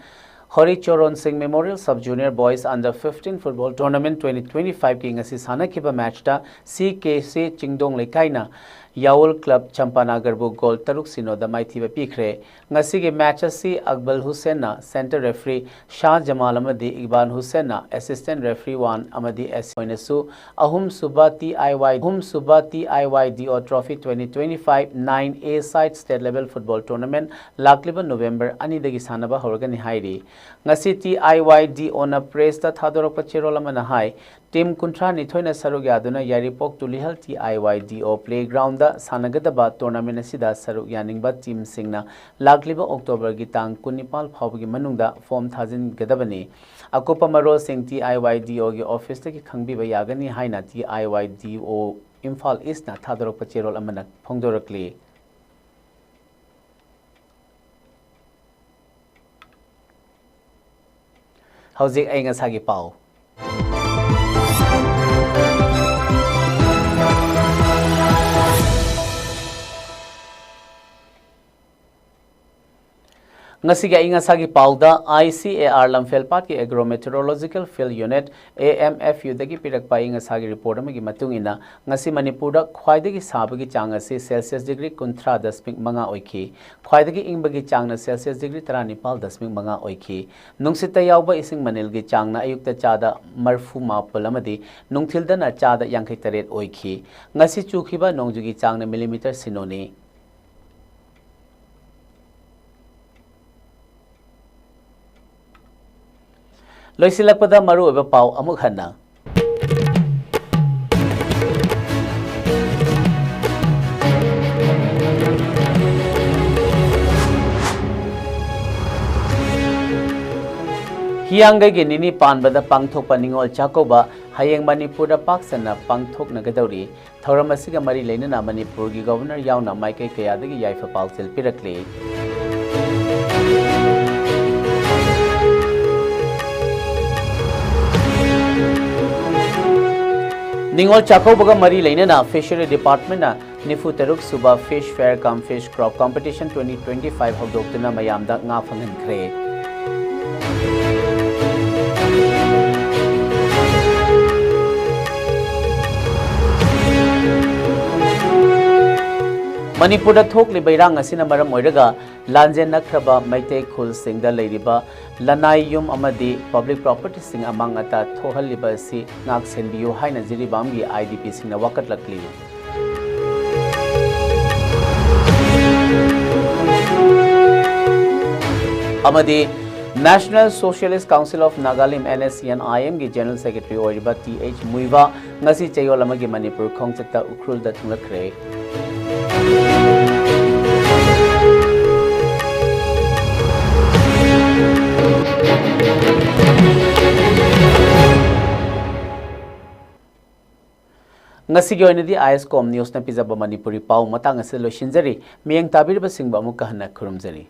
ꯍꯣꯔꯤꯆꯣꯔꯣꯟ ꯁꯤꯡ Memorial Sub Junior Boys Under fifteen Football Tournament twenty twenty-five ꯀꯤ ꯉꯁꯤ ꯁꯥꯟꯅꯈꯤꯕ ꯃꯦꯆꯇ ꯁꯤ ꯀꯦ ꯁꯤ ꯆꯤꯡꯗꯣꯡ ꯂꯩꯀꯥꯏꯅ ꯌꯥꯋꯜ ꯀ꯭ꯂꯕ ꯆꯝꯄꯥꯅꯥꯒꯔꯕꯨ ꯒꯣꯜ ꯇꯔꯨꯛ ꯁꯤꯅꯣꯗ ꯃꯥꯏꯊꯤꯕ ꯄꯤꯈ꯭ꯔꯦ꯫ ꯉꯁꯤꯒꯤ ꯃꯦꯆ ꯑꯁꯤ ꯑꯛꯕꯜ ꯍꯨꯁꯦꯟꯅ ꯁꯦꯟꯇꯔ ꯔꯦꯐ꯭ꯔꯤ, ꯁꯥꯍ ꯖꯃꯥꯜ ꯑꯃꯗꯤ ꯏꯛꯕꯥꯜ ꯍꯨꯁꯦꯟꯅ ꯑꯦꯁꯤꯁꯇꯦꯟ ꯔꯦꯐ꯭ꯔꯤ ꯋꯥꯟ ꯑꯃꯗꯤ ꯑꯦꯁ ꯑꯣꯏꯅꯁꯨ ꯑꯍꯨꯝꯁꯨꯕ ꯇꯤ ꯑꯥꯏ ꯋꯥꯏ, ꯑꯍꯨꯝꯁꯨꯕ ꯇꯤ ꯑꯥꯏ ꯋꯥꯏ ꯗꯤ ꯑꯣ trophy twenty twenty-five nine A side state level football tournament ꯂꯥꯛꯂꯤꯕ ꯅꯣꯕꯦꯝꯕꯔ ꯑꯅꯤꯗꯒꯤ ꯁꯥꯟꯅꯕ ꯍꯧꯔꯒꯅꯤ ꯍꯥꯏꯔꯤ꯫ ꯉꯁꯤ ꯇꯤ ꯑꯥꯏ ꯋꯥꯏ ꯗꯤ ꯑꯣꯅ ꯄ꯭ꯔꯦꯁꯇ ꯊꯥꯗꯣꯔꯛꯄ ꯆꯦꯔꯣꯜ ꯑꯃꯅ ꯍꯥꯏ, ꯇꯤꯝ ꯀꯨꯟꯊ꯭ꯔꯥ ꯅꯤꯊꯣꯏꯅ ꯁꯔꯨꯛ ꯌꯥꯗꯨꯅ ꯌꯥꯏꯔꯤꯄꯣꯛ ꯇꯨꯂꯤꯍꯜ ꯇꯤ ꯑꯥꯏ ꯋꯥꯏ ꯗꯤ ꯑꯣ ꯄ꯭ꯂꯦꯒ꯭ꯔꯥꯎꯟꯗ ꯁꯥꯟꯅꯒꯗꯕ ꯇꯣꯔꯅꯥꯃꯦꯟ ꯑꯁꯤꯗ ꯁꯔꯨꯛ ꯌꯥꯅꯤꯡꯕ ꯇꯤꯝꯁꯤꯡꯅ ꯂꯥꯛꯂꯤꯕ ꯑꯣꯛꯇꯣꯕꯔꯒꯤ ꯇꯥꯡ ꯀꯨꯟꯅꯤꯄꯥꯜ ꯐꯥꯎꯕꯒꯤ ꯃꯅꯨꯡꯗ ꯐꯣꯝ ꯊꯥꯖꯤꯟꯒꯗꯕꯅꯤ꯫ ꯑꯀꯨꯞꯄ ꯃꯔꯣꯜꯁꯤꯡ ꯇꯤ ꯑꯥꯏ ꯋꯥꯏ ꯗꯤ ꯑꯣꯒꯤ ꯑꯣꯐꯤꯁꯇꯒꯤ ꯈꯪꯕꯤꯕ ꯌꯥꯒꯅꯤ ꯍꯥꯏꯅ ꯇꯤ ꯑꯥꯏ ꯋꯥꯏ ꯗꯤ ꯑꯣ ꯏꯝꯐꯥꯜ ꯏꯁꯅ ꯊꯥꯗꯣꯔꯛꯄ ꯆꯦꯔꯣꯜ ꯑꯃꯅ ꯐꯣꯡꯗꯣꯔꯛꯂꯤ꯫ ꯍꯧꯖꯤꯛ ꯑꯏꯪ ꯑꯁꯥꯒꯤ ꯄꯥꯎ꯫ ꯉꯁꯤꯒꯤ ꯑꯏꯪ ꯑꯁꯥꯒꯤ ꯄꯥꯎꯗ, ꯑꯥꯏ ꯁꯤ ꯑꯦ ꯑꯥꯔ ꯂꯝꯐꯦꯜꯄꯥꯠꯀꯤ Agrometeorological Field Unit, A M F U ꯗꯒꯤ ꯄꯤꯔꯛꯄ ꯑꯏꯪ ꯑꯁꯥꯒꯤ ꯔꯤꯄꯣꯔꯠ ꯑꯃꯒꯤ ꯃꯇꯨꯡ ꯏꯟꯅ, ꯉꯁꯤ ꯃꯅꯤꯄꯨꯔꯗ ꯈ꯭ꯋꯥꯏꯗꯒꯤ ꯁꯥꯕꯒꯤ ꯆꯥꯡ ꯑꯁꯤ ꯁꯦꯜꯁꯤꯌꯁ ꯗꯤꯒ꯭ꯔꯤ ꯀꯨꯟꯊ꯭ꯔꯥ ꯗꯁꯃꯤꯛ ꯃꯉꯥ ꯑꯣꯏꯈꯤ꯫ ꯈ꯭ꯋꯥꯏꯗꯒꯤ ꯏꯪꯕꯒꯤ ꯆꯥꯡꯅ ꯁꯦꯜꯁꯤꯌꯁ ꯗꯤꯒ꯭ꯔꯤ ꯇꯔꯥꯅꯤꯄꯥꯜ ꯗꯁꯃꯤꯛ ꯃꯉꯥ ꯑꯣꯏꯈꯤ꯫ ꯅꯨꯡꯁꯤꯠꯇ ꯌꯥꯎꯕ ꯏꯁꯤꯡ ꯃꯅꯤꯜꯒꯤ ꯆꯥꯡꯅ ꯑꯌꯨꯛꯇ ꯆꯥꯗ ꯃꯔꯐꯨ ꯃꯥꯄꯜ ꯑꯃꯗꯤ ꯅꯨꯡꯊꯤꯜꯗꯅ ꯆꯥꯗ ꯌꯥꯡꯈꯩ ꯇꯔꯦꯠ ꯑꯣꯏꯈꯤ꯫ ꯉꯁꯤ ꯆꯨꯈꯤꯕ ꯅꯣꯡꯖꯨꯒꯤ ꯆꯥꯡꯅ ꯃꯤꯂꯤꯃꯤꯇꯔ ꯁꯤꯅꯣꯅꯤ꯫ ꯂꯣꯏꯁꯤꯜꯂꯛꯄꯗ ꯃꯔꯨꯑꯣꯏꯕ ꯄꯥꯎ ꯑꯃꯨꯛ ꯍꯟꯅ꯫ ꯍꯤꯌꯥꯡꯒꯩꯒꯤ ꯅꯤꯅꯤ ꯄꯥꯟꯕꯗ ꯄꯥꯡꯊꯣꯛꯄ ꯅꯤꯉꯣꯜ ꯆꯥꯛꯀꯧꯕ ꯍꯌꯦꯡ ꯃꯅꯤꯄꯨꯔꯗ ꯄꯥꯛ ꯁꯟꯅ ꯄꯥꯡꯊꯣꯛꯅꯒꯗꯧꯔꯤ꯫ ꯊꯧꯔꯝ ꯑꯁꯤꯒ ꯃꯔꯤ ꯂꯩꯅꯅ ꯃꯅꯤꯄꯨꯔꯒꯤ ꯒꯣꯚꯔꯅꯔ ꯌꯥꯎꯅ ꯃꯥꯏꯀꯩ ꯀꯌꯥꯗꯒꯤ ꯌꯥꯏꯐ ꯄꯥꯎꯖꯦꯜ ꯄꯤꯔꯛꯂꯤ꯫ ꯅꯤꯉꯣꯜ ꯆꯥꯛꯀꯧꯕꯒ ꯃꯔꯤ ꯂꯩꯅꯅ ꯐꯤꯁꯔꯤ ꯗꯤꯄꯥꯔꯠꯃꯦꯟꯅ ꯅꯤꯐꯨ ꯇꯔꯨꯛ ꯁꯨꯕ Fish Fair cum Fish Crop Competition twenty twenty-five ꯍꯧꯗꯣꯛꯇꯨꯅ ꯃꯌꯥꯝꯗ ꯉꯥ ꯐꯪꯍꯟꯈ꯭ꯔꯦ꯫ ꯃꯅꯤꯄꯨꯔꯗ ꯊꯣꯛꯂꯤꯕ ꯏꯔꯥꯡ ꯑꯁꯤꯅ ꯃꯔꯝ ꯑꯣꯏꯔꯒ ꯂꯥꯟꯖꯦꯟꯅꯈ꯭ꯔꯕ ꯃꯩꯇꯩ ꯈꯨꯜꯁꯤꯡꯗ ꯂꯩꯔꯤꯕ ꯂꯅꯥꯏ ꯌꯨꯝ ꯑꯃꯗꯤ ꯄꯕ꯭ꯂꯤꯛ ꯄ꯭ꯔꯣꯄꯔꯇꯤꯁꯤꯡ ꯑꯃꯥꯡ ꯑꯇꯥ ꯊꯣꯛꯍꯜꯂꯤꯕ ꯑꯁꯤ ꯉꯥꯛ ꯁꯦꯟꯕꯤꯌꯨ ꯍꯥꯏꯅ ꯖꯤꯔꯤꯕꯥꯝꯒꯤ ꯑꯥꯏ ꯗꯤ ꯄꯤꯁꯤꯡꯅ ꯋꯥꯀꯠꯂꯛꯂꯤ꯫ ꯑꯃꯗꯤ National Socialist Council of Nagalim, N S C N I M ꯒꯤ ꯖꯦꯅꯔꯦꯜ ꯁꯦꯀ꯭ꯔꯦꯇꯔꯤ ꯑꯣꯏꯔꯤꯕ ꯇꯤ ꯑꯩꯆ ꯃꯨꯏꯕꯥ ꯉꯁꯤ ꯆꯌꯣꯜ ꯑꯃꯒꯤ ꯃꯅꯤꯄꯨꯔ ꯈꯣꯡꯆꯠꯇ ꯎꯈ꯭ꯔꯨꯜꯗ ꯊꯨꯡꯂꯛꯈ꯭ꯔꯦ꯫ ꯉꯁꯤꯒꯤ ꯑꯣꯏꯅꯗꯤ ꯑꯥꯏ ꯑꯦꯁ ꯀꯣꯝ ꯅ꯭ꯌꯨꯁꯅ ꯄꯤꯖꯕ ꯃꯅꯤꯄꯨꯔꯤ ꯄꯥꯎ ꯃꯇꯥꯡ ꯑꯁꯤꯗ ꯂꯣꯏꯁꯤꯟꯖꯔꯤ꯫ ꯃꯤꯠꯌꯦꯡ ꯇꯥꯕꯤꯔꯤꯕꯁꯤꯡꯕꯨ ꯑꯃꯨꯛꯀ ꯍꯟꯅ ꯈꯨꯔꯨꯝꯖꯔꯤ꯫